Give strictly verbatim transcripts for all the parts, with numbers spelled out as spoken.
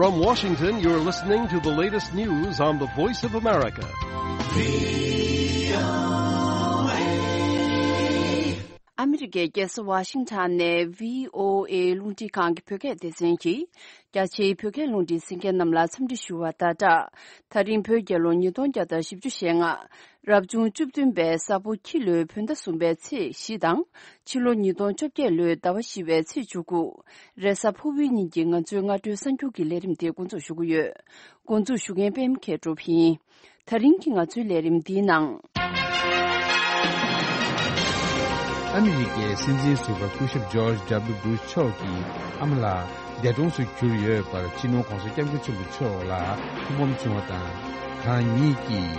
From Washington, you're listening to the latest news on the Voice of America. ཨ་མི་རི་ཀའི་རྒྱལ་ས་ཝ་ཤིང་ཊོན་ནས་བྷི་ཨོ་ཨེ་རླུང་འཕྲིན་ཁང་གི་བོད་སྐད་སྡེ་ཚན་གྱིས། རྒྱ་ཆེའི་བོད་སྐད་རླུང་འཕྲིན་གསན་མཁན་རྣམས་ལ་འཚམས་འདྲི་ཞུ་བ་དང་སྦྲགས། ད་རིང་བོད་རྒྱལ་ལོ་ཉིས་སྟོང་བརྒྱ་དང་བཞི་བཅུ་ཞེ་ལྔ། རབ་བྱུང་བཅུ་བདུན་པའི་ས་ཕོ་ཁྱི་ལོའི་བོད་ཟླ་གསུམ་པའི་ཚེས་བཞི་དང་། ཕྱི་ལོ་ཉིས་སྟོང་བཅོ་བརྒྱད་ལོའི་ཟླ་བ་བཞི་པའི་ཚེས་བཅུ་དགུ། རེས་གཟའ་ཕུར་བུའི་ཉིན་གྱི་ང་ཚོའི་སྔ་དྲོའི་གསར་འགྱུར་གྱི་ལས་རིམ་དེ་འགོ་འཛུགས་ཞུ་གི་ཡོད། འགོ་འཛུགས་ཞུ་མཁན་པད་མ་མཁས་གྲུབ་ཡིན། ད་རིང་གི་ང་ཚོའི་ལས་རིམ་འདིའི་ནང་། ཨ་མི་རི་ཀའི་སྲིད་འཛིན་ཟུར་པ་སྐུ་ཞབས་ཇོརྗ་ཌབ་ལུ་བུ་ཤ་མཆོག་གི་ཨ་མ་ལགས་འདས་གྲོངས་སུ་གྱུར་ཡོད་པར། སྤྱི་ནོར་༸གོང་ས་༸སྐྱབས་མགོན་ཆེན་པོ་མཆོག་ལ་ཐུགས་ཕམ་བྱུང་བ་དང་། ཁོང་ཉིད་ཀྱིས་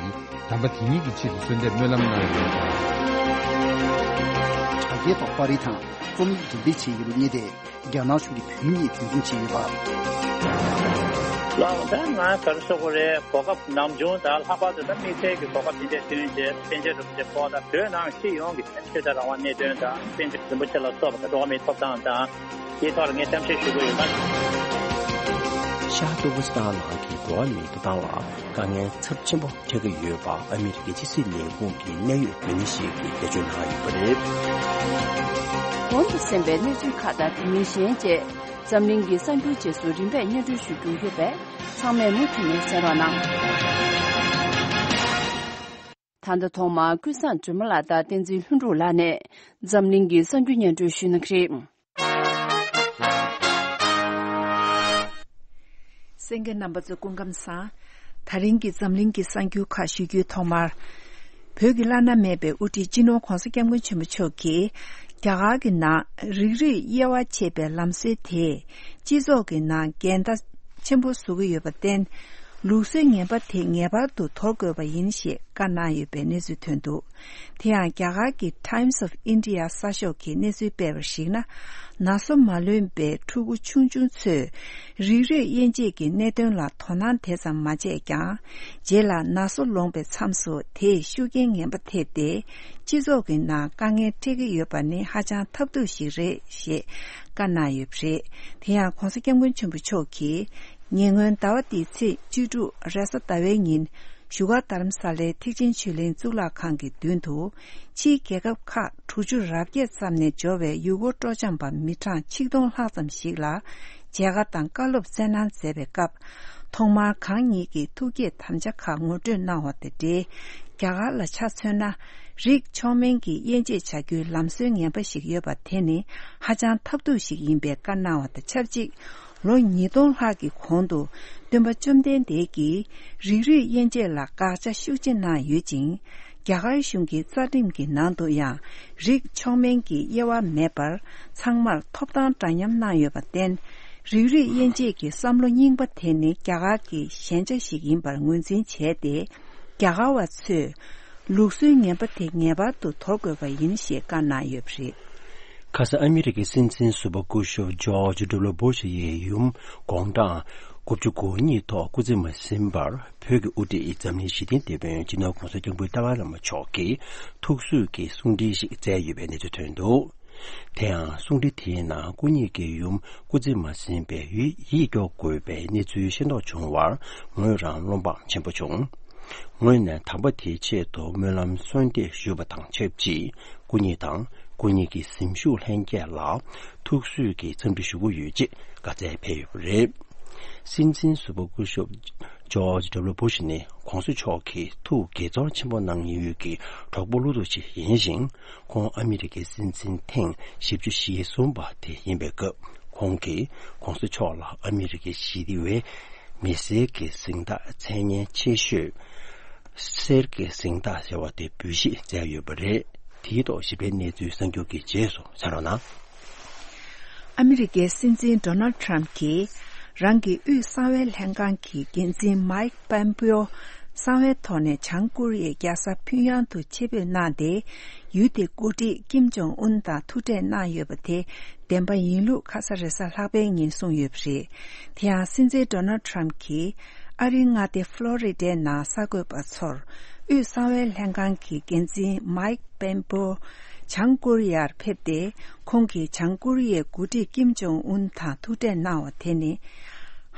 དམ་པ་དེ་ཉིད་ཀྱི་ཆེད་དུ་གསོལ་འདེབས་སྨོན་ལམ་གནང་ཡོད་པ། དྲ་རྒྱའི་ཐོག་པར་རིས་དང་རྩོམ་ཡིག་འབྲི་འདོད་བྱེད་ཀྱི་རིགས་གཉིས་ཏེ། རྒྱ་ནག་གཞུང་གིས་བོད་མི་གཉིས་དོན་རྐྱེན་བྱས་ཡོད་པ། ལགས་ད་ང་ག་རེ་ཟེར་དགོས་རེད། གོ་སྐབས་ནམ་བྱུང་ད་ལྷག་པར་དུ་ད་དམིགས་བསལ་གྱི་གོ་སྐབས་དེ་འདྲ་བསྐྲུན་བྱས་པཎ་ཆེན་རིན་པོ་ཆེ་ཁོ་དང་བོད་ནང་སྤྱི་ཡོངས་ཀྱི་ཆོས་དད་རང་དབང་གནད་དོན་དང་པཎ་ཆེན་རིན་པོ་ཆེ་ལ་སོགས་པ་འགྲོ་བ་མིའི་ཐོབ་ཐང་དང་དེའི་ཐོག་ལ་ངས་གཏམ་བཤད་ཞུ་གི་ཡོད་པ། ཤར་ཏུར་ཀི་སི་ཐན་ནང་གི་འགྲོ་བ་མིའི་ཐོབ་ཐང་ལ་དཀའ་ངལ་ཚབས་ཆེན་པོ་འཕྲད་ཀྱི་ཡོད་པ་ཨ་མི་རི་ཀའི་ཕྱི་སྲིད་ལས་ཁུངས་ཀྱི་གནད་ཡོད་འགན་འཛིན་ཞིག་གིས་འགྲེལ་བརྗོད་གནང་ཡོད་པ་རེད། གོང་དུ་གསན་པའི་གནས་ཚུལ་ཁག་དང་དེ་མིན་གཞན་བཅས་འཛམ་གླིང་གི་གསར་འགྱུར་རྗེས་སུ་རིམ་པས་སྙན་སྒྲོན་ཞུ་རྒྱུ་ཡོད་པས་ཚང་མས་མུ་མཐུད་ནས་གསན་རོགས་གནང་། ད་ལྟ་ཐོག་མར་ཀུན་བཟང་སྒྲོལ་མ་ལགས་དང་བསྟན་འཛིན་ལྷུན་གྲུབ་ལགས་ནས་འཛམ་གླིང་གི་གསར་འགྱུར་སྙན་སྒྲོན་ཞུ་གནང་གི་རེད། གསན་མཁན་རྣམ་པ་ཚོ་སྐུ་ཁམས་བཟང་། ད་རིང་གི་འཛམ་གླིང་གི་གསར་འགྱུར་ཁག་ཞུ་རྒྱུའི་ཐོག་མར། བོད་ཀྱི་བླ་ན་མེད་པའི་དབུ་ཁྲིད་སྤྱི་ནོར་༸གོང་ས་༸སྐྱབས་མགོན་ཆེན་པོ་མཆོག་གིས་རྒྱ་གར་གྱི་ནང་རིགས་རུས་དབྱེ་བ་ཕྱེ་བའི་ལམ་སྲོལ་དེས་སྤྱི་ཚོགས་ཀྱི་ནང་འགལ་ཟླ་ཆེན་པོ་བཟོ་གི་ཡོད་པར་བརྟེན། ལུགས་སྲོལ་ངན་པ་དེ་ངེས་པར་དུ་དོར་དགོས་པ་ཡིན་ཞེས་བཀའ་གནང་ཡོད་པའི་གནས་ཚུལ་ཐོན་འདུག་དེ་ཡང་རྒྱ་གར་གྱི་Times of India གསར་ཤོག་གིས་གནས་ཚུལ་སྤེལ་བར་གཞིགས་ན། ན་སོ་མ་ལོན་པའི་ཕྲུ་གུ་ཆུང་ཆུང་ཚོས་རིགས་རུས་དབྱེ་འབྱེད་ཀྱི་གནད་དོན་ལ་དོ་སྣང་དེ་ཙམ་མ་བྱས་ཀྱང་། རྗེས་ལ་ན་སོ་ལོངས་པའི་མཚམས་སུ་དེས་ཤུགས་རྐྱེན་ངན་པ་ཐེབས་ཏེ། སྤྱི་ཚོགས་ཀྱི་ནང་དཀའ་ངལ་འཕྲད་ཀྱི་ཡོད་པ་ནི་ཧ་ཅང་ཐབས་སྡུག་ཞིག་རེད་ཞེས་བཀའ་གནང་ཡོད་པ་རེད། དེ་ཡང་༸གོང་ས་༸སྐྱབས་མགོན་ཆེན་པོ་མཆོག་གིས་ཉེ་སྔོན་ཟླ་བ་འདིའི་ཚེས་བཅུ་དྲུག་རེས་གཟའ་ཟླ་བའི་ཉིན། བཞུགས་སྒར་རྡ་རམ་ས་ལའི་ཐེག་ཆེན་ཆོས་གླིང་གཙུག་ལག་ཁང་གི་མདུན་དུ། ཕྱིའི་རྒྱལ་ཁབ་ཁག་དྲུག་ཅུ་རེ་བརྒྱད་ཙམ་ནས་འབྱོར་བའི་ཡུལ་སྐོར་སྤྲོ་འཆམ་པ་མི་གྲངས་ཆིག་སྟོང་ལྷག་ཙམ་ཞིག་ལ་མཇལ་ཁ་དང་བཀའ་སློབ་སྩལ་གནང་མཛད་པའི་སྐབས། ཐོག་མར་གང་ཉིད་ཀྱི་ཐུགས་བསྐྱེད་དམ་བཅའ་ཁག་ངོ་སྤྲོད་གནང་བ་དང་འབྲེལ། རྒྱ་གར་ལ་ཆ་མཚོན་ན། རིགས་མཆོག་དམན་གྱི་དབྱེ་འབྱེད་བྱ་རྒྱུའི་ལམ་སྲོལ་ངན་པ་ཞིག་ཡོད་པ་དེ་ནི་ཧ་ཅང་ཐབས་སྡུག་ཞིག་ཡིན་པའི་བཀའ་གནང་བ་དང་ཆབས་ཅིག་ལོ་ཉིས་སྟོང་ལྷག་གི་གོང་དུ་སྟོན་པ་བཅོམ་ལྡན་འདས་ཀྱིས་རིགས་རུས་དབྱེ་འབྱེད་ལ་དགག་བྱ་ཤུགས་ཆེ་གནང་ཡོད་ཅིང་། རྒྱ་གར་གཞུང་གི་རྩ་ཁྲིམས་ཀྱི་ནང་དུ་ཡང་རིགས་མཆོག་དམན་གྱི་དབྱེ་བ་མེད་པར་ཚང་མར་ཐོབ་ཐང་འདྲ་མཉམ་གནང་ཡོད་པར་བརྟེན། རིགས་རུས་དབྱེ་འབྱེད་ཀྱི་བསམ་བློ་རྙིང་པ་དེ་ནི་རྒྱ་གར་གྱི་ཞན་ཆ་ཞིག་ཡིན་པར་ངོས་འཛིན་བྱས་ཏེ། རྒྱ་གར་བ་ཚོས་ལུགས་སྲོལ་ངན་པ་དེ་ངེས་པར་དུ་དོར་དགོས་པ་ཡིན་ཞེས་བཀའ་གནང་ཡོད་པ་རེད། ཁ་སང་ཨ་མི་རི་ཀའི་སྲིད་འཛིན་ཟུར་པ་སྐུ་ཞབས་ཇོརྗ་ཌབ་ལུ་བྷུ་ཤ་ཡི་ཡུམ་དགུང་གྲངས་དགུ་བཅུ་གོ་གཉིས་ཐོག་སྐུ་ཚེ་མ་ཟིན་པར། བོད་ཀྱི་དབུ་ཁྲིད་འཛམ་གླིང་ཞི་བདེའི་དེད་དཔོན་སྤྱི་ནོར་༸གོང་ས་༸སྐྱབས་མགོན་ཏཱ་ལའི་བླ་མ་མཆོག་གིས་ཐུགས་གསོས་ཀྱི་གསུང་འཕྲིན་ཞིག་བསྩལ་ཡོད་པའི་གནས་ཚུལ་ཐོན་འདུག་དེ་ཡང་གསུང་འཕྲིན་དེའི་ནང་སྐུ་ཉིད་ཀྱི་ཡུམ་སྐུ་ཚེ་མ་ཟིན་པའི་ཡིད་ཡིད་སྐྱོ་དགོས་པའི་གནས་ཚུལ་ཤེས་རྟོགས་བྱུང་བར་ངོས་རང་བློ་ཕམ་ཆེན་པོ་བྱུང་། ངོས་ནས་དམ་པ་དེའི་ཆེད་དུ་སྨོན་ལམ་གསོལ་འདེབས་ཞུས་པ་དང་ཆབས་ཅིག་སྐུ་ཉིད་དང་སྐུ་ཉིད་ཀྱི་གཟིམ་བཞུགས་ལྷན་རྒྱས་ལ་ཐུགས་གསོས་ཀྱི་འཚམས་འདྲི་ཞུ་གི་ཡོད་ཅེས་བཀའ་སྩལ་ཕེབས་ཡོད་པ་རེད། སྲིད་འཛིན་ཟུར་པ་སྐུ་ཞབས་ཇོརྗ་ཌབ་ལུ་བྷུ་ཤ་ནི་༸གོང་ས་མཆོག་གི་ཐུགས་དགྱེས་ཚོར་ཆེན་པོ་གནང་ཡུལ་གྱི་གྲོགས་པོ་བློ་གྲོས་ཤིག་ཡིན་ཞིང་། ཁོང་ཨ་མི་རི་ཀའི་སྲིད་འཛིན་ཐེངས་བཞི་བཅུ་ཞེ་གསུམ་པ་དེ་ཡིན་པའི་སྐབས། ཁོང་གིས་༸གོང་ས་མཆོག་ལ་ཨ་མི་རི་ཀའི་ཞི་བདེ་བའི་མི་སེར་གྱི་གཟེངས་རྟགས་མཚན་སྙན་ཆེ་ཤོས་གསེར་གྱི་གཟེངས་རྟགས་ཟེར་བ་དེ་འབུལ་བཞེས་མཛད་ཡོད་པ་རེད། དེའི་ཐོག་ཞིབ་ཕྲའི་གནས་ཚུལ་གསར་འགྱུར་གྱི་རྗེས་སུ་གསན་རོགས་གནང་། ཨ་མི་རི་ཀའི་སྲིད་འཛིན་ཌོ་ནལ་ཊམ་གྱིས་རང་གི་དབུས་གསང་བའི་ལྷན་ཁང་གི་འགན་འཛིན་མའིག་པན་པེའོ་གསང་བའི་ཐོག་ནས་བྱང་ཀོ་རི་ཡའི་རྒྱལ་ས་ཕིང་ཡང་དུ་ཆེད་ཕེབས་གནང་སྟེ། ཡུལ་དེའི་འགོ་ཁྲིད་ཀིམ་ཇོང་ཨུན་དང་ཐུག་འཕྲད་གནང་ཡོད་པ་དེ་བདེན་པ་ཡིན་ལུགས་ཁ་ས་རེས་གཟའ་ལྷག་པའི་ཉིན་གསུངས་ཡོད་པ་རེད། དེ་ཡང་སྲིད་འཛིན་ཌོ་ནལ་ཊམ་གྱིས་ཨ་རིའི་མངའ་སྡེ་ཕློ་རི་ཌའི་ནང་གསར་འགོད་པ་ཚོར་དབུས་གསང་བའི་ལྷན་ཁང་གི་འགན་འཛིན་མའིག་པན་པོ་བྱང་ཀོ་རི་ཡར་ཕེབས་ཏེ། ཁོང་གིས་བྱང་ཀོ་རི་ཡའི་འགོ་ཁྲིད་ཀིམ་ཇོང་ཨུན་དང་ཐུག་འཕྲད་གནང་བ་དེ་ནི།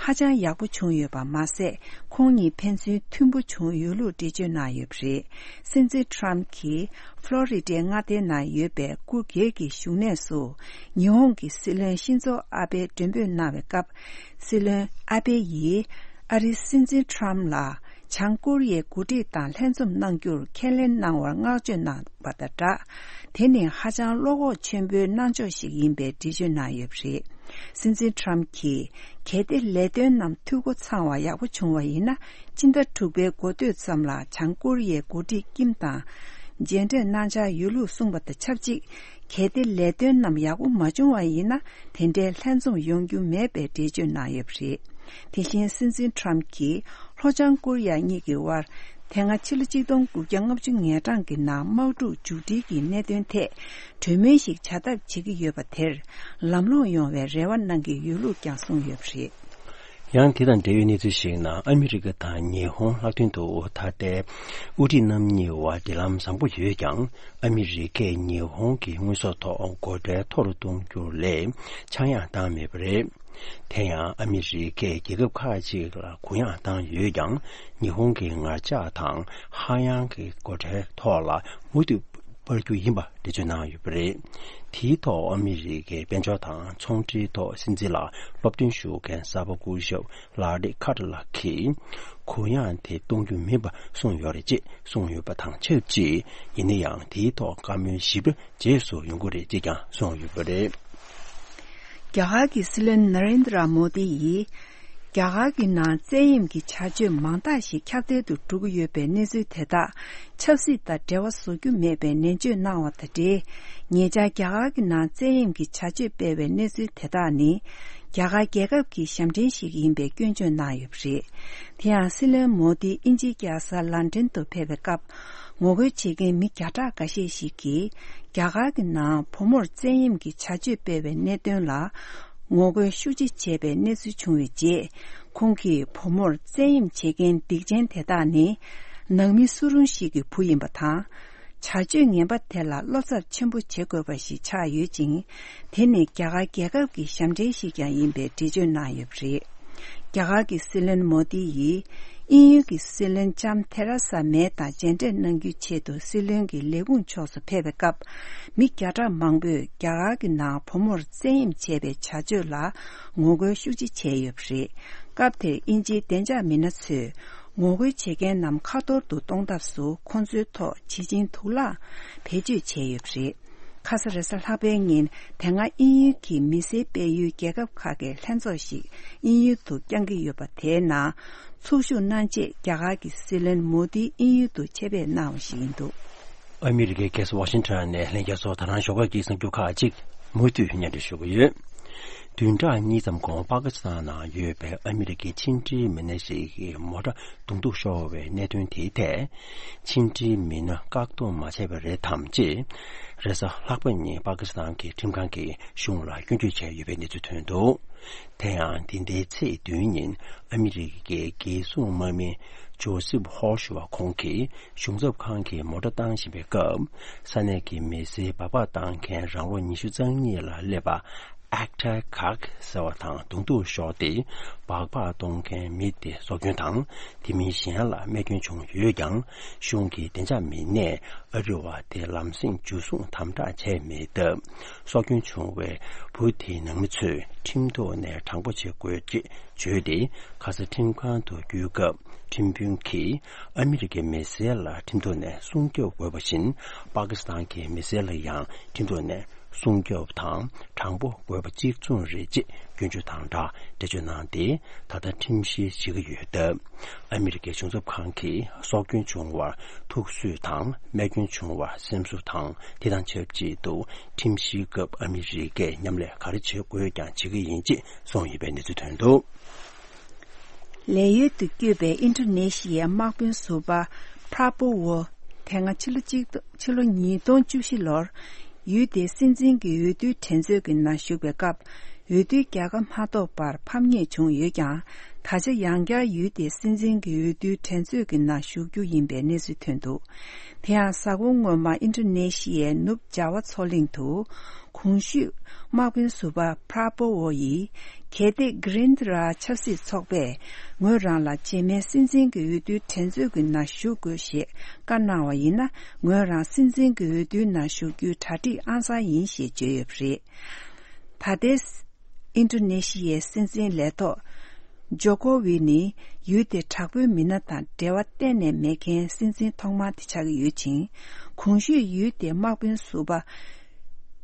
ཧ་ཅང་ཡག་པོ་བྱུང་ཡོད་པ་མ་ཟད། ཁོང་གཉིས་ཕན་ཚུན་མཐུན་པོ་བྱུང་ཡོད་ལུགས་འགྲེལ་བརྗོད་གནང་ཡོད་པ་རེད། སྲིད་འཛིན་ཊམ་གྱིས་ཕློ་རི་ཌའི་མངའ་སྡེའི་ནང་ཡོད་པའི་སྐུ་སྒེར་གྱི་བཞུགས་གནས་སུ། ཉི་ཧོང་གི་སྲིད་བློན་ཤིན་ཛོ་ཨ་བྷེ་མགྲོན་འབོད་གནང་བའི་སྐབས། སྲིད་བློན་ཨ་བྷེ་ཡིས་ཨ་རིའི་སྲིད་འཛིན་ཊམ་ལ། བྱང་ཀོ་རི་ཡའི་འགོ་ཁྲིད་དང་ལྷན་འཛོམས་གནང་རྒྱུར་ཁས་ལེན་གནང་བར་བསྔགས་བརྗོད་གནང་བ་དང་སྦྲགས། དེ་ནི་ཧ་ཅང་བློ་ཁོག་ཆེན་པོའི་གནང་ཕྱོགས་ཤིག་ཡིན་པའི་འགྲེལ་བརྗོད་གནང་ཡོད་པ་རེད། སྲིད་འཛིན་ཊམ་གྱིས་གལ་ཏེ་ལས་དོན་རྣམས་འཐུས་སྒོ་ཚང་བ་ཡག་པོ་བྱུང་བ་ཡིན་ན། སྤྱི་ཟླ་དྲུག་པའི་འགོ་སྟོད་ཙམ་ལ་བྱང་ཀོ་རི་ཡའི་འགོ་ཁྲིད་ཀིམ་དང་མཇལ་འཕྲད་གནང་འཆར་ཡོད་ལུགས་གསུངས་པ་དང་ཆབས་ཅིག་གལ་ཏེ་ལས་དོན་རྣམས་ཡག་པོ་མ་བྱུང་བ་ཡིན་ན། དེ་འདྲའི་ལྷན་འཛོམས་ཡོང་རྒྱུ་མེད་པའི་འགྲེལ་བརྗོད་གནང་ཡོད་པ་རེད། དེ་བཞིན་སྲིད་འཛིན་ཊམ་གྱིས་ལྷོ་བྱང་ཀོ་རི་ཡ་གཉིས་ཀྱི་དབར་དེ་སྔ་ཕྱི་ལོ་ཆིག་སྟོང་དགུ་བརྒྱ་ལྔ་བཅུ་ངའི་གྲངས་ཀྱི་ནང་དམག་འཁྲུག་མཇུག་སྒྲིལ་གྱི་གནད་དོན་ཐད་གྲོས་མོལ་ཞིག་བྱ་ཐབས་བྱེད་ཀྱི་ཡོད་པ་དེར་ལམ་ལྷོང་ཡོང་བའི་རེ་བ་གནང་གི་ཡོད་ལུགས་ཀྱང་གསུངས་ཡོད་པ་རེད། ཡང་དེ་དང་འབྲེལ་བའི་གནས་ཚུལ་ཞིག་ནང་ཨ་མི་རི་ཀ་དང་ཉི་ཧོང་ལྷག་དོན་དུ་ད་ལྟའི་དབུ་ཁྲིད་རྣམ་གཉིས་བར་འབྲེལ་ལམ་བཟང་པོ་ཡོད་ཀྱང་ཨ་མི་རི་ཀས་ཉི་ཧོང་གི་དངོས་ཟོག་ཐོག་སྒོ་ཁྲལ་མཐོ་རུ་གཏོང་རྒྱུ་ལས་ཆག་ཡང་བཏང་མེད་པ་རེད། དེ་ཡང་ཨ་མི་རི་ཀས་རྒྱལ་ཁབ་ཁག་ཅིག་ལ་གུ་ཡངས་བཏང་ཡོད་ཀྱང་ཉི་ཧོང་གི་ངར་ལྕགས་དང་ཧ་ཡང་གི་སྒོ་ཁྲལ་ཐོག་ལ་མུ་མཐུད་སྤར་རྒྱུ་ཡིན་པ་འགྲེལ་བརྗོད་གནང་ཡོད་པ་རེད། དེའི་ཐོག་ཨ་མི་རི་ཀའི་དཔལ་འབྱོར་དང་ཚོང་འབྲེལ་ཐོག་སྲིད་འཛིན་ལ་སློབ་སྟོན་ཞུ་མཁན་གསར་པ་སྐུ་ཞབས་ལར་ཌི་ཁ་ཏར་ལགས་ཀྱིས་གུ་ཡངས་དེ་གཏོང་རྒྱུ་མིན་པ་གསུངས་ཡོད་རེད་ཅེས་གསུངས་ཡོད་པ་དང་ཆབས་ཅིག་ཡིན་ན་ཡང་དེའི་ཐོག་བཀའ་མོལ་ཞིབ་ཕྲ་རྗེས་སུ་ཡོང་གི་རེད་ཅེས་ཀྱང་གསུངས་ཡོད་པ་རེད། རྒྱ་གར་གྱི་སྲིད་བློན་ན་རེན་དྲ་མོ་དི་ཡིས། རྒྱ་གར་གྱི་ནང་བཙན་གཡེམ་གྱི་བྱ་སྤྱོད་མང་དག་ཞིག་ཁྱབ་གདལ་དུ་འགྲོ་གི་ཡོད་པའི་གནས་ཚུལ་དེ་དག་ཆབ་སྲིད་དང་འབྲེལ་བ་བཟོ་རྒྱུ་མེད་པའི་ནན་བརྗོད་གནང་བ་དང་འབྲེལ། ཉེ་ཆར་རྒྱ་གར་གྱི་ནང་བཙན་གཡེམ་གྱི་བྱ་སྤྱོད་སྤེལ་བའི་གནས་ཚུལ་དེ་དག་ནི། རྒྱ་གར་རྒྱལ་ཁབ་ཀྱི་ཞབས་འདྲེན་ཞིག་ཡིན་པའི་སྐྱོན་བརྗོད་གནང་ཡོད་པ་རེད། དེ་ཡང་སྲིད་བློན་མོ་དི་དབྱིན་ཇིའི་རྒྱལ་ས་ལན་ཀྲན་དུ་ཕེབས་པའི་སྐབས། ངོ་རྒོལ་བྱེད་མཁན་མི་བརྒྱ་ཕྲག་འགའ་ཤས་ཤིག་གིས། རྒྱ་གར་གྱི་ནང་བུ་མོར་བཙན་གཡེམ་གྱི་བྱ་སྤྱོད་སྤེལ་བའི་གནད་དོན་ལ། ངོ་རྒོལ་ཤུགས་ཆེ་བྱས་པའི་གནས་ཚུལ་བྱུང་བའི་རྗེས། ཁོང་གིས་བུ་མོར་བཙན་གཡེམ་བྱེད་མཁན་སྡིག་ཅན་དེ་དག་ནི། ནང་མི་སུ་རུང་ཞིག་གི་བུ་ཡིན་པ་དང་། བྱ་སྤྱོད་ངན་པ་དེ་ལ་བློ་འཚབ་ཆེན་པོ་བྱེད་དགོས་པ་ཞིག་ཆགས་ཡོད་ཅིང་། དེ་ནི་རྒྱ་གར་རྒྱལ་ཁབ་ཀྱི་ཞབས་འདྲེན་ཞིག་ཀྱང་ཡིན་པའི་འགྲེལ་བརྗོད་གནང་ཡོད་པ་རེད། རྒྱ་གར་གྱི་སྲིད་བློན་མོ་དི་ཡིས། དབྱིན་ཡུལ་གྱི་སྲིད་བློན་ལྕམ་ཐེ་རེ་ས་མེ་དང་མཇལ་འཕྲད་གནང་རྒྱུའི་ཆེད་དུ་སྲིད་བློན་གྱི་ལས་ཁུངས་ཕྱོགས་སུ་ཕེབས་པའི་སྐབས། མི་བརྒྱ་ཕྲག་མང་པོས་རྒྱ་གར་གྱི་ནང་བུ་མོར་བཙན་གཡེམ་བྱས་པའི་བྱ་སྤྱོད་ལ་ངོ་རྒོལ་ཤུགས་ཆེ་བྱས་ཡོད་པ་རེད། སྐབས་དེར་དབྱིན་ཇིའི་བདེ་འཇགས་མི་སྣ་ཚོས། ངོ་རྒོལ་བྱེད་མཁན་རྣམས་ཁ་ཐོར་དུ་གཏོང་ཐབས་སུ་ཁོང་ཚོའི་ཐོག་བྱེད་ཆེན་དུག་ལག་བེད་སྤྱོད་བྱས་ཡོད་པ་རེད། ཁ་ས་རེས་གཟའ་ལྷག་པའི་ཉིན་དེ་སྔ་དབྱིན་ཡུལ་གྱི་མི་སེར་སྤེལ་ཡུལ་རྒྱལ་ཁབ་ཁག་གི་ལྷན་ཚོགས་ཤིག་དབྱིན་ཡུལ་དུ་བསྐྱང་གི་ཡོད་པ་དེའི་ནང་ཚོགས་ཞུགས་གནང་ཆེད་རྒྱ་གར་གྱི་སྲིད་བློན་མོ་དི་དབྱིན་ཡུལ་དུ་ཆེད་ཕེབས་གནང་བ་ཞིག་ཡིན་འདུག་ཨ་མི་རི་ཀའི་རྒྱལ་ས་ཝ་ཤིང་ཊོན་ནས་ལྷན་རྒྱས་ཚོ་ད་རང་ཞོགས་ཀས་ཀྱི་གསར་འགྱུར་ཁག་ཅིག་མུ་མཐུད་སྙན་སྒྲོན་ཞུ་གི་ཡོད། བདུན་ཕྲག་གཉིས་ཙམ་གོང་པ་ཀི་སི་ཐན་ནང་ཡོད་པའི་ཨ་མི་རི་ཀའི་ཕྱི་འབྲེལ་མི་སྣ་ཞིག་གིས་མོ་ཊ་གདོང་ཐུག་ཤོར་བའི་གནད་དོན་དེའི་ཐད། ཕྱི་འབྲེལ་མི་སྣ་བཀག་སྡོམ་མ་བྱས་པ་རེད་དམ་ཅེས། རེས་གཟའ་ལྷག་པ་ཉིན་པ་ཀི་སི་ཐན་གྱི་ཁྲིམས་ཁང་གིས་གཞུང་ལ་སྐྱོན་བརྗོད་བྱས་ཡོད་པའི་གནས་ཚུལ་ཐོན་འདུག་དེ་ཡང་འདི་ཟླའི་ཚེས་བདུན་ཉིན་ཨ་མི་རི་ཀའི་རྒྱལ་སྲུང་དམག་མི་ཇོ་སེབ་ཧོར་ཞུ་བ་ཁོང་གིས་གཞུང་ཚབ་ཁང་གི་མོ་ཊ་བཏང་བཞིན་པའི་སྐབས། ས་གནས་ཀྱི་མི་སེར་སྦག་སྦག་བཏང་མཁན་རང་ལོ་ཉི་ཤུ་རྩ་གཉིས་ལ་སླེབས་པ། ཨེག་ཊར་ཁག་ཟེར་བ་དང་གདོང་ཐུག་ཤོར་ཏེ་སྦག་སྦག་གཏོང་མཁན་མི་དེ་སྲོག་སྐྱོན་དང་། དེ་མིན་གཞན་ལ་རྨས་སྐྱོན་བྱུང་ཡོད་ཀྱང་། གཞུང་གི་བདེ་འཇགས་མི་སྣས་ཨ་རི་བ་དེ་ལམ་སེང་འཇུ་བཟུང་དམ་དྲག་བྱས་མེད་སྟབས། སྲོག་སྐྱོན་བྱུང་བའི་བུ་དེའི་ནང་མི་ཚོས་ཁྲིམས་ཐོག་ནས་དྲང་པོ་བྱེད་དགོས་ཅེས་བརྗོད་དེ། ཁ་ས་ཁྲིམས་ཁང་དུ་བསྐྱོད་སྐབས། ཁྲིམས་དཔོན་གྱིས་ཨ་མི་རི་ཀའི་མི་སེར་ལ་ཁྲིམས་ཐོག་ནས་སྲུང་སྐྱོབ་དགོས་པ་བཞིན། པ་ཀི་སི་ཐན་གྱི་མི་སེར་ལ་ཡང་ཁྲིམས་ཐོག་ནས་སྲུང་སྐྱོབ་དང་དྲང་པོ་དགོས་པ་གཅིག་མཚུངས་རེད་ཅེས་སྐྱོན་བརྗོད་དང་སྦྲགས་འགྲེལ་བརྗོད་གནང་སྟེ། ད་ལྟ་ཁྲིམས་བཤེར་བྱེད་ཀྱི་ཡོད་སྟབས། ཨ་མི་རི་ཀའི་གཞུང་ཚབ་ཁང་གིས་སྲོག་སྐྱོན་བྱུང་བར་ཐུགས་གསོས་དང་། རྨས་སྐྱོན་བྱུང་བར་སེམས་གསོ་དང་། དེ་དང་ཆབས་ཅིག་ཏུ་ཁྲིམས་བཤེར་སྐབས་ཨ་མི་རི་ཀས་མཉམ་ལས་ག་རེ་བྱེད་དགོས་ཀྱང་བྱེད་ཀྱི་ཡིན་ཅེས་གསུངས་ཡོད་པའི་གནས་ཚུལ་ཐོན་འདུག་ལས་ཡུལ་དུ་བསྐྱོད་པའི་ཨིན་ཌོ་ནེ་ཤི་ཡའི་དམག་དཔོན་ཟུར་པ་པྲ་པོ་ཝོ། དེ་སྔ་ཕྱི་ལོ་གཅིག་ཕྱི་ལོ་ཉིས་སྟོང་བཅུ་བཞི་ལོར་ཡུལ་དེའི་སྲིད་འཛིན་གྱི་འོས་བསྡུའི་འགྲན་རྩོད་ཀྱི་ནང་ཞུགས་པའི་སྐབས། འོས་བསྡུའི་རྒྱལ་ཁ་མ་ཐོབ་པར་ཕམ་ཉེས་བྱུང་ཡོད་ཀྱང་། ད་ཆ་ཡང་བསྐྱར་ཡུལ་དེའི་སྲིད་འཛིན་གྱི་འོས་བསྡུའི་འགྲན་རྩོད་ཀྱི་ནང་ཞུགས་རྒྱུ་ཡིན་པའི་གནས་ཚུལ་ཐོན་འདུག་དེ་ཡང་གཟའ་འཁོར་སྔོན་མ་ཨིན་ཌོ་ནེ་ཤི་ཡའི་ནུབ་ཇཱ་ཝ་མཚོ་གླིང་དུ། གོང་ཞུས་དམག་དཔོན་ཟུར་པ་པྲ་པོ་ཝོ་ཡིས། གལ་ཏེ་གྷི་རིན་དི་ར་ཆབ་སྲིད་ཚོགས་པས་ངོས་རང་ལ་རྗེས་མའི་སྲིད་འཛིན་གྱི་འོས་བསྡུའི་འགྲན་རྩོད་ཀྱི་ནང་ཞུགས་དགོས་ཞེས་བཀའ་གནང་བ་ཡིན་ན། ངོས་རང་སྲིད་འཛིན་གྱི་འོས་བསྡུའི་ནང་ཞུགས་རྒྱུའི་གྲ་སྒྲིག་ཨང་གསར་ཡིན་ཞེས་བརྗོད་ཡོད་པ་རེད། ད་ལྟའི་ཨིན་ཌོ་ནེ་ཤི་ཡའི་སྲིད་འཛིན་ལས་ཐོག་ཇོ་ཀོ་ཝི་ནི་ཡུལ་དེའི་དྲག་པོའི་མི་སྣ་དང་འབྲེལ་བ་གཏན་ནས་མེད་མཁན་སྲིད་འཛིན་ཐོག་མ་དེ་ཆགས་ཀྱི་ཡོད་ཅིང་། གོང་ཞུས་ཡུལ་དེའི་དམག་དཔོན་ཟུར་པ་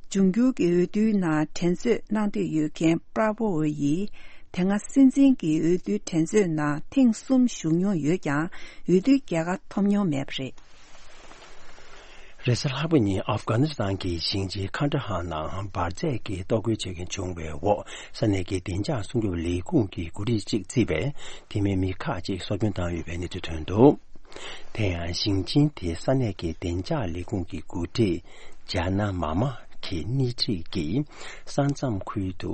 འབྱུང་འགྱུར་གྱི་འོས་བསྡུའི་ནང་འགྲན་རྩོད་གནང་འདོད་ཡོད་མཁན་པྲ་པོ་ཝོ་ཡིས། དེ་སྔ་སྲིད་འཛིན་གྱི་འོས་བསྡུའི་འགྲན་རྩོད་ནང་ཐེངས་གསུམ་ཞུགས་མྱོང་ཡོད་ཀྱང་། འོས་བསྡུའི་རྒྱལ་ཁ་ཐོབ་མྱོང་མེད་པ་རེད། རེས་གཟའ་ལྷག་པ་ཉིན་ཨབ་གྷ་ནི་སི་ཐན་གྱི་ཞིང་ཆེན་ཁན་ད་ཧར་ནང་འབར་རྫས་ཀྱི་གཏོར་རྒོལ་བྱེད་མཁན་བྱུང་བའི་འོག་ས་གནས་ཀྱི་བདེ་འཇགས་སྲུང་སྐྱོབ་ལས་ཁུངས་ཀྱི་འགོ་ཁྲིད་ཅིག་བརྩིས་པས། དེ་མིན་མི་ཁག་ཅིག་སྲོག་སྐྱོན་བཏང་ཡོད་པའི་གནས་ཚུལ་ཐོན་འདུག་དེ་ཡང་ཞིང་ཆེན་དེའི་ས་གནས་ཀྱི་བདེ་འཇགས་ལས་ཁུངས་ཀྱི་འགོ་ཁྲིད་ཇཱ་ན་མཱ་མ་གིས་སྣེ་ཁྲིད་ཀྱིས་ས་མཚམས་ཁུལ་དུ་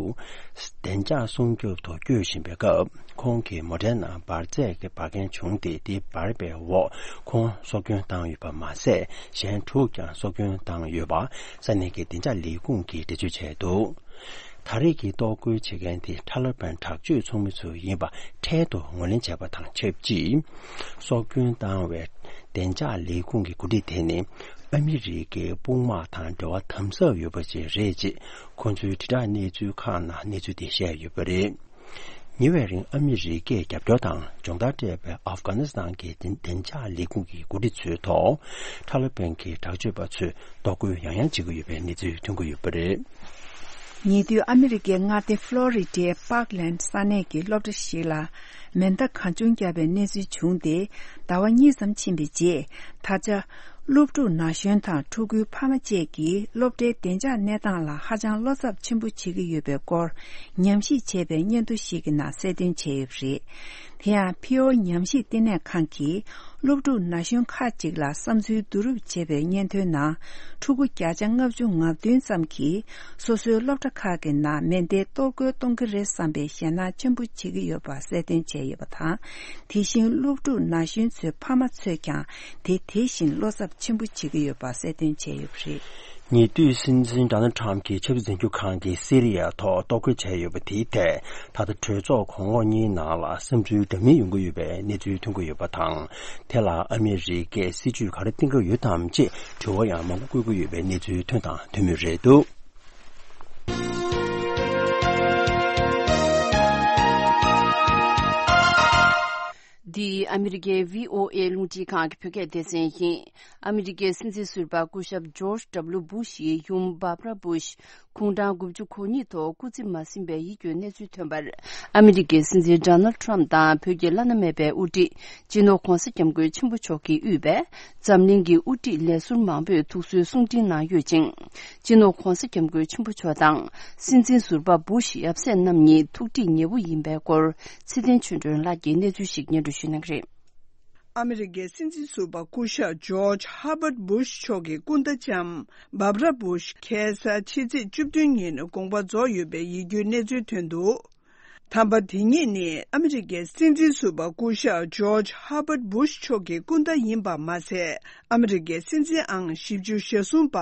བདེ་འཇགས་སྲུང་སྐྱོབ་ཐོག་སྐྱོད་བཞིན་པའི་སྐབས། ཁོང་གི་མོ་ཊའི་ནང་འབར་རྫས་ཀྱི་འབར་མཁན་བྱུང་སྟེ། དེ་འབར་བའི་འོག་ཁོང་སྲོག་སྐྱོན་བཏང་ཡོད་པ་མ་ཟད། གཞན་དྲུག་ཀྱང་སྲོག་སྐྱོན་བཏང་ཡོད་པ་ས་གནས་ཀྱི་བདེ་འཇགས་ལས་ཁུངས་ཀྱིས་འགྲེལ་བརྗོད་བྱས་འདུག་ད་རེས་ཀྱི་གཏོར་རྒོལ་བྱེད་མཁན་དེ་ཐ་ལི་བན་དྲག་སྤྱོད་ཚོགས་མི་ཚོ་ཡིན་པ་འཕྲལ་དུ་ངོས་ལེན་བྱས་པ་དང་ཆབས་ཅིག་སྲོག་སྐྱོན་བཏང་བའི་བདེ་འཇགས་ལས་ཁུངས་ཀྱི་འགོ་ཁྲིད་དེ་ནི་ཨ་མི་རི་ཀའི་དཔུང་དམག་དང་འབྲེལ་བ་དམ་ཟབ་ཡོད་པ་ཅིག་རེད་ཅེས་ཁོ་ཚོའི་དྲིལ་བསྒྲགས་གནས་ཚུལ་ཁག་ནང་གནས་ཚུལ་དེ་བཤད་ཡོད་པ་རེད། ཉེ་བའི་རིང་ཨ་མི་རི་ཀས་རྒྱབ་སྐྱོར་དང་སྦྱོང་བརྡར་སྤྲད་པའི་ཨབ་གྷ་ནི་སི་ཐན་གྱི་བདེ་བདེ་འཇགས་ལས་ཁུངས་ཀྱི་འགོ་ཁྲིད་ཚོའི་ཐོག་ཐ་ལི་བན་གྱི་དྲག་སྤྱོད་པ་ཚོས་གཏོར་རྒོལ་ཡང་ཡང་བྱེད་ཀྱི་ཡོད་པའི་གནས་ཚུལ་ཐོན་གྱི་ཡོད་པ་རེད། ཉེ་དུས་ཨ་མི་རི་ཀའི་མངའ་སྡེ་ཕློ་རི་ཌའི་པཱག་ལེན་ས་གནས་ཀྱི་སློབ་གྲྭ་ཞིག་ལ་མེ་མདའ་གང་བྱུང་བརྒྱབ་པའི་གནས་ཚུལ་བྱུང་སྟེ། ཟླ་བ་གཉིས་ཙམ་ཕྱིན་པའི་རྗེས། ད་ཆ་སློབ་ཕྲུག་ན་གཞོན་དང་ཕྲུ་གུའི་ཕ་མ་བཅས་ཀྱིས་སློབ་གྲྭའི་བདེ་འཇགས་གནས་སྟངས་ལ་ཧ་ཅང་བློ་འཚབ་ཆེན་པོ་བྱེད་ཀྱི་ཡོད་པའི་སྐོར་ཉམས་ཞིབ་བྱས་པའི་སྙན་ཐོ་ཞིག་གི་ནང་གསལ་སྟོན་བྱས་ཡོད་པ་རེད། དེ་ཡང་། ཕིའོ་ཉམས་ཞིབ་ལྟེ་གནས་ཁང་གིས་སློབ་ཕྲུག་ན་གཞོན་ཁག་ཅིག་ལ་བསམ་ཚུལ་བསྡུ་རུབ་བྱས་པའི་སྙན་ཐོའི་ནང་། ཕྲུ་གུ་བརྒྱ་ཆ་ལྔ་བཅུ་ང་བདུན་ཙམ་གྱིས་སོ་སོའི་སློབ་གྲྭ་ཁག་གི་ནང་མེ་མདའི་གཏོར་རྒོལ་གཏོང་གི་རེད་བསམ་པའི་ཞེད་སྣང་ཆེན་པོ་བྱེད་ཀྱི་ཡོད་པ་གསལ་སྟོན་བྱས་ཡོད་པ་དང་། དེ་བཞིན་སློབ་ཕྲུག་ན་གཞོན་ཚོའི་ཕ་མ་ཚོས་ཀྱང་དེ་དེ་བཞིན་བློ་འཚབ་ཆེན་པོ་བྱེད་ཀྱི་ཡོད་པ་གསལ་སྟོན་བྱས་ཡོད་པ་རེད། ཉེ་དུས་སྲིད་འཛིན་ཌོ་ནལ་ཌི་ཊརམ་གྱི་ཆབ་སྲིད་འཛིན་སྐྱོང་ཁང་གིས་སི་རི་ཡ་ཐོག་གཏོར་རྒོལ་བྱས་ཡོད་པ་དེའི་ཐད། ད་ལྟ་གྲོས་ཚོགས་གོང་འོག་གཉིས་ནང་ལ་བསམ་ཚུལ་འདྲ་མིན་ཡོང་གི་ཡོད་པའི་གནས་ཚུལ་ཐོན་གྱི་ཡོད་པ་དང་། དེ་ལ་ཨ་མི་རི་ཀས་སྲིད་ཇུས་ག་རེ་བཏིང་གི་ཡོད་དམ་ཅེས་དྲི་བ་ཡང་མང་པོ་བཀོད་ཀྱི་ཡོད་པའི་གནས་ཚུལ་ཐོན་དང་ཐོན་མུས་རེད་འདུག་འདི་ཨ་མི་རི་ཀའི་བྷི་ཨོ་ཨེ་རླུང་འཕྲིན་ཁང་གི་བོད་སྐད་སྡེ་ཚན་ཡིན། ཨ་མི་རི་ཀའི་སྲིད་འཛིན་ཟུར་པ་སྐུ་ཞབས་ཇོརྗ་ཌབ་ལུ་སྦུ་ཤི་ཡི་ཡུམ་བྷར་བྷ་ར་སྦུ་ཤི། དགུང་གྲངས་དགུ་བཅུ་གོ་གཉིས་ཐོག་སྐུ་ཚེ་མ་ཟིན་པའི་ཡིད་སྐྱོའི་གནས་ཚུལ་ཐོན་པར། ཨ་མི་རི་ཀའི་སྲིད་འཛིན་ཌོ་ནལ་ཌི་ཊརམ་དང་བོད་ཀྱི་བླ་ན་མེད་པའི་དབུ་ཁྲིད་སྤྱི་ནོར་༧གོང་ས་༧སྐྱབས་མགོན་ཆེན་པོ་མཆོག་གིས་དབུས་པའི་འཛམ་གླིང་གི་དབུ་ཁྲིད་ལས་ཟུར་མང་པོས་ཐུགས་གསོའི་གསུང་འཕྲིན་གནང་ཡོད་ཅིང་། སྤྱི་ནོར་༧གོང་ས་༧སྐྱབས་མགོན་ཆེན་པོ་མཆོག་དང་། སྲིད་འཛིན་ཟུར་པ་སྦུ་ཤི་ཡབ་སྲས་རྣམ་གཉིས་ཐུགས་འགྲིག་ཉེ་བོ་ཡིན་པའི་སྐོར། ཚེ་བརྟན་ཆོས་སྒྲོན་ལགས་ཀྱིས་གནས་ཚུལ་ཞིག་སྙན་སྒྲོན་ཞུ་གནང་གི་རེད། ཨ་མི་རི་ཀའི་སྲིད་འཛིན་ཟུར་པ་སྐུ་ཞབས་ཇོརྗ་ཧར་བར་སྦུ་ཤི་མཆོག་གི་སྐུ་ཟླ་ལྕམ་བྷར་བྷ་ར་སྦུ་ཤི་ཁ་སང་ཕྱི་ཚེས་བཅུ་བདུན་ཉིན་དགོངས་པ་རྫོགས་ཡོད་པའི་ཡིད་སྐྱོའི་གནས་ཚུལ་ཐོན་འདུག་དམ་པ་དེ་ཉིད་ནི་ཨ་མི་རི་ཀའི་སྲིད་འཛིན་ཟུར་པ་སྐུ་ཞབས་ཇོརྗ་ཧར་བར་སྦུ་ཤི་མཆོག་གི་སྐུ་ཟླ་ཡིན་པ་མ་ཟད། ཨ་མི་རི་ཀའི་སྲིད་འཛིན་ཨང་བཞི་བཅུ་ཞེ་གསུམ་པ་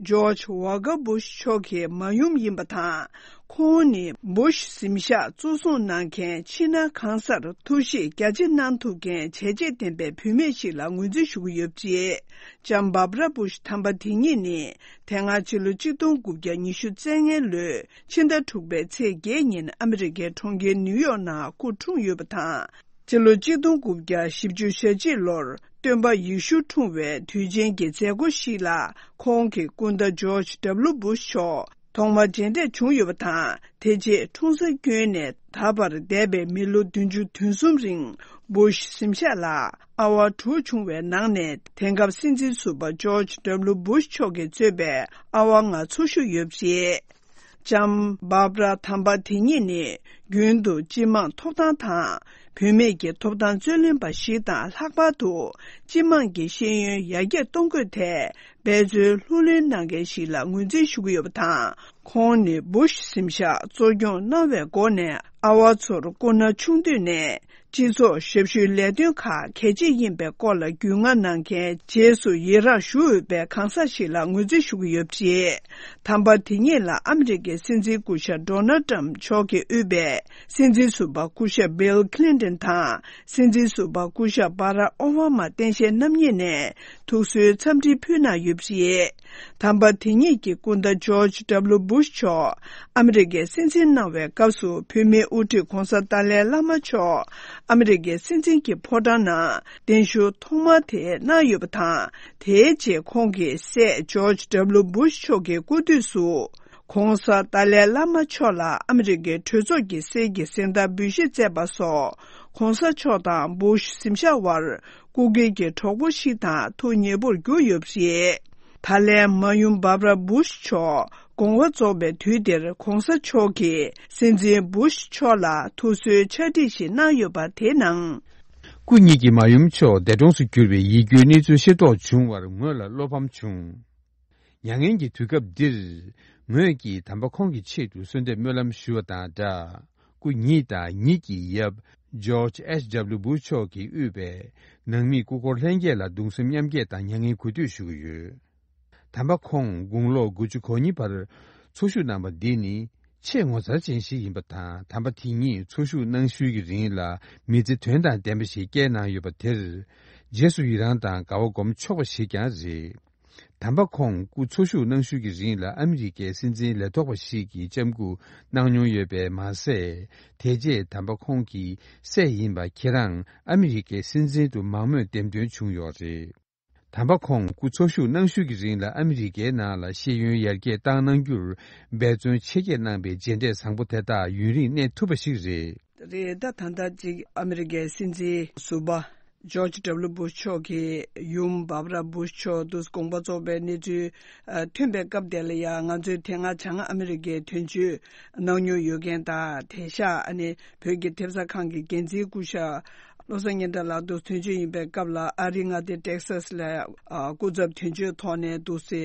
ཇོརྗ་ཝོ་ཀར་སྦུ་ཤི་མཆོག་གི་མ་ཡུམ་ཡིན་པ་དང་། ཁོང་ནི་སྦུ་ཤི་གཟིམ་ཤག་གཙོ་བཟུང་གནང་མཁན་ཕྱི་ནང་གང་སར་ཐུགས་གཞིགས་རྒྱ་ཆེ་གནང་ཐུབ་མཁན་བྱས་རྗེས་ལྡན་པའི་བུད་མེད་ཞིག་ལ་ངོས་འཛིན་ཞུ་གི་ཡོད་པ་རེད། ལྕམ་བྷར་བྷ་ར་སྦུ་ཤི་དམ་པ་དེ་ཉིད་ནི་དེ་སྔ་ཕྱི་ལོ་ཆིག་སྟོང་དགུ་བརྒྱ་ཉི་ཤུ་རྩ་ལྔའི་ལོའི་ཕྱི་ཟླ་དྲུག་པའི་ཚེས་བརྒྱད་ཉིན་ཨ་མི་རི་ཀའི་གྲོང་ཁྱེར་ནིའུ་ཡོག་ནང་སྐུ་འཁྲུངས་ཡོད་པ་དང་། སྤྱི་ལོ་ཆིག་སྟོང་དགུ་བརྒྱ་བཞི་བཅུ་ཞེ་གཅིག་ལོར་སྟོན་པ་ཡེ་ཤུ་འཁྲུངས་པའི་དུས་ཆེན་གྱི་མཛད་སྒོ་ཞིག་ལ་ཁོང་གི་སྐུ་ཟླ་ཇོརྗ་ཌབ་ལུ་སྦུ་ཤི་མཆོག་ཐོག་མར་མཇལ་འཕྲད་བྱུང་ཡོད་པ་དང་། དེ་རྗེས་འཁྲུངས་ས་བསྐྱོན་ནས་ད་བར་འདས་པའི་མི་ལོ་བདུན་ཅུ་དོན་གསུམ་རིང་སྦུ་ཤི་གཟིམ་ཤག་ལ་ཨ་བ་དྲུག་བྱུང་བའི་ནང་ནས། དེང་སྐབས་སྲིད་འཛིན་ཟུར་པ་ཇོརྗ་ཌབ་ལུ་སྦུ་ཤི་མཆོག་གིས་གཙོས་པའི་ཨ་བ་ལྔ་འཚོ་བཞུགས་ཡོད་པ་རེད། ལྕམ་བྷར་བྷ་ར་དམ་པ་དེ་ཉིད་ནི་རྒྱུན་དུ་སྤྱི་དམངས་ཐོབ་ཐང་དང་བུད་མེད་ཀྱི་ཐོབ་ཐང་རྩོད་ལེན་པ་ཞིག་དང་། ལྷག་པར་དུ་སྤྱི་དམངས་ཀྱི་ཤེས་ཡོན་ཡར་རྒྱས་གཏོང་དགོས་ཐད་འབད་བརྩོན་ལྷུར་ལེན་གནང་མཁན་ཞིག་ལ་ངོས་འཛིན་ཞུ་གི་ཡོད་པ་དང་། ཁོང་ནི་སྦུ་ཤི་གཟིམ་ཤག་གཙོ་སྐྱོང་གནང་བའི་སྒོ་ནས་ ཨ་བ་ཚོར་སྐུ་ན་ཆུང་དུས་ནས་སྤྱི་ཚོགས་ཞབས་ཞུའི་ལས་དོན་ཁག་གལ་ཆེ་ཡིན་པའི་སྐོར་ལ་རྒྱུས་མངའ་གནང་མཁན་རྗེས་སུ་ཡི་རངས་ཞུ་འོས་པའི་གང་ཟག་ཞིག་ལ་ངོས་འཛིན་ཞུ་གི་ཡོད་པ་རེད། དམ་པ་དེ་ཉིད་ལ་ཨ་མི་རི་ཀའི་སྲིད་འཛིན་སྐུ་ཞབས་ཌོ་ནལ་ཊམ་མཆོག་གིས་དབུས་པའི་སྲིད་འཛིན་ཟུར་པ་སྐུ་ཞབས་བྷིལ་ཁི་ལིན་ཏོན་དང་། སྲིད་འཛིན་ཟུར་པ་སྐུ་ཞབས་བྷ་རག་ཨོ་བྷ་མ་སྟངས་དཔྱལ་རྣམ་གཉིས་ནས་ཐུགས་གསོའི་འཚམས་འདྲི་ཕུལ་གནང་ཡོད་པ་རེད། དམ་པ་དེ་ཉིད་ཀྱི་སྐུ་ཟླ་ཇོརྗ་ཌབ་ལུ་སྦུ་ཤ་མཆོག་ཨ་མི་རི་ཀའི་སྲིད་འཛིན་གནང་བའི་སྐབས་སུ་བོད་མིའི་དབུ་ཁྲིད་༧གོང་ས་ཏཱ་ལའི་བླ་མ་མཆོག་ཨ་མི་རི་ཀའི་སྲིད་འཛིན་གྱི་ཕོ་བྲང་ནང་གདན་ཞུ་ཐོག་མ་དེ་གནང་ཡོད་པ་དང་། དེའི་རྗེས་ཁོང་གི་སྲས་ཇོརྗ་ཌབ་ལུ་སྦུ་ཤ་མཆོག་གི་སྐུ་དུས་སུ། ༧གོང་ས་ཏཱ་ལའི་བླ་མ་མཆོག་ལ་ཨ་མི་རི་ཀའི་གྲོས་ཚོགས་ཀྱི་སྲིད་ཀྱི་གཟེངས་རྟགས་འབུལ་བཞེས་མཛད་པ་སོགས། ༧གོང་ས་མཆོག་དང་སྦུ་ཤ་གཟིམ་ཤག་དབར་སྐུ་སྒེར་གྱི་གྲོགས་པོ་ཞིག་དང་ཐུགས་མཉེས་པོར་གྱུར་ཡོད་པ་རེད། ད་ལན་མ་ཡུམ་བྷར་བྷ་ར་སྦུ་ཤ་མཆོག་དགོངས་པ་རྫོགས་པའི་དུས་དེར་༧གོང་ས་མཆོག་གིས་སྲིད་འཛིན་སྦུ་ཤ་མཆོག་ལ་ཐུགས་གསོའི་ཕྱག་བྲིས་ཤིག་གནང་ཡོད་པ་དེའི་ནང་། སྐུ་ཉིད་ཀྱི་མ་ཡུམ་མཆོག་འདས་གྲོངས་སུ་གྱུར་བའི་ཡིད་སྐྱོའི་གནས་ཚུལ་ཤེས་རྟོགས་བྱུང་བར་ངོས་ལ་བློ་ཕམ་བྱུང་། མྱ་ངན་གྱི་དུས་སྐབས་འདིར། ངོས་ཀྱིས་དམ་པ་ཁོང་གི་ཆེད་དུ་གསོལ་འདེབས་སྨོན་ལམ་ཞུ་བ་དང་སྦྲགས། སྐུ་ཉིད་དང་ཉིད་ཀྱི་ཡབ་ཇོརྗ་ཨེཆ་ཌབ་ལུ་སྦུ་ཤ་མཆོག་གིས་དབུས་པའི་ནང་མིའི་སྐུ་འཁོར་ལྷན་རྒྱས་ལ་གདུང་སེམས་མཉམ་སྐྱེད་དང་མྱ་ངན་གུས་འདུད་ཞུ་གི་ཡོད། དམ་པ་ཁོང་དགུང་ལོ་དགུ་བཅུ་གོ་གཉིས་བར་འཚོ་བཞུགས་གནང་བ་འདི་ནི་ཆེས་ངོ་མཚར་ཅན་ཞིག་ཡིན་པ་དང་། དམ་པ་དེ་ཉིད་འཚོ་བཞུགས་གནང་ཤུལ་གྱི་རིང་ལ་མི་ཚེ་དོན་དང་ལྡན་པ་ཞིག་བསྐྱལ་གནང་ཡོད་པ་དེར་རྗེས་སུ་ཡི་རངས་དང་དགའ་བ་སྒོམ་ཆོག་པ་ཞིག་ཀྱང་རེད། དམ་པ་ཁོང་སྐུ་འཚོ་བཞུགས་གནང་ཤུལ་གྱི་རིང་ལ་ཨ་མི་རི་ཀའི་སྲིད་འཛིན་ལས་ཐོག་པ་ཞིག་གིས་ལྕམ་སྐུ་གནང་མྱོང་ཡོད་པས་མ་ཟད། དེ་རྗེས་དམ་པ་ཁོང་གི་སྲས་ཡིན་པ་ཁྱེད་རང་ཨ་མི་རི་ཀའི་སྲིད་འཛིན་དུ་མང་མོས་འདེམས་ཐོན་བྱུང་ཡོད་རེད། དམ་པ་ཁོང་སྐུ་འཚོ་བཞུགས་གནང་ཤུལ་གྱི་རིང་ལ་ཨ་མི་རི་ཀའི་ནང་ལ་ཤེས་ཡོན་ཡར་རྒྱས་བཏང་གནང་རྒྱུར་འབད་བརྩོན་ཆེ་བསྐྱེད་གནང་པའི་མཇལ་འཕྲད་བཟང་པོ་དེ་དག་ཡུན་རིང་གནས་ཐུབ་པ་ཞིག་རེད། རེད། ད་ད་ལྟ་ཅིག་ཨ་མི་རི་ཀའི་སྲིད་འཛིན་ཟུར་པ་ཇོརྗ་ཌབ་ལུ་སྦུ་ཤ་མཆོག་གི་ཡུམ་བྷར་བྷ་ར་སྦུ་ཤ་མཆོག་ཏུ་དགོངས་པ་རྫོགས་པའི་གནས་ཚུལ་ཨ་ཐོན་པའི་སྐབས་དེ་ལ་ཡང་ང་ཚོས་དེ་སྔ་བྱང་ཨ་མི་རི་ཀའི་དོན་གཅོད་གནང་མྱོང་ཡོད་མཁན་དང་། དེང་སང་ཨ་ནི་བོད་ཀྱི་ཐེབས་རྩ་ཁང་གི་འགན་འཛིན་སྐུ་ཞབས་བློ་བཟང་སྙན་གྲགས་ལགས་ཏུ་དོན་གཅོད་ཡིན་པའི་སྐབས་ལ་ཨ་རིའི་མངའ་སྡེ་ཊེག་སཱས་ལ་ཨ་སྐུ་ཚབ་དོན་གཅོད་ཐོག་ནས་འདུག་སེ་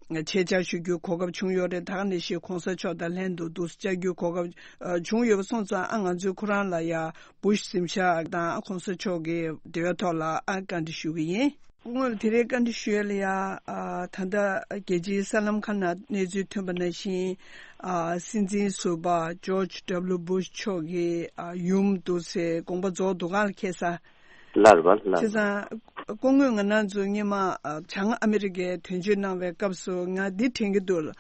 ཆེད་བཅར་ཞུ་རྒྱུའི་གོ་སྐབས་བྱུང་ཡོད་རེད། ད་ག་ནང་བཞིན་གོང་ས་མཆོག་དང་ལྷན་དུ་འདུག་སེ་བཅར་རྒྱུའི་གོ་སྐབས་ཨ་བྱུང་ཡོད་པ་སོང་ཙང་། ཨ་ང་ཚོས་ཁོ་རང་ལ་ཡ་སྦུ་ཤ་གཟིམ་ཤག་དང་ཨ་གོང་ས་མཆོག་གི་འབྲེལ་བའི་ཐོག་ལ་ཨ་བཀའ་འདྲི་ཞུ་གི་ཡིན། སྐུ་ངོ་ལ་དེ་རིང་བཀའ་འདྲི་ཞུ་ཡས་ལ་ཡ། ཨ་ད་ལྟ་རྒྱལ་སྤྱིའི་གསར་ལམ་ཁག་ནང་གནས་ཚུལ་ཐོན་པ་ནང་བཞིན། ཨ་སྲིད་འཛིན་ཟུར་པ་ཇོརྗ་ཌབ་ལུ་སྦུ་ཤ་མཆོག་གི་ཨ་ཡུམ་འདུག་སེ་དགོངས་པ་རྫོགས་འདུག་ག་ལ་ཁེལ་ས། ལར་བ་ལར། བྱས་ཙང་སྐུ་ངོས་ང་རང་ཚོ་སྔོན་མ་ཨ་བྱང་ཨ་མི་རི་ཀའི་དོན་གཅོད་གནང་བའི་སྐབས་སུ་ང་འདི་དྲན་གྱི་འདུག་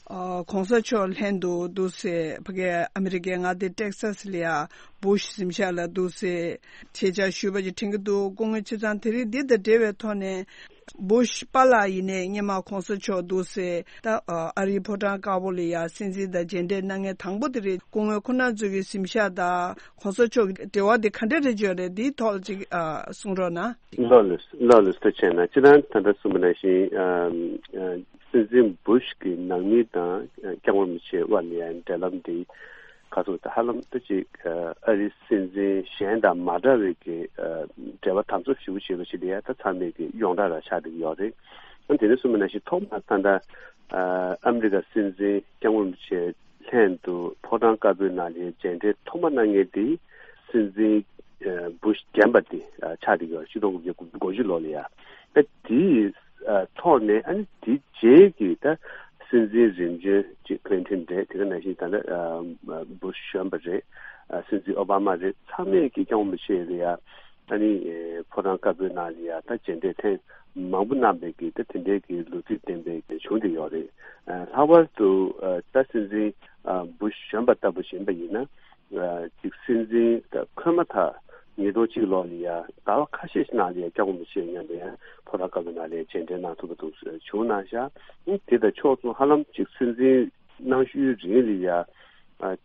ཨ་གོང་ས་མཆོག་ལྷན་དུ་འདུག་སེ་ཕ་གིའི་ཨ་མི་རི་ཀའི་མངའ་སྡེ་ཊེག་སཱས་ལ་ཡ་སྦུ་ཤ་གཟིམ་ཤག་ལ་འདུག་སེ་ཆེད་བཅར་ཞུས་པ་ཅིག་དྲན་གྱི་འདུག་སྐུ་ངོ། བྱས་ཙང་དེ་རིང་འདི་དང་འབྲེལ་བའི་ཐོག་ནས་སྦུ་ཤ་པཱ་ལགས་ཡིན་ནའི་སྔོན་མ་གོང་ས་མཆོག་འདུག་སེ་ད་ཨ་རིའི་ཕོ་བྲང་དཀར་པོ་ལ་ཡ་སྲིད་འཛིན་དང་མཇལ་འཕྲད་གནང་མཁན་དང་པོ་དེ་རེད། སྐུ་ངོ་ཁོ་རང་ཚོ་གི་གཟིམ་ཤག་དང་གོང་ས་མཆོག་གི་འབྲེལ་བ་དེ་ག་འདྲ་རེ་ཡོད་རེད། འདིའི་ཐོག་ལ་ཅིག་ཨ་གསུང་རོགས་གནང་། ལགས་ལགས་ལགས་ལགས། ཐུགས་རྗེ་གནང་། སྤྱིར་བཏང་ད་ལྟ་གསུངས་པ་ནང་བཞིན་ཨ་ཨ་སྲིད་འཛིན་སྦུ་ཤ་གི་ནང་མི་དང་ཨ་སྐྱབས་མགོན་རིན་པོ་ཆེ་དབར་ལ་ཡང་འབྲེལ་ལམ་འདི་ག་ཚོད་ད་ཧ་ལམ་ད་ཅིག་ཨ་ཨ་རིའི་སྲིད་འཛིན་གཞན་དང་མ་འདྲ་བའི་གི་ཨ་འབྲེལ་བ་དམ་ཟབ་ཞེ་པོ་བྱས་པ་ཞིག་ལ་ཡང་ད་ཚང་མས་གི་ཡོངས་གྲགས་རང་ཆགས་བསྡད་ཀྱི་ཡོད་རེད། ཨ་དེ་ནས་གསུངས་པ་ནང་བཞིན་ཐོག་མར་ད་ལྟ་ཨ་ཨ་མི་རི་ཀ་སྲིད་འཛིན་སྐྱབས་མགོན་རིན་པོ་ཆེ་ལྷན་དུ་ཕོ་བྲང་དཀར་པོའི་ནང་ལ་མཇལ་འཕྲད་ཐོག་མ་གནང་མཁན་དེ་སྲིད་འཛིན་ཨ་སྦུ་ཤ་རྒན་པ་དེ་ཨ་ཆགས་བསྡད་ཀྱི་ཡོད། ཆིག་སྟོང་དགུ་བརྒྱ་དགུ་བཅུ་གོ་བཞི་ལོ་ལ་ཡ། ད་དེའི་ཨ་ཐོག་ནས་ཨ་ནི་དེ་རྗེས་ཀྱི་ད་སྲིད་འཛིན་རིམ་བྱོན་ཅིག་ཀི་ལིན་ཊོན་རེད། དེ་ག་ནང་བཞིན་ད་ལྟ་ཨ་སྦུ་ཤ་གཞོན་པ་རེད། ཨ་སྲིད་འཛིན་ཨོ་བྷ་མ་རེད། ཚང་མས་ཀྱི་སྐྱབས་མགོན་རིན་པོ་ཆེ་ལ་ཡ་ཨ་ནི་ཨེ་ཕོ་བྲང་དཀར་པོའི་ནང་ལ་ཡ་ད་མཇལ་འཕྲད་ཐེངས་མང་པོ་གནང་བའི་གི་ད་དེ་འདྲའི་གི་ལོ་རྒྱུས་ལྡན་པའི་གི་བྱུང་བསྡད་ཡོད་རེད། ཨ་ལྷག་པར་དུ་ཨ་ད་སྲིད་འཛིན་ཨ་སྦུ་ཤ་གཞོན་པ་ལྟ་བུ་ཡིན་པ་ཡིན་ན། ཨ་ཅིག་སྲིད་འཛིན་ད་འཁོད་མ་ཐག་ཉིས་སྟོང་གཅིག་ལོ་ལ་ཡ་ཟླ་བ་ཁ་ཤས་ཤིག་ནང་ལ་ཡ་སྐྱབས་མགོན་རིན་པོ་ཆེ་མཉམ་དུ་ཡ་ཕོ་བྲང་དཀར་པོའི་ནང་ལ་ཡ་མཇལ་འཕྲད་གནང་ཐུབ་པ་འདུག་བྱུང་གནང་ཤག་དེ་དང་ཕྱོགས་མཚུངས་ཧ་ལམ་ཅིག་སྲིད་འཛིན་གནང་ཤུལ་རིང་ལ་ཡ་ཨ་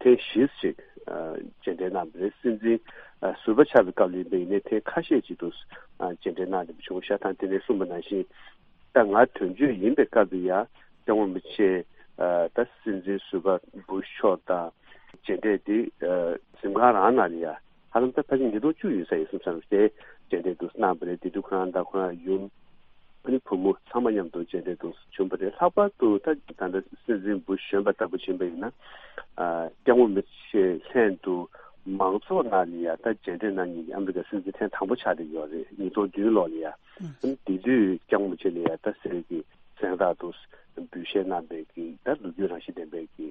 ཐེངས་བཞི་ཞིག་ཨ་མཇལ་འཕྲད་གནང་བ་རེད། སྲིད་འཛིན་ཨ་ཟུར་པ་ཆགས་པའི་སྐབས་ལ་ཡིན་པ་ཡིན་ནའི་ཐེངས་ཁ་ཤས་ཅིག་ཏུ་ཨ་མཇལ་འཕྲད་གནང་བསྡད་པ་བྱུང་ཤག་དང་། དེ་ནས་གསུངས་པ་ནང་བཞིན་ད་ང་དོན་གཅོད་ཡིན་པའི་སྐབས་ལ་ཡ་སྐྱབས་མགོན་རིན་པོ་ཆེ་ཨ་ད་སྲིད་འཛིན་ཟུར་པ་སྦུ་ཤ་མཆོག་དང་མཇལ་འཕྲད་དེ་ཨ་གཟིམ་ཁང་རང་ནང་ལ་ཡ་ཧ་ལམ་ད་ཕལ་ཆེར་ཉིས་སྟོང་བཅུ་ཡིན་ས་ཡིན་བསམ་བསམ་དེ་མཇལ་འཕྲད་དུ་གནང་བ་རེད། དེ་དུས་ཁོ་རང་དང་ཁོ་རང་ཡུམ་ཨ་ནི་བུ་མོ་ཚང་མ་མཉམ་དུ་མཇལ་འཕྲད་དུ་བྱུང་བ་རེད། ལྷག་པར་དུ་ད་ད་ལྟ་སྲིད་འཛིན་སྦུ་ཤ་གཞོན་པ་ལྟ་བུ་ཡིན་པ་ཡིན་ན་ཨ་སྐྱབས་མགོན་རིན་པོ་ཆེ་ལྷན་དུ་ མང་ཚོགས་ནང་ལ་ཡ་ད་མཇལ་འཕྲད་གནང་མཁན་གྱི་ཨ་མི་རི་ཀའི་སྲིད་འཛིན་ཐེངས་དང་པོ་ཆགས་བསྡད་ཡོད་རེད། ཉིས་སྟོང་བདུན་ལོ་ལ་ཡ། ཨ་ནི་དེ་དུས་སྐྱབས་མགོན་རིན་པོ་ཆེ་ལ་ཡ་ད་གསེར་གྱི་གཟེངས་རྟགས་དང་འབུལ་བཞེས་གནང་པའི་གི་ད་ལོ་རྒྱུས་རང་བཞིན་ལྡན་པའི་གི་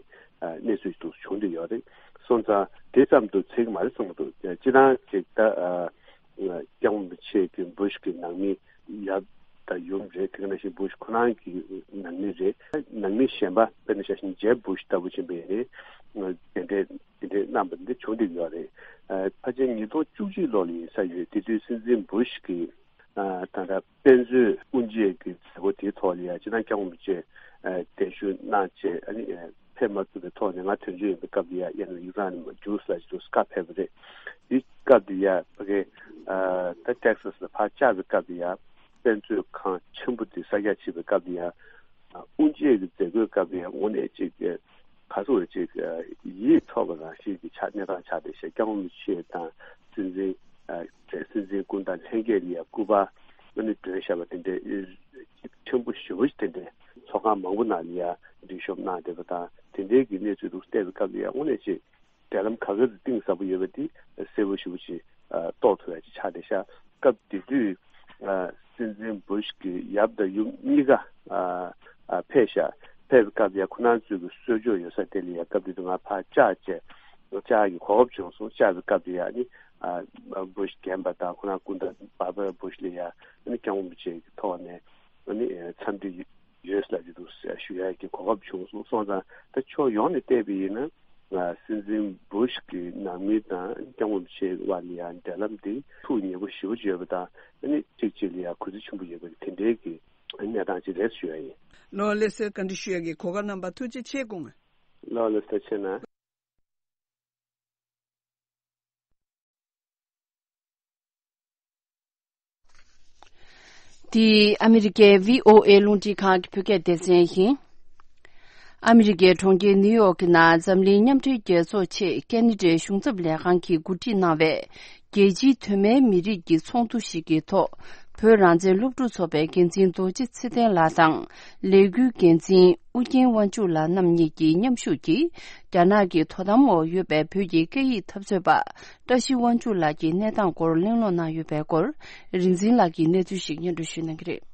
གནས་ཚུལ་ཞིག་བྱུང་བསྡད་ཡོད་རེད། སོང་ཙང་དེ་ཙམ་དུ་ཚིག་མ་རེད་བསམ་གྱི་འདུག་སྤྱིར་བཏང་ཅིག་ད་སྐྱབས་མགོན་རིན་པོ་ཆེ་གི་བུ་ཤི་གི་ནང་མི་ཡབ་དང་ཡུམ་རེད། དེ་ག་ནང་བཞིན་བུ་ཤི་ཁོ་རང་གི་ནང་མི་རེད། ནང་མི་གཞན་པ་དཔེར་ན་ཆ་བཞིན་ཇེབ་བུ་ཤི་ལྟ་བུ་ཕྱིན་པ་ཡིན་ནའི་གདན་འདྲེན་གདན་འདྲེན་གནང་བ་འདི་བྱུང་བསྡད་ཡོད་རེད། ཕལ་ཆེར་ཉིས་སྟོང་བཅུ་གཅིག་ལོ་ལ་ཡིན་ས་ཡོད། དེ་དུས་སྲིད་འཛིན་བུ་ཤི་གིས་ད་ལྟ་དཔེ་མཛོད་དབུ་འབྱེད་ཀྱི་མཛད་སྒོ་དེའི་ཐོག་ལ་ཡ་སྤྱིར་བཏང་སྐྱབས་མགོན་རིན་པོ་ཆེ་གདན་ཞུ་གནང་བྱས་ཨ་ནི་ཕེབས་མ་ཐུབ་པའི་ཐོག་ནས་ང་དོན་གཅོད་ཡིན་པའི་སྐབས་དེ་ཡ་ཡང་ན་ཡུ་ཀེ་རན་ནས་ཇུ་སི་ལ་ཇུ་སི་ཁ་ཕེབས་པ་རེད། དེ་སྐབས་དེ་ཡ་ཕ་གི་ད་ཏེག་སཱས་ལ་ཕར་བཅར་བའི་སྐབས་དེ་ཡ་དཔེ་མཛོད་ཁང་ཆེན་པོ་དེ་གསར་རྒྱག་བྱེད་པའི་སྐབས་དེ་ཡ་དབུ་འབྱེད་ཀྱི་མཛད་སྒོའི་སྐབས་དེ་ཡ་དངོས་གནས་ཅིག་ག་ཚོད་ཅིག་ཡིད་འཕྲོག་པ་རང་བཞིན་གྱི་ཆ་གནས་སྟངས་ཆགས་བསྡད་ཤག་སྐྱབས་མགོན་རིན་པོ་ཆེ་དང་སྲིད་འཛིན་སྲིད་འཛིན་སྐུ་ཟླ་ལྷན་རྒྱས་ལ་ཡ་སྐུ་པར་ཨ་ནི་སྒྲོན་བཞག་པ་དེ་འདྲའི་ཆེན་པོ་ཞེ་པོ་ཞིག་དེ་འདྲའི་ཚོགས་ཁང་མང་པོ་ནང་ལ་ཡ་འགྲེལ་བཤད་གནང་བསྡད་པ་དང་དེ་འདྲའི་གི་གནས་ཚུལ་དུ་བལྟས་པའི་སྐབས་ལ་ཡ་དངོས་གནས་ཅིག་འབྲེལ་ལམ་ག་གེ་དང་གཏིང་ཟབ་པོ་ཡོད་པ་འདི་གསལ་པོ་ཞེ་པོ་ཅིག་རྟོགས་ཐུབ་ཡ་ཅིག་ཆགས་བསྡད་ཤག་སྐབས་དེ་དུས་སྲིད་འཛིན་བུ་ཤི་གི་ཡབ་དང་ཡུམ་གཉིས་ཀ་ཕེབས་ཤག་ཕེབས་པའི་སྐབས་ཡ་ཁོ་རང་ཚོའི་གི་གསོལ་ལྕོག་ཡོད་ས་དེ་ལ་ཡ་སྐབས་དེ་དུས་ང་ཕར་བཅར་བྱས་བཅར་གི་གོ་སྐབས་བྱུང་སོང་། བཅར་བའི་སྐབས་དེ་ཡ་ནི་བུ་ཤི་རྒན་པ་དང་ཁོ་རང་སྐུ་ཟླ་བར་བར་བུ་ཤི་ལ་ཡ་ནི་སྐྱབས་མགོན་རིན་པོ་ཆེ་གི་ཐོག་ནས་ནི་འཚམས་འདྲི་ཡོད་ལབ་ཀྱི་འདུག་ཞུ་ཡག་གི་གོ་སྐབས་བྱུང་སོང་། སོང་ཙང་ད་ཕྱོགས་ཡོངས་ནས་བལྟས་པ་ཡིན་ན་སྲིད་འཛིན་བུ་ཤི་གི་ནང་མི་དང་སྐྱབས་མགོན་རིན་པོ་ཆེ་དབར་ལ་ཡང་འབྲེལ་ལམ་དེ་ཐུགས་མཉེས་པོ་ཞེ་པོ་ཅིག་ཡོད་པ་དང་ཨ་ནི་གཅིག་གཅིག་ལ་ཡང་གུས་བརྩི་ཆེན་པོ་ཡོད་པ་དེ་འདྲའི་གི་གནས་སྟངས་ཅིག་རེད་ཞུ་ཡ་ཡིན། ལགས་ལགས་སོ། བཀའ་འདྲི་ཞུ་ཡག་གི་གོ་སྐབས་གནང་བར་ཐུགས་རྗེ་ཆེ། དགོངས། ལགས་ལགས་སོ། ཐུགས་རྗེ་ཆེ་གནང་། འདི་ཨ་མི་རི་ཀའི་བྷི་ཨོ་ཨེ་རླུང་འཕྲིན་ཁང་གི་བོད་སྐད་སྡེ་ཚན་ཡིན། ཨ་མི་རི་ཀའི་གྲོང་ཁྱེར་ནིའུ་ཡོག་གི་ནང་འཛམ་གླིང་མཉམ་འབྲེལ་རྒྱལ་ཚོགས་ཆེད་ཀེ་ན་ཌའི་གཞུང་ཚབ་ལས་ཁང་གིས་གོ་སྒྲིག་གནང་བའི་རྒྱལ་སྤྱིའི་གདོད་མའི་མི་རིགས་ཀྱི་ཚོགས་འདུ་ཞིག་གི་ཐོག་བོད་རང་བཙན་སློབ་ཕྲུག་ཚོགས་པའི་འགན་འཛིན་རྡོ་རྗེ་ཚེ་བརྟན་ལགས་དང་ལས་འགུལ་འགན་འཛིན་ཨུ་རྒྱན་དབང་ཕྱུག་ལགས་རྣམ་གཉིས་ཀྱིས་མཉམ་ཞུགས་ཀྱིས་རྒྱ་ནག་གི་དོ་དམ་འོག་ཡོད་པའི་བོད་ཀྱི་སྐད་ཡིག་འཐབ་རྩོད་པ་བཀྲ་ཤིས་དབང་ཕྱུག་ལགས་ཀྱི་གནས་སྟངས་སྐོར་གླེང་སློང་གནང་ཡོད་པའི་སྐོར་རིག་འཛིན་ལགས་ཀྱིས་གནས་ཚུལ་ཞིག་སྙན་སྒྲོན་ཞུ་གནང་གི་རེད།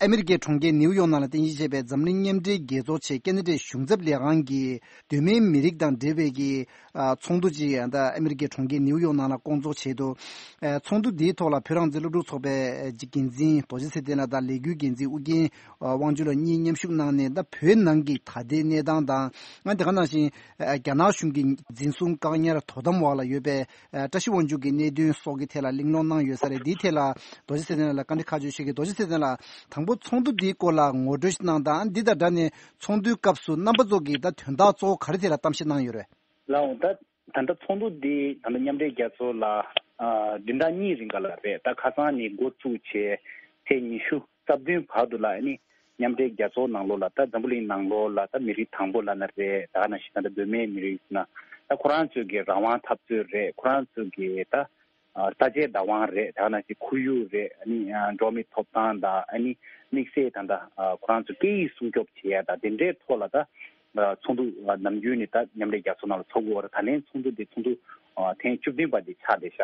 ཨ་མི་རི་ཀའི་གྲོང་ཁྱེར་ནིའུ་ཡོག་ནང་ལ་རྟེན་གཞི་བྱས་པའི་འཛམ་གླིང་མཉམ་འབྲེལ་རྒྱལ་ཚོགས་ཆེད་ཀེ་ན་ཌའི་གཞུང་ཚབ་ལས་ཁང་གིས་གདོད་མའི་མི་རིགས་དང་འབྲེལ་བའི་གི་ཨ་ཚོགས་འདུ་ཅིག་ད་ཨ་མི་རི་ཀའི་གྲོང་ཁྱེར་ནིའུ་ཡོག་ནང་ལ་བསྐོང་ཚོགས་བྱས་འདུག་ཨ་ཚོགས་འདུ་འདིའི་ཐོག་ལ་བོད་རང་བཙན་སློབ་ཕྲུག་ཚོགས་པའི་འགན་འཛིན་རྡོ་རྗེ་ཚེ་བརྟན་ལགས་དང་ལས་འགུལ་འགན་འཛིན་ཨུ་རྒྱན་དབང་ཕྱུག་ལགས་གཉིས་མཉམ་ཞུགས་གནང་ནས་ད་བོད་ནང་གི་ད་ལྟའི་གནས་སྟངས་དང་ང་དེ་ག་ནང་བཞིན་རྒྱ་ནག་གཞུང་གི་འཛིན་བཟུང་བཀག་ཉར་དོ་དམ་འོག་ལ་ཡོད་པའི་བཀྲ་ཤིས་དབང་ཕྱུག་གི་གནད་དོན་སོགས་ཀྱི་ཐད་ལ་གླེང་སློང་གནང་ཡོད་ས་རེད། འདིའི་ཐད་ལ་རྡོ་རྗེ་ཚེ་བརྟན་ལགས་ལ་བཀའ་འདྲི་ཁག་ཅིག་ཞུ་གི། རྡོ་རྗེ་ཚེ་བརྟན་ལགས་དང་པོ་ཚོགས་འདུ་འདིའི་སྐོར་ལ་ངོ་སྤྲོད་ཞིག་གནང་དང་། འདི་དང་སྦྲགས་ནས་ཚོགས་འདུའི་སྐབས་སུ་རྣམ་པ་ཚོ་གིས་ད་དོན་དག་གཙོ་བོ་ག་རེ་ཐད་ལ་གཏམ་བཤད་གནང་ཡོད་རེད། ལགས་འོང་། ད་ད་ལྟ་ཚོགས་འདུ་འདི་ད་ལྟ་མཉམ་འབྲེལ་རྒྱལ་ཚོགས་ལ་ཨ་བདུན་ཕྲག་གཉིས་རིང་ག་ལ་རེད། ད་ཁ་སང་ནས་འགོ་བཙུགས་བྱས་ཚེས་ཉི་ཤུ་རྩ་བདུན་བར་དུ་ལ་ཨ་ནི་མཉམ་འབྲེལ་རྒྱལ་ཚོགས་ནང་ལོགས་ལ་ད་འཛམ་བུ་གླིང་ནང་ལོགས་ལ་ད་མི་རིགས་དང་པོ་ལབ་ན་རེད། ད་ག་ནང་བཞིན་ད་ལྟ་གདོད་མའི་མི་རིགས་ཟེར་ན་ད་ཁོ་རང་ཚོའི་གི་རང་དབང་འཐབ་རྩོད་རེད། ཁོ་རང་ཚོའི་གི་ད་ཨ་ས་ཆའི་བདག་དབང་རེད། ད་ག་ནང་བཞིན་ཁོར་ཡུག་རེད། ཨ་ནི་ཨ་འགྲོ་བ་མིའི་ཐོབ་ཐང་དང་ཨ་ནི་དམིགས་བསལ་ད་ལྟ་ཨ་ཁོ་རང་ཚོ་སྐད་ཡིག་སྲུང་སྐྱོབ་བྱེད་ཡ་དང་དེ་འདྲའི་ཐོག་ལ་ད་ཨ་ཚོགས་འདུ་ཨ་ནམ་རྒྱུན་ནས་ད་མཉམ་འབྲེལ་རྒྱལ་ཚོགས་ནང་ལ་ཚོགས་ཀྱི་ཡོད་རེད། ད་ལན་ཚོགས་འདུ་འདི་ཚོགས་འདུ་ཨ་ཐེངས་བཅུ་བདུན་པ་འདི་ཆགས་བསྡད་ཤག་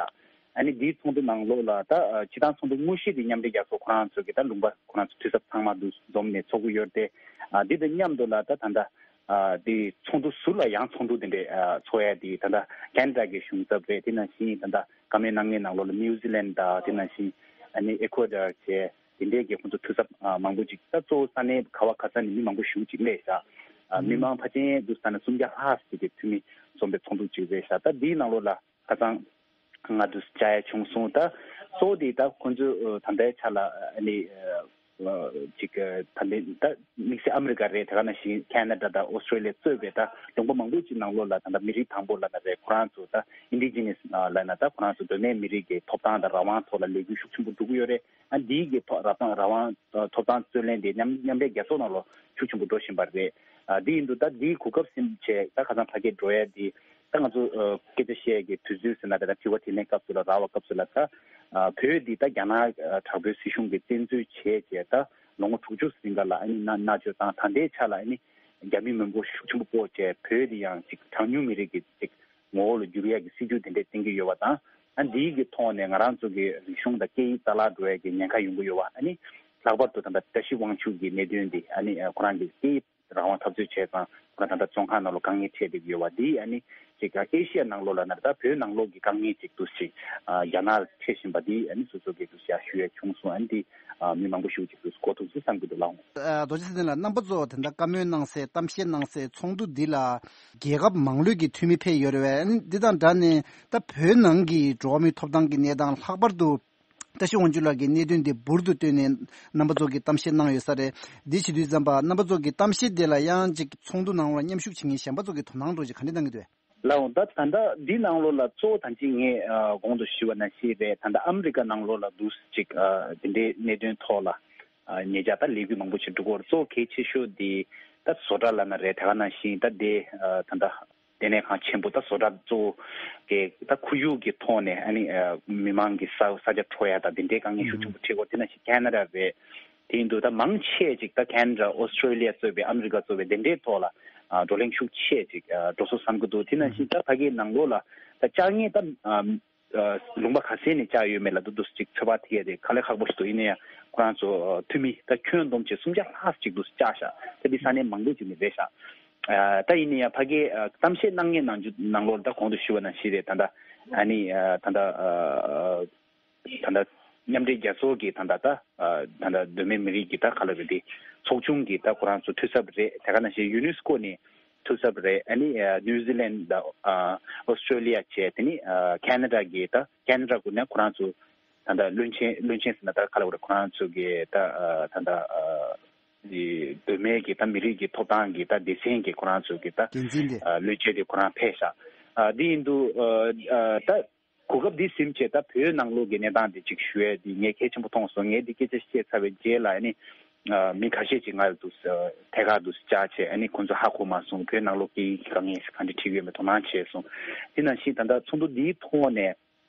ཨ་ནི་འདིའི་ཚོགས་འདུ་ནང་ལོགས་ལ་ད་ཨ་སྤྱིར་བཏང་ཚོགས་འདུ་དངོས་གཞི་འདི་མཉམ་འབྲེལ་རྒྱལ་ཚོགས་ཁོ་རང་ཚོ་གི་ད་ལུང་པ་ཁོ་རང་ཚོ་འཐུས་ཚབ་ཚང་མ་འདུ་འཛོམས་ནས་ཚོགས་ཀྱི་ཡོད་རེད་དེ། ཨ་འདི་དང་མཉམ་དུ་ལ་ད་ད་ལྟ་ཨ་དེ་ཚོགས་འདུ་ཟུར་ལ་ཡང་ཚོགས་འདུ་དེ་འདྲས་ཨ་ཚོགས་ཡ་དེ་ད་ལྟ་ཁེ་ན་ཌ་གི་གཞུང་ཚབ་རེད། དེ་ནང་བཞིན་ད་ལྟ་བཀའ་མོལ་གནང་མཁན་ནང་ལོགས་ལ་ནིའུ་ཛི་ལན་དང་དེ་ནང་བཞིན་ཨ་ནི་ཨེ་ཁོ་ཌར་བཅས་དེ་འདྲས་ཀྱི་ཁོང་ཚོ་འཐུས་ཚབ་ཨ་མང་པོ་ཅིག་ད་གཙོ་བོ་ས་གནས་ག་བ་ག་ས་ནས་མི་མང་པོ་ཞེ་པོ་ཅིག་སླེབས་ཤག་ཨ་མི་མང་ཕལ་ཆེར་འདུག་ས་ན་སུམ་བརྒྱ་ལྷག་ཅིག་གི་འཐུས་མི་འཛོམས་པའི་ཚོགས་འདུ་ཅིག་རེད་ཤག་ད་འདིའི་ནང་ལོགས་ལ་ཁ་སང་ང་འདུག་བཅར་ཡ་བྱུང་སོང་། ད་གཙོ་བོ་དེ་ད་ཁོང་ཚོས་ད་ལྟའི་ཆ་ལ་ཨ་ནི་ཅིག་ད་ལྟའི་ད་དམིགས་བསལ་ཨ་མི་རི་ཀ་རེད། དེ་ག་ནང་བཞིན་ཁེ་ན་ཌ་དང་ཨོ་སི་ཀྲོ་ལི་ཡ་གཙོས་པའི་ད་ལུང་པ་མང་པོ་ཅིག་ནང་ལོགས་ལ་ད་ལྟ་མི་རིགས་དང་པོ་ལབ་ན་རེད། ཁོ་རང་ཚོ་ད་ཨིན་ཌི་ཇི་ནེ་སི་ལབ་ན་ད་ཁོ་རང་ཚོ་གདོད་མའི་མི་རིགས་ཀྱི་ཐོབ་ཐང་དང་རང་དབང་ཐོག་ལ་ལས་འགུལ་ཤུགས་ཆེན་པོ་འགྲོ་གི་ཡོད་རེད། ཨ་འདིའི་གི་ཐོག་རང་དབང་རང་དབང་ཐོབ་ཐང་རྩོད་ལེན་དེ་མཉམ་མཉམ་འབྲེལ་རྒྱལ་ཚོགས་ནང་ལོགས་ཤུགས་ཆེན་པོ་འགྲོ་བཞིན་པ་རེད། ཨ་འདི་ཡིན་དུས་ད་འདིའི་གོ་སྐབས་ཟིན་བྱས་ད་ཁ་སང་ཕ་གིར་འགྲོ་ཡ་འདི་ད་ང་ཚོ་ཨ་སྐད་ཆ་བཤད་ཀྱི་དུས་ཚོད་ཟེར་ན་རེད། ད་དྲི་བ་དྲིས་ལན་སྐབས་སུ་ལ་རག་པ་སྐབས་སུ་ལ་ད་ཨ་བོད་འདི་ད་རྒྱ་ནག་ཨ་དྲག་པོའི་སྲིད་གཞུང་གིས་བཙན་འཛུལ་བྱས་བྱས་ད་ལོ་ངོ་དྲུག་ཅུ་ཟིན་ག་ལ་ཨ་ནི་མནར་མནར་གཅོད་བཏང་། ད་ལྟའི་ཆ་ལ་ཨ་ནི་རྒྱ་མི་མི་འབོར་ཤུགས་ཆེན་པོ་སྤོ་བྱས་བོད་འདི་ཡང་ཅིག་གྲངས་ཉུང་མི་རིགས་ཀྱི་ཅིག་ ངོ་བོ་ལ་འགྱུར་ཡག་གི་སྲིད་ཇུས་དེ་འདྲས་བཏིང་གི་ཡོད་པ་དང་། ཨ་འདིའི་གི་ཐོག་ནས་ང་རང་ཚོ་གི་རིག་གཞུང་དང་སྐད་ཡིག་རྩ་བརླག་འགྲོ་ཡག་གི་ཉེན་ཁ་ཡོང་གི་ཡོད་པ། ཨ་ནི་ལྷག་པར་དུ་ད་ལྟ་བཀྲ་ཤིས་དབང་ཕྱུག་གི་གནད་དོན་འདི། ཨ་ནི་ཁོ་རང་གི་སྐད་ཡིག་རང་དབང་འཐབ་རྩོད་བྱས་ཙང་ཁོ་རང་ད་ལྟ་བཙོན་ཁང་ནང་ལ་དཀའ་ངལ་འཕྲད་བསྡད་ཀྱི་ཡོད་པ་འདི། ཨ་ནི་ཅིག་ཨེ་ཤི་ཡ་ནང་ལོགས་ལ་ན་ད་བོད་ནང་ལོགས་ཀྱི་དཀའ་ངལ་ཅིག་འདུག་ཅིག་རྒྱ་ནག་འཕྲད་བཞིན་པ་འདི། ཨ་ནི་སོ་སོ་གི་འདུག་ཅིག་ཞུ་ཡ་བྱུང་སོང་། ཨ་ནི་འདི་མི་མང་པོ་ཞིག་ཅིག་འདུག་གོ་ཐུབ་སོང་བསམ་གྱི་འདུག་ལགས། རྡོ་རྗེ་ཚེ་བརྟན་ལགས། རྣམ་པ་ཚོ་དེ་འདྲ་བཀའ་མོལ་གནང་སའི་གཏམ་བཤད་གནང་སའི་ཚོགས་འདུ་འདི་ལ་རྒྱལ་ཁབ་མང་ལོས་ཀྱི་འཐུས་མི་ཕེབས་ཡོད་རེད་པས། ཨ་ནི་འདི་དང་སྦྲགས་ནས་ད་བོད་ནང་གི་འགྲོ་བ་མིའི་ཐོབ་ཐང་གི་གནས་སྟངས། ལྷག་པར་དུ་བཀྲ་ཤིས་དབང་ཕྱུག་ལགས་ཀྱི་གནད་དོན་འདི་འབུར་དུ་བཏོན་ནས་རྣམ་པ་ཚོ་གིས་གཏམ་བཤད་གནང་ཡོད་ས་རེད། འདི་བྱེད་དུས་ཙམ་པ་རྣམ་པ་ཚོ་གི་གཏམ་བཤད་འདི་ལ་ཡང་ཅིག་ཚོགས་འདུ་ནང་ལ་མཉམ་ཞུགས་བྱེད་མཁན་གཞན་པ་ཚོ་གིས་དོ་སྣང་འདྲ་ཅིག་ག་འདྲ་གནང་གི་འདུག་གས། ལགས་འོང་། ད་ད་ལྟ་འདི་ནང་ལོགས་ལ་གཙོ་བོ་ད་ཅི་ངས་ཨ་གོང་དུ་ཞུས་པ་ནང་བཞིན་རེད། ད་ལྟ་ཨ་མི་རི་ཀ་ནང་ལོགས་ལ་འདུག་ཅིག་ཨ་དེ་འདྲའི་གནད་དོན་ཐོག་ལ་ཨ་ཉེ་ཆར་ད་ལས་འགུལ་མང་པོ་ཞིག་འགྲོ་གི་ཡོད་རེད། གཙོ་བོ་གལ་ཆེ་ཤོས་འདི་ད་བཟོ་གྲྭ་ལབ་ན་རེད། དེ་ག་ནང་བཞིན་ད་དེ་ཨ་ད་ལྟ་ལྟེ་གནས་ཁང་ཆེན་པོ་ད་བཟོ་གྲྭ་གཙོ་བོ་གི་ད་ཁོར་ཡུག་གི་ཐོག་ནས་ཨ་ནི་ཨ་མི་མང་གི་ས་ས་ཆ་འཕྲོག་ཡ་ད་དེ་འདྲའི་དཀའ་ངལ་ཤུགས་ཆེན་པོ་འཕྲད་ཀྱི་ཡོད། དེ་ནང་བཞིན་ཁེ་ན་ཌ་རེད། དེ་ཡིན་དུས་ད་མང་ཆེ་ཅིག་ད་ཁེ་ན་ཌ། ཨོ་སི་ཀྲོ་ལི་ཡ་གཙོས་པའི་ཨ་མི་རི་ཀ་གཙོས་པའི་དེ་འདྲའི་ཐོག་ལ་ཨ་བགྲོ་གླེང་ཤུགས་ཆེ་ཅིག་ཨ་འགྲོ་སོང་བསམ་གྱི་འདུག་དེ་ནང་བཞིན་ད་ཕ་གིའི་ནང་ལོགས་ལ་ད་བཅར་མཁན་ད་ཨ་ཨ་ལུང་པ་ག་ཚད་ནས་བཅར་ཡོད་མེད་ལ་ད་འདུག་ཅིག་ཚོད་དཔག་ཐིག་ཡ་དེ་དཀའ་ལས་ཁག་པོ་ཞིག་འདུག་ཡིན་ན་ཡང་ཁོ་རང་ཚོ་ཨ་འཐུས་མི་ད་ཁྱོན་བསྡོམས་བྱས་སུམ་བརྒྱ་ལྷག་ཅིག་འདུག་བཅར་ཤག་ད་འདི་ས་གནས་མང་པོ་ཅིག་ནས་རེད་ཤག་ཨ་ད་ཡིན་ན་ཡང་ཕ་གིའི་ཨ་གཏམ་བཤད་གནང་མཁན་ནང་རྒྱུ་ནང་ལོགས་ལ་ད་གོང་དུ་ཞུས་པ་ནང་བཞིན་རེད། ད་ལྟ་ཨ་ནི་ཨ་ད་ལྟ་ཨ་ད་ལྟ་མཉམ་འབྲེལ་རྒྱལ་ཚོགས་ཀྱི་ད་ལྟ་ད་ཨ་ད་ལྟ་གདོད་མའི་མི་རིགས་ཀྱི་ད་ག་ལ་རེད་དེ་ཚོགས་ཆུང་གི་ད་ཁོ་རང་ཚོ་འཐུས་ཚབ་རེད། དེ་ག་ནང་བཞིན་ཡུ་ནེ་སི་ཀོ་ནས་འཐུས་ཚབ་རེད། ཨ་ནི་ཨ་ནིའུ་ཛི་ལན་དང་ཨ་ཨོ་སི་ཀྲོ་ལི་ཡ་བྱས། དེ་ནི་ཨ་ཁེ་ན་ཌ་གི་ད་ཁེ་ན་ཌ་ཁུལ་ནས་ཁོ་རང་ཚོ་ད་ལྟ་བློན་ཆེན། བློན་ཆེན་ཟེར་ན་ད་ག་ལ་རེད། ཁོ་རང་ཚོ་གི་ད་ཨ་ད་ལྟ་ཨ་གདོད་མའི་གི་ད་མི་རིགས་ཀྱི་ཐོབ་ཐང་གི་ད་སྡེ་ཚན་གྱི་ཁོ་རང་ཚོ་གི་ད་འགན་འཛིན་དེ། ཨ་བློན་ཆེན་དེ་ཁོ་རང་ཕེབས་ཤག་ཨ་དེ་ཡིན་དུས་ཨ་ཨ་ད་གོ་སྐབས་འདི་ཟིན་བྱས་ད་བོད་ནང་ལོགས་ཀྱི་གནས་སྟངས་འདི་ཅིག་ཞུ་ཡས་འདི་ངས་གལ་ཆེན་པོ་མཐོང་སོང་། ངས་འདི་སྐད་ཆ་བཤད་ཚར་བའི་རྗེས་ལ་ཨ་ནི་ཨ་མི་ཁ་ཤས་ཅིག་ང་ལ་འདུག་ཨ་ཐད་ཀར་འདུག་བཅར་བྱས། ཨ་ནི་ཁོང་ཚོ་ཧ་གོ་མ་སོང་། བོད་ནང་ལོགས་ཀྱི་དཀའ་ངལ་ག་འདྲ་འཕྲད་ཀྱི་ཡོད་མེད་དོ་སྣང་བྱས་སོང་། དེ་ནང་བཞིན་ད་ལྟ་ཚོགས་འདུ་འདིའི་ཐོག་ནས་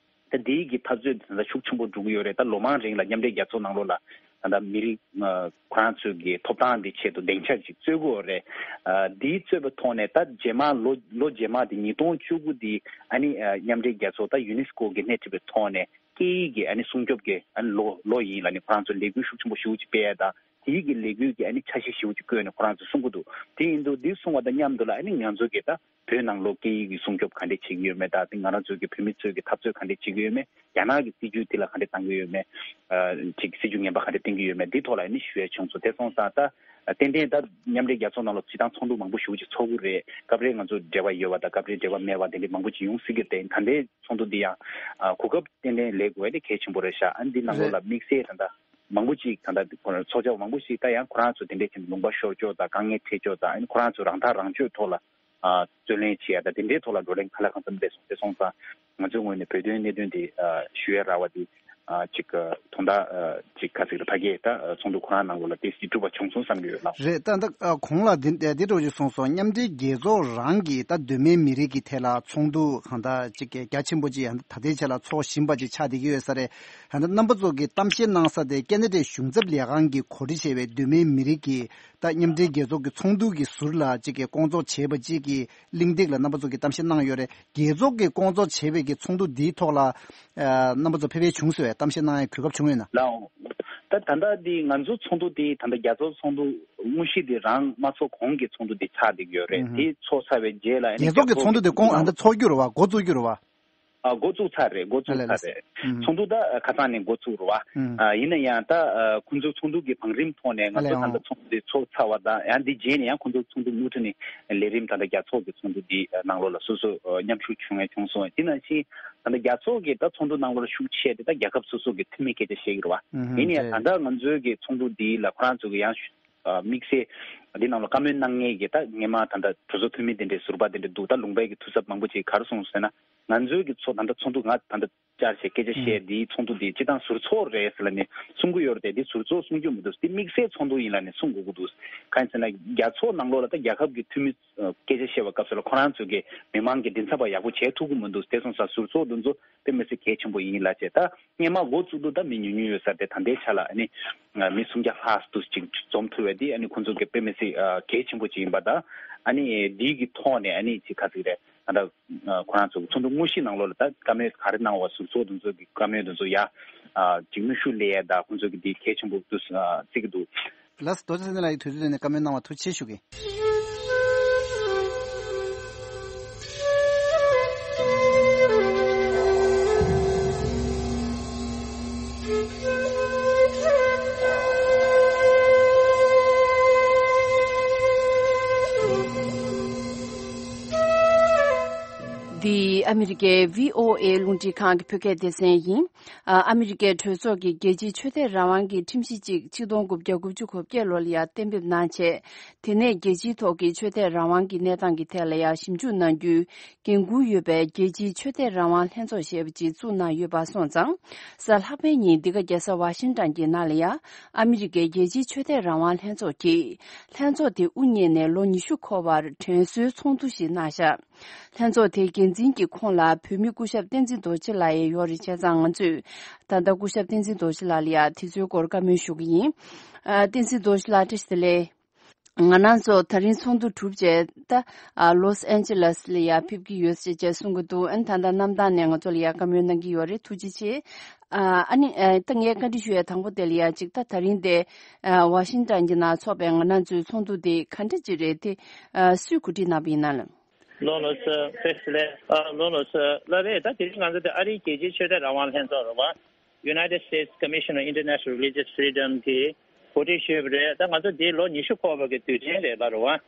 ད་འདིའི་གི་འཐབ་རྩོད་འདི་ད་ལྟ་ཤུགས་ཆེན་པོ་འགྲོ་གི་ཡོད་རེད། ད་ལོ་མང་རིང་ལ་མཉམ་འབྲེལ་རྒྱལ་ཚོགས་ནང་ལོགས་ལ་ད་ལྟ་མི་རིགས་ཨ་ཁོ་རང་ཚོའི་གི་ཐོབ་ཐང་འདི་ཆེད་དུ་སྡིངས་ཆ་ཅིག་རྩོད་ཀྱི་ཡོད་རེད། ཨ་འདིའི་རྩོད་པའི་ཐོག་ནས་ད་རྗེས་མ་ལོ་ལོ་རྗེས་མ་འདི་ཉིས་སྟོང་བཅུ་དགུ་འདི་ཨ་ནི་ཨ་མཉམ་འབྲེལ་རྒྱལ་ཚོགས་ད་ཡུ་ནེ་སི་ཀོ་གི་སྣེ་ཁྲིད་པའི་ཐོག་ནས་སྐད་ཡིག་གི་ཨ་ནི་སྲུང་སྐྱོབ་ཀྱི་ཨ་ནི་ལོ་ལོ་ཡིན་ལབ་ནས་ཁོ་རང་ཚོ་ལས་འགུལ་ཤུགས་ཆེན་པོ་ཞེ་པོ་ཅིག་སྤེལ་ཡ་དང་། དེའི་གི་ལས་འགུལ་གྱི་ཨ་ནི་ཆ་ཤས་ཞེ་པོ་ཅིག་བཀོད་ནས་ཁོ་རང་ཚོ་གསུང་གི་འདུག་དེ་ཡིན་དུས་འདི་གསུང་བ་དང་མཉམ་དུ་ལ་ཨ་ནི་ང་ཚོ་གི་ད་བོད་ནང་ལོགས་སྐད་ཡིག་གི་སྲུང་སྐྱོབ་ག་འདྲས་བྱེད་ཀྱི་ཡོད་མེད་དང་། དེ་ང་རང་ཚོའི་གི་བོད་མི་ཚོའི་གི་འཐབ་རྩོད་ག་འདྲས་བྱེད་ཀྱི་ཡོད་མེད། རྒྱ་ནག་གི་སྲིད་ཇུས་དེ་ལ་ག་འདྲས་བཏང་གི་ཡོད་མེད། ཨ་ཅིག་སྲིད་ཇུས་ངན་པ་ག་འདྲས་བཏིང་གི་ཡོད་མེད། འདི་ཐོག་ལ་ཨ་ནི་ཞུ་ཡ་བྱུང་སོང་། དེ་སོང་ཙང་ད་ཏན་ཏན་ད་མཉམ་འབྲེལ་རྒྱལ་ཚོགས་ནང་ལ་སྤྱིར་བཏང་ཚོགས་འདུ་མང་པོ་ཞེ་པོ་ཅིག་ཚོགས་ཀྱི་རེད། སྐབས་རེ་ང་ཚོ་འབྲེལ་བ་ཡོད་པ་དང་སྐབས་རེ་འབྲེལ་བ་མེད་པ་དེ་འདྲས་མང་པོ་ཅིག་ཡོང་སྲིད་ཀྱི་རེད། ད་ལྟའི་ཚོགས་འདུ་འདི་ཡང་ཨ་གོ་སྐབས་ཏན་ཏན་ལེན་དགོས་པ་དེ་གལ་ཆེན་པོ་རེད་ཤག་ཨ་འདི་ནང་ལོགས་ལ་དམིགས་བསལ་ད་ལྟ་མང་པོ་ཅིག་ད་ལྟ་ཚོགས་བཅར་བ་མང་པོ་ཞིག་ད་ཡང་ཁོ་རང་ཚོ་དེ་འདྲས་བྱས་ནས་ལུང་པ་ཤོར་ཕྱོགས་དང་དཀའ་ངལ་འཕྲད་ཕྱོགས་དང་། ཨ་ནི་ཁོ་རང་ཚོ་རང་ཐག་རང་གཅོད་ཐོག་ལ་ཨ་རྩོད་ལེན་བྱེད་ཡ་དང་དེ་འདྲའི་ཐོག་ལ་བགྲོ་གླེང་གང་ལ་གང་འཚམ་སླེབས་སོང་། དེ་སོང་ཙང་ང་ཚོའི་ངོས་ནས་བོད་དོན་གནད་དོན་དེ་ཨ་ཞུ་ཡ་རག་པ་དེ་ཨ་ཅིག་དོན་དག་ཨ་ཅིག་ག་ཚིག་རེད། ཕ་གིའི་ད་ཚོགས་འདུ་ཁོ་རང་ནང་ལོགས་ལ་དེ་སྲིད་གྲུབ་པ་བྱུང་སོང་བསམ་གྱི་ཡོད་ལགས། རེད། ད་ད་གོང་ལ་འདི་འདི་འདྲ་ཞིག་གསུངས་སོང་། མཉམ་འབྲེལ་རྒྱལ་ཚོགས་རང་གིས་ད་གདོད་མའི་མི་རིགས་ཀྱི་ཐད་ལ་ཚོགས་འདུ་གང་ལྟར་ཅིག་རྒྱ་ཆེན་པོ་ཅིག་ཡང་ད་ལྟའི་ཆ་ལ་ཚོགས་བཞིན་པ་ཅིག་ཆགས་བསྡད་ཀྱི་ཡོད་ས་རེད། ད་ལྟ་རྣམ་པ་ཚོ་གིས་གཏམ་བཤད་གནང་ས་དེ་ཁེ་ན་ཌའི་གཞུང་ཚབ་ལས་ཁང་གིས་གོ་སྒྲིག་བྱས་པའི་གདོད་མའི་མི་རིགས་ཀྱི་ད་མཉམ་འབྲེལ་རྒྱལ་ཚོགས་ཀྱི་ཚོགས་འདུ་གི་ཟུར་ལ་ཅིག་གི་སྐོང་ཚོགས་བྱས་པ་ཅིག་གི་གླེང་སྟེགས་ལ་རྣམ་པ་ཚོ་གིས་གཏམ་བཤད་གནང་ཡོད་རེད། རྒྱལ་ཚོགས་ཀྱིས་སྐོང་ཚོགས་བྱས་པའི་གི་ཚོགས་འདུ་འདིའི་ཐོག་ལ་ཨ་རྣམ་པ་ཚོ་ཕེབས་ཕེབས་བྱུང་སོང་བས་གཏམ་བཤད་གནང་ཡའི་གོ་སྐབས་བྱུང་ཡོད་ན། ལགས་འོང་། ད་ད་ལྟ་འདི་ང་ཚོ་ཚོགས་འདུ་འདི་ད་ལྟ་རྒྱལ་ཚོགས་ཚོགས་འདུ་དངོས་གཞི་འདི་རང་མ་ཚོགས་གོང་གི་ཚོགས་འདུ་འདི་ཆགས་བསྡད་ཀྱི་ཡོད་རེད། ཨུ་ཧུ། དེ་ཚོགས་ཚར་བའི་རྗེས་ལ་ཨ་ནི་རྒྱལ་ཚོགས་ཀྱི་ཚོགས་འདུ་འདི་སྐོང་ཨ་ད་ཚོགས་རྒྱུ་རེད་བ། འགོ་བཙུགས་རྒྱུ་རེད་བ། ཨ་འགོ་བཙུགས་ཚར་རེད། འགོ་བཙུགས་ཨ་ལས་ཚར་ལས། རེད། ཨུ་ཧུ། ཚོགས་འདུ་ད་ཁ་སང་ནས་འགོ་བཙུགས་རེད་བ། ཨུ་ཧུ། ཨ་ཡིན་ན་ཡང་ད་ཨ་ཁོང་ཚོའི་ཚོགས་འདུ་གི་བང་རིམ་ཐོག་ནས་ང་ཨ་ཚོ་ལས་ད་ལྟ་ཨང་ཚོགས་འདུ་འདི་ཚོགས་ཚར་བ་དང་། ཡང་འདི་རྗེས་ནས་ཡང་ཁོང་ཚོའི་ཚོགས་འདུ་མུ་མཐུད་ནས་ལས་རིམ་ད་ལྟ་རྒྱལ་ཚོགས་ཀྱི་ཚོགས་འདུ་འདི་ནང་ལོགས་ལ་སོ་སོ་མཉམ་ཞུགས་བྱུང་ཡ་བྱུང་སོང་། དེ་ནང་བཞིན་ད་ལྟ་རྒྱལ་ཚོགས་ཀྱི་ད་ཚོགས་འདུ་ནང་ལོགས་ལ་ཤུགས་ཆེ་དེ་ད་རྒྱལ་ཁབ་སོ་སོ་གི་འཐུས་མི་སྐད་ཆ་བཤད་ཀྱི་རེད་བ། ཨུ་ཧུ། ཡིན་ནའི་རེད། ད་ལྟ་ང་ཚོའི་གི་ཚོགས་འདུ་འདི་ལ་ཁོ་རང་ཚོ་གི་ཡང་ཨ་དམིགས་བསལ་འདི་ནང་ལ་བཀའ་མོལ་གནང་མཁན་གྱི་ད་སྔས་མ་ད་ལྟ་གྲོས་ཚོགས་འཐུས་མི་དེ་འདྲའི་ཟུར་པ་དེ་འདྲ་འདུག་ད་ལུང་པའི་གི་འཐུས་ཚབ་མང་པོ་ཅིག་ག་རེ་གསུངས་སོང་ཟེར་ན། ང་ཚོའི་གི་ཚོགས་ད་ལྟ་ཚོགས་འདུ་ང་ད་ལྟ་བཅར་བྱས་སྐད་ཆ་བཤད་འདིའི་ཚོགས་འདུ་འདི་སྤྱི་བཏང་ཟུར་ཚོགས་རེད་ཟེར་ལབ་ནས་གསུང་གི་ཡོད་རེད་དེ། འདི་ཟུར་ཚོགས་གསུང་རྒྱུ་མི་འདུག་འདི་དམིགས་བསལ་ཚོགས་འདུ་ཡིན་ལབ་ནས་གསུང་དགོས་ཀྱི་འདུག་གང་ཡིན་ཟེར་ན་རྒྱལ་ཚོགས་ནང་ལོགས་ལ་ད་རྒྱལ་ཁབ་ཀྱི་འཐུས་མི་སྐད་ཆ་བཤད་པ་སྐབས་སུ་ལ་ཁོ་རང་ཚོ་གི་མི་མང་གི་མགྲིན་ཚབ་པ་ཡག་པོ་བྱེད་ཐུབ་ཀྱི་མི་འདུག་དེ་སོང་ཙང་ཟུར་ཚོགས་འདི་ཚོ་དཔེ་མི་སྲིད་གལ་ཆེན་པོ་ཡིན་ལབ་བྱས། ད་སྔས་མ་འགོ་བཙུགས་དུས་ད་མི་ཉུང་ཉུང་ཡོད་ས་རེད། ད་ལྟའི་ཆ་ལ་ཨ་ནི་མི་སུམ་བརྒྱ་ལྷག་ཙམ་ཅིག་འཛོམས་ཐུབ་པ་འདི་ཨ་ནི་ཁོང་ཚོ་གི་དཔེ་མི་སྲིད་གལ་ཆེན་པོ་ཅིག་ཡིན་པ་དང་ ཨ་ནི་འདིའི་གི་ཐོག་ནས་ཨ་ནི་ཅིག་ག་ཟེར་རེད། ད་ལྟ་ཁོ་རང་ཚོ་གི་ཚོགས་འདུ་དངོས་གཞིའི་ནང་ལོགས་ལ་ད་བཀའ་མོལ་ག་རེ་གནང་བ་ཟུར་ཚོགས་དེ་ཚོ་གི་བཀའ་མོལ་དེ་ཚོ་ཡ་ཅིག་ནུ་ཞུ་ལས་ཡ་ད་ཁོ་ཚོ་གི་འདི་གལ་ཆེན་པོ་དུ་བརྩི་གི་འདུག་ལགས་སོ། རྡོ་རྗེ་ཚེ་བརྟན་ལགས་ཀྱིས་དུས་ཚོད་བཏོན་ནས་བཀའ་མོལ་གནང་བར་ཐུགས་རྗེ་ཆེ་ཞུ་གི། འདི་ཨ་མི་རི་ཀའི་བྷི་ཨོ་ཨེ་རླུང་འཕྲིན་ཁང་གི་བོད་སྐད་སྡེ་ཚན་ཡིན། ཨ་ཨ་མི་རི་ཀའི་གྲོས་ཚོགས་ཀྱི་རྒྱལ་སྤྱིའི་ཆོས་དད་རང་དབང་གི་ཁྲིམས་གཞི་གཅིག་ཆིག་སྟོང་དགུ་བརྒྱ་དགུ་བཅུ་གོ་བརྒྱད་ལོ་ལ་ཡང་གཏན་འབེབས་གནང་བྱས། དེ་ནས་རྒྱལ་སྤྱིའི་ཐོག་གི་ཆོས་དད་རང་དབང་གི་གནས་སྟངས་ཀྱི་ཐད་ལ་ཡང་ཞིབ་འཇུག་གནང་རྒྱུའི་འགན་འཁུར་ཡོད་པའི་རྒྱལ་སྤྱིའི་ཆོས་དད་རང་དབང་ལྷན་ཚོགས་ཞེས་པ་ཅིག་བཙུགས་གནང་ཡོད་པ་སོང་ཙང་། གཟའ་ལྷག་པའི་ཉིན་འདི་ག་རྒྱལ་ས་ཝ་ཤིང་ཊོན་གྱི་ནང་ལ་ཡང་ཨ་མི་རི་ཀའི་རྒྱལ་སྤྱིའི་ཆོས་དད་རང་དབང་ལྷན་ཚོགས་ཀྱིས་ལྷན་ཚོགས་དེ་དབུ་བརྙེས་ནས་ལོ་ཉི་ཤུ་འཁོར་བར་དྲན་གསོའི་ཚོགས་འདུ་ཞིག་གནང་བཞག་ལྷན་ཚོགས་དེའི་འགན་འཛིན་གྱི་ཁོངས་ལ་བོད་མི་སྐུ་ཞབས་བསྟན་འཛིན་རྡོ་རྗེ་ལགས་ཡང་ཡོད་རེད། བྱས་ཙང་ང་ཚོས་ད་ལྟ་སྐུ་ཞབས་བསྟན་འཛིན་རྡོ་རྗེ་ལགས་ལ་ཡང་དེ་ཚོའི་སྐོར་བཀའ་མོལ་ཞུ་གི་ཡིན། ཨ་བསྟན་འཛིན་རྡོ་རྗེ་ལགས་བཀྲ་ཤིས་བདེ་ལེགས། ང་རང་ཚོ་ད་རིང་ཚོགས་འདུ་གྲུབ་རྗེས་ད་ཨ་ལོས་ཨན་ཇེ་ལེས་ལ་ཡང་ཕེབས་ཀྱི་ཡོད་ཅེས་ཅེས་གསུང་གི་འདུག་ཨ་ནི་ད་ལྟ་གནམ་ཐང་ནས་ང་ཚོ་ལ་ཡང་བཀའ་མོལ་གནང་གི་ཡོད་རེད། ཐུགས་རྗེ་ཆེ། ཨ་ཨ་ནི་ཨ་ད་ངས་བཀའ་འདྲི་ཞུ་ཡའི་དང་པོ་དེ་ལ་ཡང་ཅིག་ད་ད་རིང་དེ་ཨ་ཝ་ཤིང་ཊོན་གྱི་ནང་ཚོགས་པའི་ང་རང་ཚོའི་ཚོགས་འདུ་དེ་ག་འདྲ་ཅིག་རེད་དེ་ཨ་སུས་གོ་སྒྲིག་གནང་བ་ཡིན་ན་ལགས། ལོ་ལོ་སི་ཕེ་སི་ལེ། ཨ་ལོ་ལོ་སི་ལ་རེད། ད་དེ་རིང་ང་ཚོ་དེ་ཨ་རིའི་རྒྱལ་སྤྱིའི་ཆོས་དད་རང་དབང་ལྷན་ཚོགས་རེད་བ། United States Commission on International Religious Freedom གིས་གོ་སྒྲིག་ཞུས་པ་རེད། ད་ང་ཚོ་འདི་ལོ་ཉི་ཤུ་འཁོར་བ་གི་དུས་ཆེན་རེད་ལ་རེད་བ།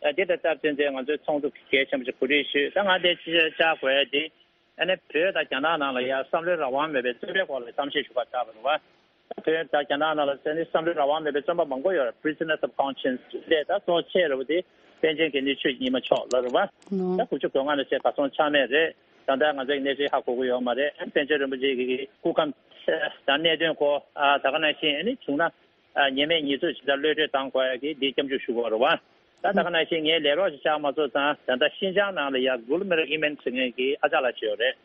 ཨ་འདི་དང་སྟབས་བསྟུན་ཏེ་ང་ཚོའི་ཚོགས་འདུ་གལ་ཆེན་པོ་ཞིག་གོ་སྒྲིག་ཞུས། ད་ང་འདི་ཅི་བྱ་དགོས་ཡ་འདི་ཨ་ནི་བོད་དང་རྒྱ་ནག་ནང་ལ་ཡ་བསམ་བློའི་རང་དབང་མེད་པའི་བཙོན་པའི་སྐོར་ལ་གཏམ་བཤད་ཞུ་གར་བཅར་བ་རེད་བ། ད་བོད་དང་རྒྱ་ནག་ནང་ལ་ཟེར་ནས་བསམ་བློའི་རང་དབང་མེད་པའི་བཙོན་པ་མང་པོ་ཡོད་རེད། Prisoners of Conscience རེད། ད་གཙོ་ཆེ་རུ་དེ་པཎ་ཆེན་དགེ་འདུན་ཆོས་ཉི་མ་མཆོག་ལ་རེད་བ། ད་དགུ་བཅུ་གོ་ལྔ་ནས་བྱས་གར་སོང་ཆ་མེད་རེད། ད་ལྟ་ང་ཚོའི་གནས་ཚུལ་ཧ་གོ་གི་ཡོད་མ་རེད། པཎ་ཆེན་རིན་པོ་ཆེ་གི་སྐུ་ཁམས་དང་གནད་དོན་སྐོར་ད་ག་ནང་བཞིན་ཨ་ནི་བྱུང་ན་ཉེས་མེད་ཉེས་འཛུགས་ཇི་ལྟར་གློད་གྲོལ་བཏང་དགོས་ཡ་གི་འདི་སྐྱབས་འཇུག་ཞུ་དགོས་རེད་བ། ད་ད་ག་ནང་བཞིན་ངའི་ལས་རོགས་ཤིག་བཅར་མ་ཚོར་ཙང་ད་ལྟ་ཤིན་ཅང་ནང་ལ་ཡ་གུལ་མིར་ཨི་མན་ཟེར་མཁན་གྱི་ཨ་ཅག་ལགས་ཤིག་ཡོད་རེད།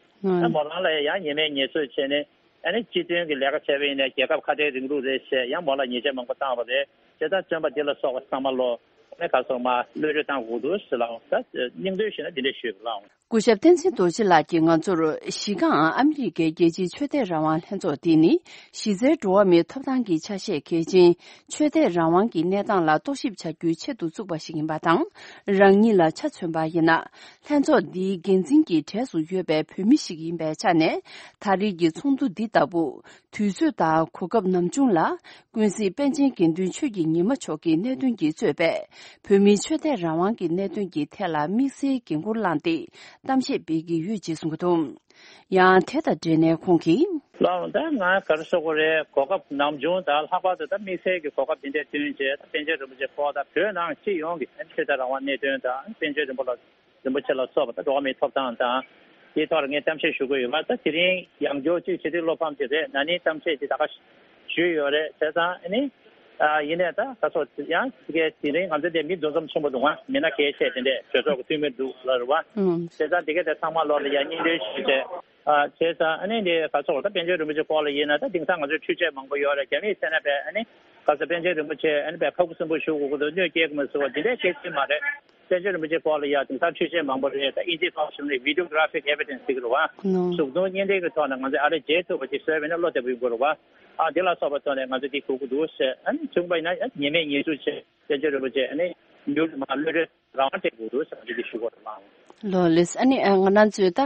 ད་མོ་རང་ལ་ཡང་ཉེས་མེད་ཉེས་འཛུགས་བྱས་ནས་ཨ་ནི་སྤྱི་མཐུན་གྱི་ལས་ཀ་བྱས་པ་ཡིན་ནའི་རྒྱལ་ཁབ་ཁ་བྲལ་རིང་ལུགས་རེད་ཞེས་ཡང་མོ་ལ་ཉེས་ཆད་མང་པོ་བཏང་བ་རེད། དེ་ལྟར་བཙོན་པ་འདི་ལ་སོགས་པ་ཚང་མ་ལོ་ཨ་ནི་ག་སོགས་མ་གློད་གྲོལ་བཏང་དགོས་འདུག་ཟེར་ལ་ད་སྙིང་དོན་ཞུས་ན་འདི་འདྲ་ཞུས་ལ། སྐུ་ཞབས་བསྟན་འཛིན་རྡོ་རྗེ་ལགས་ཀྱིས་ང་ཚོར་གཞི་རྐང་ཨ་མི་རི་ཀའི་རྒྱལ་སྤྱིའི་ཆོས་དད་རང་དབང་ལྷན་ཚོགས་འདི་ནི་གཞི་རྩའི་འགྲོ་བ་མིའི་ཐོབ་ཐང་གི་ཆ་ཤས་གལ་ཆེན་ཆོས་དད་རང་དབང་གི་གནས་སྟངས་ལ་རྟོག་ཞིབ་བྱ་རྒྱུའི་ཆེད་དུ་བཙུགས་པ་ཞིག་ཡིན་པ་དང་། རང་ཉིད་ལ་ཆ་མཚོན་པ་ཡིན་ན། ལྷན་ཚོགས་འདིའི་འགན་འཛིན་གྱི་གྲས་སུ་ཡོད་པའི་བོད་མི་ཞིག་ཡིན་པའི་ཆ་ནས། ད་རེས་ཀྱི་ཚོགས་འདུ་འདི་ལྟ་བུ་དུས་ཚོད་དང་གོ་སྐབས་ནམ་བྱུང་ལ། ཀུན་གཟིགས་པཎ་ཆེན་དགེ་འདུན་ཆོས་ཀྱི་ཉི་མ་མཆོག་གི་གནད་དོན་གྱིས་གཙོས་པའི་བོད་མིའི་ཆོས་དད་རང་དབང་གི་གནད་དོན་གྱི་ཐད་ལ་དམིགས་བསལ་འགན་འཁུར་བླངས་ཏེ་གཏམ་བཤད་སྤེལ་གྱི་ཡོད་ཅེས་གསུངས་འདུག་ཡང་དེ་དང་འབྲེལ་ནས་ཁོང་གིས། ལགས་ད་ང་ག་རེ་ཟེར་དགོས་རེད། གོ་སྐབས་ནམ་བྱུང་དང་ལྷག་པར་དུ་ད་དམིགས་བསལ་གྱི་གོ་སྐབས་འདི་འདྲ་བསྟུན་བྱས་ད་པཎ་ཆེན་རིན་པོ་ཆེ་སྐོར་དང་བོད་ནང་སྤྱི་ཡོངས་ཀྱི་ཆོས་དད་རང་དབང་གནད་དོན་དང་པཎ་ཆེན་རིན་པོ་ལ་རིན་པོ་ཆེ་ལ་སོགས་པ་དང་འགྲོ་བ་མིའི་ཐོབ་ཐང་དང་དེའི་ཐོག་ལ་ངས་གཏམ་བཤད་ཞུ་གི་ཡོད་པ། ད་དེ་རིང་ཡང་བསྐྱར་གཅིག་ཕྱི་དྲིལ་བློ་ཕམ་ཅིག་རེད། ན་ནིང་གཏམ་བཤད་ཅིག་ད་ག་ཞུས་ཡོད་རེད། བྱས་ཙང་ཨ་ནི་ཡིན་ནའི་ད་ད་སོ་ཡང་དེ་གའི་དེ་རིང་ང་ཚོ་འདི་མི་འདུ་འཛོམས་ཆེན་པོ་འདུག་ང་མི་སྣ་གལ་ཆེ་དེ་འདྲས་གྲོས་ཚོགས་ཀྱི་འཐུས་མི་འདུག་ལ་རེད་བ། བྱས་ཙང་དེ་གའི་དེ་ཚང་མ་ལོག་ལ་ཡང་སྙིང་འདོན་ཞུས་བྱས། བྱས་ཙང་ཨ་ནི་འདི་ག་ཚོད་ད་པཎ་ཆེན་རིན་པོ་ཆེ་སྐོར་ལ་ཡིན་ན་ད་དེང་སང་ང་ཚོའི་འཕྲུལ་ཆས་མང་པོ་ཡོད་རེད། རྒྱ་མིས་བཤད་ན་བས་ཨ་ནི་ག་ཚོད་པཎ་ཆེན་རིན་པོ་ཆེ་ཨ་ནི་བས་ཁ་ཁུ་སིམ་པོ་བཞུགས་དགོས་ཀྱི་འདུག་གནོད་སྐྱེལ་གི་མི་ཟེར་བ་འདི་འདྲའི་སྐད་ཆ་མ་རེད། པཎ་ཆེན་རིན་པོ་ཆེ་སྐོར་ལ་ཡ་དེང་སང་འཕྲུལ་ཆས་མང་པོ་རེད། ད་ཨིན་ཇིའི་ཐོག་ཞུགས་ནས་videographic evidence ཟེར་གི་རེད་བ། གཟུགས་མཐོང་བརྙན་འཕྲིན་གྱི་ཐོག་ནས་ང་ཚོས་ཨ་རེ་མཇལ་ཐུབ་པ་ཅིག་བཟོས་པ་ཡིན་ན་བློ་བདེ་པོ་ཡོང་གི་རེད་བ། ཨ་འདི་ལ་སོགས་པ་ཐོག་ནས་ང་ཚོས་འདི་དགོས་ཀྱི་འདུག་ཟེར། ཨ་ནི་བྱུང་བ་ཡིན་ན་ཡ་ཉེས་མེད་ཉེས་འཛུགས་བྱས་པཎ་ཆེན་རིན་པོ་ཆེ་ཨ་ནི་མྱུར་དུ་མར་གློད་གྲོལ་རང་དབང་སྤྲད་དགོས་འདུག་ཟེར་ང་ཚོས་འདི་ཞུ་དགོས་རེད་བ། ལོ་ལེགས། ཨ་ནི་ང་རང་ཚོས་ད་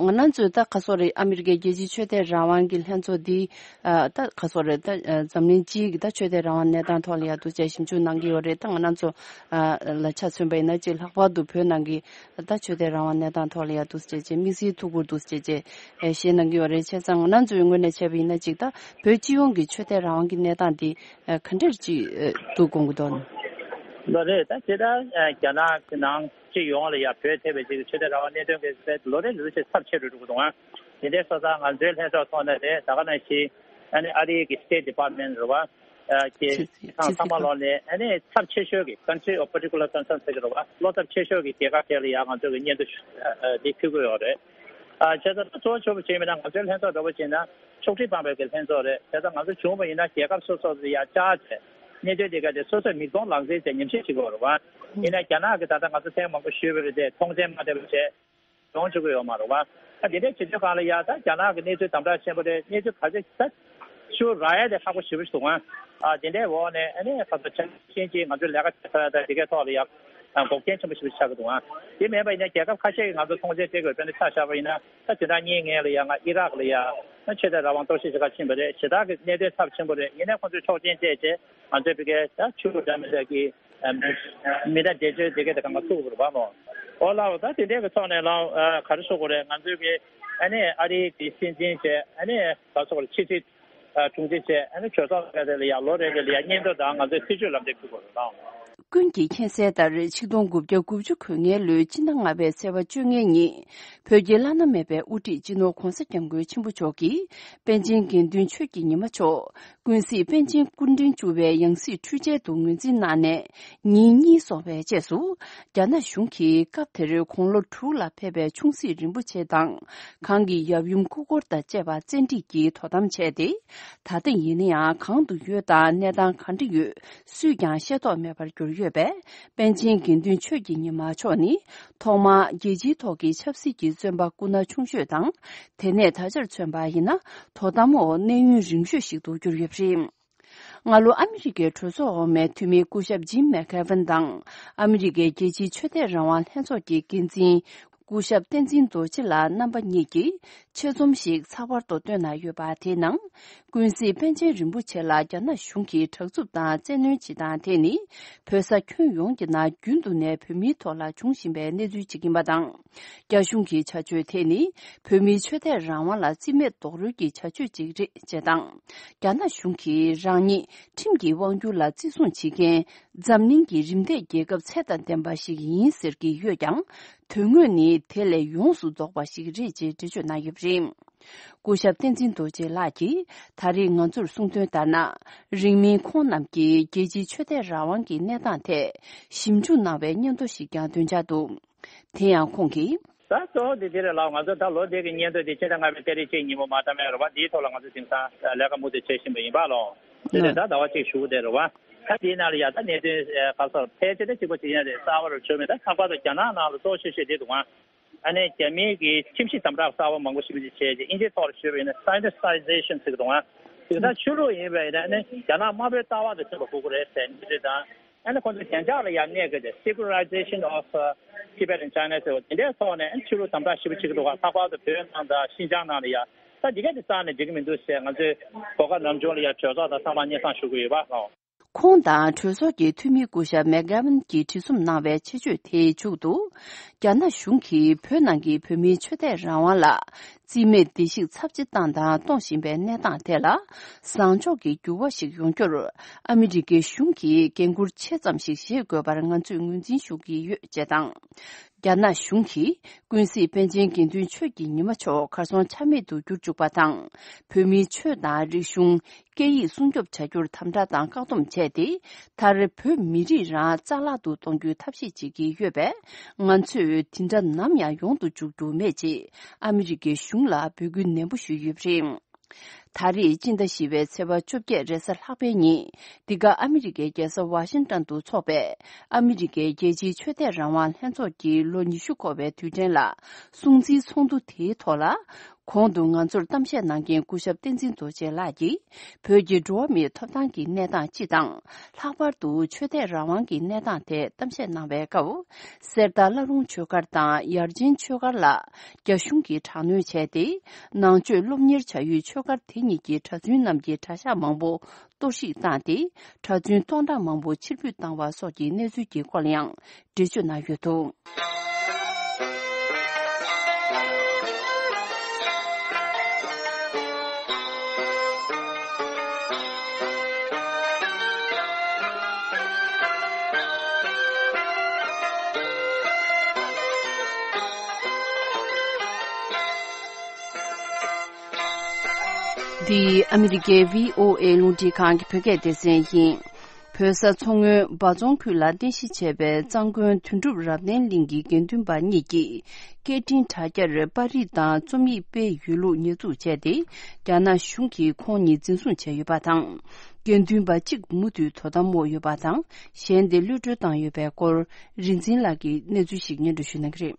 ང་རང་ཚོས་ད་ག་སོག་རེད། ཨ་མི་རི་ཀའི་རྒྱལ་སྤྱིའི་ཆོས་དད་རང་དབང་གི་ལྷན་ཚོགས་འདི་ད་ག་སོག་རེད། ད་འཛམ་གླིང་སྤྱིའི་གི་ད་ཆོས་དད་རང་དབང་གནས་སྟངས་ཐོག་ལ་ཡ་འདུག་ཅེས་ཞིབ་འཇུག་གནང་གི་ཡོད་རེད། ད་ང་རང་ཚོ་ལ་ཆ་མཚོན་པ་ཡིན་ན་ཅིག་ལྷག་པར་དུ་བོད་ནང་གི་ད་ཆོས་དད་རང་དབང་གནས་སྟངས་ཐོག་ལ་ཡ་འདུག་ཅེས་ཅེས་དམིགས་བསལ་ཐུགས་ཁུར་འདུག་ཅེས་ཅེས་བཤད་གནང་གི་ཡོད་རེད། བྱས་ཙང་ང་རང་ཚོའི་ངོས་ནས་བྱས་པ་ཡིན་ན་ཅིག་ད་བོད་སྤྱི་ཡོངས་ཀྱི་ཆོས་དད་རང་དབང་གི་གནས་སྟངས་འདི་ག་འདྲར་ཅིག་འདུག་དགོངས་ཀྱི་འདུག་ལོ་རེད། ད་ཇི་ལྟར་རྒྱ་ནག་གི་ནང་སྤྱི་ཡོངས་ལ་ཡ་བོད་ཐེ་བའི་ཅིག་ཆོས་དད་རང་དབང་གནད་དོན་གྱི་ལོ་རེ་ལོ་རེ་བཞིན་ཚབས་ཆེ་རུ་འགྲོ་གི་འདུག་ཨ། དེ་འདྲའི་སོ་སོ་ང་ཚོའི་ལྷན་ཚོགས་ཐོག་ནས་རེད། ད་ག་ནང་བཞིན་ཨ་ནི་ཨ་རིའི་གི་State Department རེད་བ། ཨ་ཀྱི་ཁང་ཚང་མ་ལོག་ནས་ཨ་ནི་ཚབས་ཆེ་ཤོས་ཀྱི་country of particular concern ཟེར་གི་རེད་བ། བློ་འཚབ་ཆེ་ཤོས་ཀྱི་རྒྱལ་ཁབ་དེ་ལ་ཡ་ང་ཚོ་གི་སྙན་ཐོ་འདི་ཕུལ་གི་ཡོད་རེད། ཨ་བྱས་ཙང་ད་གཙོ་བོ་ཆེ་བོ་བྱས་མིན་ན་ང་ཚོའི་ལྷན་ཚོགས་འདྲ་བོ་བྱས་ན་ཕྱོགས་སྒྲིག་བང་བའི་གི་ལྷན་ཚོགས་རེད། བྱས་ཙང་ང་ཚོ་བྱུང་བ་ཡིན་ན་རྒྱལ་ཁབ་སོ་སོ་ལ་ཡ་བཅར་བྱས་གནད་དོན་དེ་ག་དེ་སོ་སོས་མིག་མཐོང་ལག་ཟིན་བྱས་ཉམས་ཞིབ་བྱེད་དགོས་རེད་བ། ཡིན་ན་རྒྱ་ནག་གི་ད་ལྟ་ང་ཚོ་ཐེངས་མང་པོ་ཞུས་པ་རེད་དེ། མཐོང་མཆན་མ་བསྡད་པ་བྱས། གྱོང་བཅུག་གི་ཡོད་མ་རེད་བ། ད་དེ་འདྲའི་བྱེད་དུས་སྒང་ལ་ཡ། ད་རྒྱ་ནག་གི་གནས་ཚུལ་དམ་དྲག་ཆེན་པོ་རེད། གནས་ཚུལ་ག་ཚོད་ད་ཤུགས་རག་ཡ་དེ་ཁག་པོ་ཞེ་པོ་ཞིག་འདུག་ཨ། ཨ། དེ་འདྲའི་འོག་ནས་ཨ་ནི་ཁ་ཚ་ཆ་ཤེས་ཀྱིས་ང་ཚོས་ལས་ཀ་བྱེད་ཐུབ་ཡ་ད་དེ་གའི་ཐོག་ལ་ཡ། ཨ། འགོག་རྐྱེན་ཆེན་པོ་ཞེ་པོ་ཆགས་ཀྱི་འདུག་ཨ། དེ་མིན་པ་ཡིན་ན་རྒྱལ་ཁབ་ཁ་ཤས་ཀྱིས་ང་ཚོ་མཐོང་མཆན་སྤྲད་དགོས། དཔེར་ན་ཆ་བཞག་པ་ཡིན་ན། ད་དེ་འདྲ་གཉིས་ངེས་ལ་ཡ། ང་ཨི་རག་ལ་ཡ། ཆོས་དད་རང་དབང་གཏོར་བཤིག་བྱེད་ག་ཕྱིན་པ་རེད། ཞེ་དྲག་གི་གནད་དོན་ཚབས་ཆེན་པོ་རེད། ཡིན་ནའི་ཁོང་ཚོས་ཆོག་མཆན་སྤྲད་བྱས། ང་ཚོའི་བི་ཀའི་ད་ཆུ་རུ་འདྲ་མི་འདྲ་གི་མི་འདྲ་འདས་ཆོས་དེ་གའི་དེ་གང་ག་ཚུགས་པ་རེད་བ་མོ། ཨོ་ལགས། ད་དེ་འདྲའི་གི་ཐོག་ནས་ལ། ཨ། ག་རེ་ཞུ་དགོས་རེད། ང་ཚོའི་གི་ཨ་ནི་ཨ་རིའི་གི་སྲིད་འཛིན་བྱས། ཨ་ནི་ག་རེ་ཞུ་དགོས་རེད། ཕྱི་སྲིད། ཨ། དྲུང་ཆེ་བྱས། ཨ་ནི་གྲོས་ཚོགས་རེ་རེ་ལ་ཡ། ལོ་རེ་རེ་ལ་ཡ་སྙན་ཐོ་དང་ང་ཚོའི་སྲིད་བྱུས་ལམ་སྟོན་ཕུལ་དགོས་རེད་ལགས། ཀུན་གྱིས་མཁྱེན་གསལ་ལྟར། ཆིག་སྟོང་དགུ་བརྒྱ་དགུ་བཅུ་གོ་ལྔའི་ལོའི་སྤྱི་ཟླ་ལྔ་པའི་ཚེས་པ་བཅོ་ལྔའི་ཉིན། བོད་ཀྱི་བླ་ན་མེད་པའི་དབུ་ཁྲིད་སྤྱི་ནོར་གོང་ས་སྐྱབས་མགོན་ཆེན་པོ་མཆོག་གིས་པཎ་ཆེན་དགེ་འདུན་ཆོས་ཀྱི་ཉི་མ་མཆོག་ཀུན་གཟིགས་པཎ་ཆེན་སྐུ་ཕྲེང་བཅུ་པའི་ཡང་སྲིད་འཕྲུལ་ཆས་དུ་ངོས་འཛིན་གནང་ནས་ཉིན་གཉིས་སོང་བའི་རྗེས་སུ། རྒྱ་ནག་གཞུང་གིས་སྐབས་དེར་དགུང་ལོ་དྲུག་ལ་ཕེབས་པའི་ཆུང་སྲིད་རིན་པོ་ཆེ་དང་། གང་གི་ཡབ་ཡུམ་སྐུ་འཁོར་དང་བཅས་པ་བཙན་ཁྲིད་ཀྱིས་དོ་དམ་བྱས་ཏེ། ད་ཐེངས་ཡིན་ན་ཡང་གང་དུ་ཡོད་དང་གནས་སྟངས་ག་འདྲ་ཡོད་སུས་ཀྱང་ཤེས་རྟོགས་མེད་པར་གྱུར་ཡོད་པས། པཎ་ཆེན་དགེ་འདུན་ཆོས་ཀྱི་ཉི་མ་མཆོག་ནི། ཐོག་མར་རྒྱལ་སྤྱིའི་ཐོག་གི་ཆབ་སྲིད་ཀྱི་བཙོན་པ་སྐུ་ན་ཆུང་ཤོས་དང་། དེ་ནས་ད་ཆར་མཚོན་པ་ཡིན་ན། དོ་དམ་འོག་གནས་ཡུན་རིང་ཤོས་ཤིག་ཏུ་གྱུར་ཡོད་པ་རེད། སྔ་ལོ་ཨ་མི་རི་ཀའི་གྲོས་ཚོགས་འོག་མའི་འཐུས་མི་སྐུ་ཞབས་ཇིམ་མེག་གྷེ་ཝན་དང་། ཨ་མི་རི་ཀའི་རྒྱལ་སྤྱིའི་ཆོས་དད་རང་དབང་ལྷན་ཚོགས་ཀྱི་འགན་འཛིན། སྐུ་ཞབས་བསྟན་འཛིན་རྡོ་རྗེ་ལགས་རྣམ་པ་གཉིས་ཀྱིས་ཆེད་རྩོམ་ཞིག་ཚགས་པར་དུ་བཏོན་གནང་ཡོད་པ། དེའི་ནང་། ཀུན་གཟིགས་པཎ་ཆེན་རིན་པོ་ཆེ་ལ་རྒྱ་ནག་གཞུང་གིས་དྲག་རྩུབ་དང་བཙན་གནོན་བྱེད་སྟངས་དེ་ནི། བོད་ས་ཁྱོན་ཡོངས་ཀྱི་ནང་རྒྱུན་དུ་ནས་བོད་མིའི་ཐོག་ལ་འབྱུང་བཞིན་པའི་གནས་ཚུལ་ཅིག་ཡིན་པ་དང་། རྒྱ་གཞུང་གི་བྱ་སྤྱོད་དེ་ནི། བོད་མིའི་ཆོས་དད་རང་དབང་ལ་རྩིས་མེད་རྡོག་རོལ་གྱི་བྱ་སྤྱོད་ཅིག་རེད་ཅེས་དང་། རྒྱ་ནག་གཞུང་གིས་རང་ཉིད་ཁྲིམས་ཀྱི་དབང་སྒྱུར་ལ་བརྩི་སྲུང་བྱེད་མཁན། འཛམ་གླིང་གི་རིམ་འདས་རྒྱལ་ཁབ་ཚད་དང་ལྡན་པ་ཞིག་ཡིན་ཟེར་གྱི་ཡོད་ཀྱང་། དོན་དངོས་ནི་དེ་ལས་ཡོངས་སུ་ལྡོག་པ་ཞིག་རེད་ཅེས་འགྲེལ་བརྗོད་གནང་ཡོད་པ་རེད། སྐུ་ཞབས་བསྟན་འཛིན་རྡོ་རྗེ་ལགས་ཀྱིས། ད་རེས་ང་ཚོར་གསུངས་དོན་ལྟར་ན། རིང་མིན་ཁོང་རྣམས་ཀྱིས་རྒྱལ་སྤྱིའི་ཆོས་དད་རང་དབང་གི་གནས་སྟངས་ཐད་ཞིབ་འཇུག་གནང་བའི་སྙན་ཐོ་ཞིག་ཀྱང་འདོན་འཆར་འདུག་དེ་ཡང་ཁོང་གིས། ད་གཙོ་བོ་དེ་དེ་རེད་ལགས། ང་ཚོ་ད་ལོ་འདི་གི་སྙན་ཐོ་འདི་ཕྱི་ཟླ་ལྔ་པའི་ཏ་རིག་གཅིག་ཉིན་མོ་མ་མཐའ་མའི་རེད་བ། འདིའི་ཐོག་ལ་ང་ཚོ་དེང་སང་ལས་ཀ་མུ་མཐུད་བྱེད་བཞིན་པ་ཡིན་པ་ལོ། དེ་རེད། ད་ཟླ་བ་གཅིག་གཞུག་གུ་དེ་རེད་བ། ད་དེའི་ནང་ལ་ཡ་ད་གནད་དོན་ག་ཚོད་ཕལ་ཆེར་ད་གཅིག་པ་གཅིག་རྐྱང་རེད། གསར་པ་རུ་བྱུང་མེད། ད་ལྷག་པར་དུ་རྒྱ་ནག་ནང་ལ་གཙོ་ཆེ་ཤོས་དེ་འདུག་ཨ། ཨ་ནི་རྒྱ་མིའི་གི་ཁྲིམས་གཞི་དམ་དྲག་གསར་པ་མང་པོ་ཞིག་མི་བྱེད་ཀྱི། དབྱིན་ཇིའི་ཐོག་ལ་ཞུས་པ་ཡིན་ན་Sinicization ཟེར་གི་འདུག་ཨ། དེ་ད་ཆོས་ལུགས་ཡིན་པ་ཡིན་ན་ཨ་ནི་རྒྱ་ནག་དམར་པོའི་ལྟ་བ་དང་མཐུན་པ་དགོས་ཀྱི་རེད་ཟེར་མི་རེད་དང་། ཨ་ནི་ཁོང་ཚོ་གཞན་ཕྱོགས་ལ་ཡང་གནས་དགོས་ཏེ། Secularization of, uh, Tibet and China ཟེར་བ་དེ་འདྲའི་ཐོག་ནས་ཨ་ནི་ཆོས་ལུགས་དམ་དྲག་ཞེ་པོ་བྱེད་ཀྱི་འདུག་ག། ལྷག་པར་དུ་བོད་ནང་དང་ཤིན་ཅང་ནང་ལ་ཡ། ད་འདི་ག་དེ་རྩ་ནས་འགྲིག་གི་མི་འདུག་ཟེར། ང་ཚོས་གོ་སྐབས་ནམ་བྱུང་ལ་ཡ་གྲོས་ཚོགས་དང་ཚང་མ་སྙན་སེང་ཞུ་གི་ཡོད་པ་ལགས། ཁོང་དང་གྲོས་ཚོགས་ཀྱི་འཐུས་མི་སྐུ་ཞབས་མེག་གྷེ་ཝན་གྱིས་བྲིས་རྩོམ་གནང་བའི་ཆེད་བརྗོད་དེའི་མཇུག་ཏུ། རྒྱ་ནག་གཞུང་གིས་བོད་ནང་གི་བོད་མིའི་ཆོས་དད་རང་དབང་ལ། རྩིས་མེད་བརྡལ་བཤིག་ཚབས་ཆེ་བཏང་དང་གཏོང་བཞིན་པའི་གནས་སྟངས་ཐད་ལ། བཟང་ཕྱོགས་ཀྱི་འགྱུར་བ་ཞིག་ཡོང་རྒྱུར། ཨ་མི་རི་ཀའི་གཞུང་གིས་འགན་འཁུར་ཆེ་ཙམ་ཞིག་བཞེས་དགོས་པར་ང་ཚོས་ངོས་འཛིན་ཞུ་གི་ཡོད་ཅེས་དང་། རྒྱ་ནག་གཞུང་གིས་ཀུན་གཟིགས་པཎ་ཆེན་དགེ་འདུན་ཆོས་ཀྱི་ཉི་མ་མཆོག་གར་སོང་ཆ་མེད་དུ་གྱུར་བཅུག་པ་དང་། བོད་མིའི་ཆོས་དང་རིག་གཞུང་། སྐད་ཡིག་སྲུང་སྐྱོབ་བྱ་རྒྱུར་དམ་དྲག་དང་བཀག་སྡོམ་བྱས་ཏེ། མཐར་བོད་མི་རིགས་རང་རྩ་བརླག་ཏུ་གཏོང་རྒྱུའི་ཐབས་ཤེས་བྱེད་ཀྱི་ཡོད་པས། ང་ཚོས་དེ་འདྲ་ནམ་ཡང་ཡོང་དུ་འཇུག་རྒྱུ་མེད་ཅེས་ཨ་མི་རི་ཀའི་གཞུང་ལ་འབོད་སྐུལ་ནན་པོ་ཞུས་ཡོད་པ་རེད། ད་རེས་སྤྱི་ཟླ་བཞི་པའི་ཚེས་པ་བཅོ་བརྒྱད་རེས་གཟའ་ལྷག་པའི་ཉིན། འདི་ག་ཨ་མི་རི་ཀའི་རྒྱལ་ས་ཝ་ཤིང་ཏོན་དུ་འཚོགས་པའི་ཨ་མི་རི་ཀའི་རྒྱལ་སྤྱིའི་ཆོས་དད་རང་དབང་ལྷན་ཚོགས་ཀྱི་ལོ་ཉི་ཤུ་འཁོར་བའི་དུས་དྲན་ལ། སྲུང་བརྩིའི་ཚོགས་འདུ་དེའི་ཐོག་ལ། གོང་དུ་ང་ཚོར་གཏམ་བཤད་གནང་མཁན་སྐུ་ཞབས་བསྟན་འཛིན་རྡོ་རྗེ་ལགས་ཀྱིས། བོད་ཀྱི་འགྲོ་བ་མིའི་ཐོབ་ཐང་གི་གནས་སྟངས་སྤྱི་དང་། ལྷག་པར་དུ་ཆོས་དད་རང་དབང་གི་གནས་སྟངས་ཐད་གཏམ་བཤད་གནང་བའི་སྐབས། གསེར་རྟ་བླ་རུང་ཆོས་སྒར་དང་ཡར་ཆེན་ཆོས་སྒར་ལ་རྒྱ་གཞུང་གིས་དྲག་གནོན་བྱས་ཏེ། ནང་ཆོས་སློབ་གཉེར་བྱ་ཡུལ་ཆོས་སྒར་དེ་གཉིས་ཀྱི་གྲྭ་བཙུན་རྣམས་ཀྱི་གྲྭ་ཤག་མང་པོ་གཏོར་བཤིག་བཏང་སྟེ། གྲྭ་བཙུན་སྟོང་ཕྲག་མང་པོ་ཕྱིར་འབུད་བཏང་བ་སོགས་ཀྱི་གནས་ཚུལ་གྱི་སྐོར་ལ་ཡང་འགྲེལ་བརྗོད་གནང་ཡོད་འདུག་འདི་ཨ་མི་རི་ཀའི་བྷི་ཨོ་ཨེ་རླུང་འཕྲིན་ཁང་གི་བོད་སྐད་སྡེ་ཚན་ཡིན། བོད་ས་མཚོ་སྔོན་སྦ་ལྗོངས་ཁུལ་ལ་རྟེན་གཞི་བྱས་པའི་གཙང་དགོན་དོན་གྲུབ་རབ་བརྟན་གླིང་གི་དགེ་འདུན་པ་གཉིས་ཀྱིས་སྐད་འཕྲིན་དྲ་རྒྱར་པར་རིས་དང་རྩོམ་ཡིག་སྤེལ་ཡོད་ལུགས་ཉེས་འཛུགས་བྱས་ཏེ། རྒྱ་ནག་གཞུང་གིས་ཁོང་གཉིས་འཛིན་བཟུང་བྱས་ཡོད་པ་དང་། དགེ་འདུན་པ་གཅིག་མུ་མཐུད་དོ་དམ་འོག་ཡོད་པ་དང་། གཞན་དེ་གློད་གྲོལ་བཏང་ཡོད་པའི་སྐོར། རིག་འཛིན་ལགས་ཀྱིས་གནས་ཚུལ་ཞིག་སྙན་སྒྲོན་ཞུ་གནང་གི་རེད།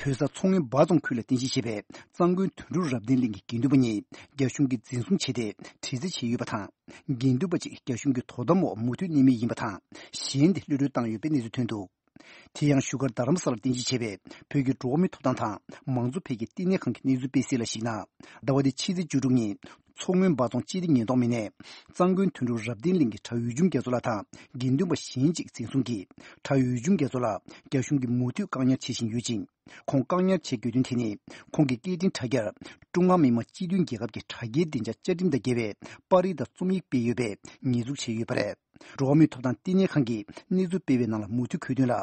བོད་ས་མཚོ་སྔོན་འབའ་རྫོང་ཁུལ་ལ་རྟེན་གཞི་བྱས་པའི་གཙང་དགོན་དོན་གྲུབ་རབ་བརྟན་གླིང་གི་དགེ་འདུན་པ་གཉིས་རྒྱ་གཞུང་གིས་འཛིན་བཟུང་བྱས་ཏེ་དྲི་རྩད་བྱས་ཡོད་པ་དང་། དགེ་འདུན་པ་གཅིག་རྒྱ་གཞུང་གི་དོ་དམ་འོག་མུ་མཐུད་གནས་མུས་ཡིན་པ་དང་། གཞན་དེ་གློད་གྲོལ་བཏང་ཡོད་པའི་གནས་ཚུལ་ཐོན་འདུག་དེ་ཡང་བཞུགས་སྒར་རྡ་རམ་ས་ལར་རྟེན་གཞི་བྱས་པའི་བོད་ཀྱི་འགྲོ་བ་མིའི་ཐོབ་ཐང་དང་མང་གཙོ་འཕེལ་རྒྱས་བསྟི་གནས་ཁང་གི་གནས་ཚུལ་སྤེལ་གསལ་ལ་གཞིགས་ན། ཟླ་བ་འདིའི་ཕྱི་ཚེས་བཅུ་དྲུག་ཉིན་མཚོ་སྔོན་འབའ་རྫོང་སྤྱི་བདེ་ཉེན་རྟོག་མི་སྣས་གཙང་དགོན་དོན་གྲུབ་རབ་བརྟན་གླིང་གི་གྲྭ་བ་འོད་འབྱུང་རྒྱ་མཚོ་ལགས་དང་དགེ་འདུན་པ་གཞན་གཅིག་འཛིན་བཟུང་གིས། གྲྭ་བ་འོད་འབྱུང་རྒྱ་མཚོ་ལགས་རྒྱ་གཞུང་གིས་མུ་མཐུད་བཀག་ཉར་བྱེད་བཞིན་ཡོད་ཅིང་། ཁོང་བཀག་ཉར་བྱེད་དགོས་དོན་དེ་ནི། ཁོང་གི་སྐད་འཕྲིན་དྲ་རྒྱར་ཀྲུང་ཧྭ་མི་དམངས་སྤྱི་མཐུན་རྒྱལ་ཁབ་ཀྱི་དྲ་རྒྱའི་བདེ་འཇགས་བཅའ་ཁྲིམས་དང་འགལ་བའི་པར་རིས་དང་རྩོམ་ཡིག་སྤེལ་ཡོད་པའི་ཉེས་འཛུགས་བྱས་ཡོད་པ་རེད། འགྲོ་བ་མིའི་ཐོབ་ཐང་བསྟི་གནས་ཁང་གིས་གནས་ཚུལ་སྤེལ་བའི་ནང་ལ་མུ་མཐུད་འཁོད་དོན་ལ།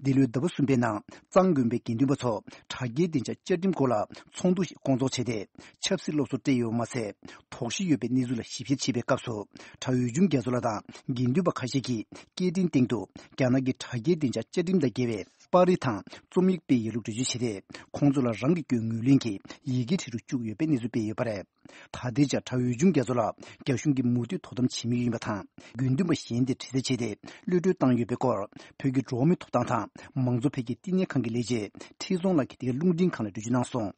འདི་ལོའི་ཟླ་བ་གསུམ་པའི་ནང་གཙང་དགོན་པའི་དགེ་འདུན་པ་ཚོ་དྲ་རྒྱའི་བདེ་འཇགས་བཅའ་ཁྲིམས་སྐོར་ལ་ཚོགས་འདུ་ཞིག་བསྐོང་ཚོགས་བྱས་ཏེ། ཆབ་སྲིད་སློབ་གསོ་སྤྲད་ཡོད་པ་མ་ཟད། དོགས་གཞི་ཡོད་པའི་གནས་ཚུལ་ལ་ཞིབ་བཤེར་བྱེད་པའི་སྐབས་སུ། གྲྭ་བ་འོད་འབྱུང་རྒྱ་མཚོ་ལགས་དང་དགེ་འདུན་པ་ཁ་ཤས་ཀྱིས་སྐད་འཕྲིན་སྟེང་དུ་རྒྱ་ནག་གི་དྲ་རྒྱའི་བདེ་འཇགས་བཅའ་ཁྲིམས་དང་འགལ་བའི་པར་རིས་དང་རྩོམ་ཡིག་སྤེལ་ཡོད་ལུགས་འགྲེལ་བརྗོད་བྱས་ཏེ། ཁོང་ཚོ་ལ་རང་གི་སྐྱོན་ངོས་ལེན་གྱིས་ཡི་གེ་བྲིས་རུ་བཅུག་ཡོད་པའི་གནས་ཚུལ་སྤེལ་ཡོད་པ་རེད། ད་ལྟའི་ཆར་གྲྭ་བ་འོད་འབྱུང་རྒྱ་མཚོ་ལགས་རྒྱ་གཞུང་གིས་མུ་མཐུད་དོ་དམ་བྱེད་མུས་ཡིན་པ་དང་། དགེ་འདུན་པ་གཞན་དེ་དྲི་རྩད་བྱས་ཏེ་གློད་གྲོལ་བཏང་ཡོད་པའི་སྐོར། བོད་ཀྱི་འགྲོ་བ་མིའི་ཐོབ་ཐང་དང་མང་གཙོ་འཕེལ་རྒྱས་བསྟི་གནས་ཁང་གི་ལས་བྱེད་ཁྲི་སྲོང་ལགས་ཀྱིས་དེ་གའི་རླུང་འཕྲིན་ཁང་ལ་འགྲེལ་བརྗོད་གནང་སོང་།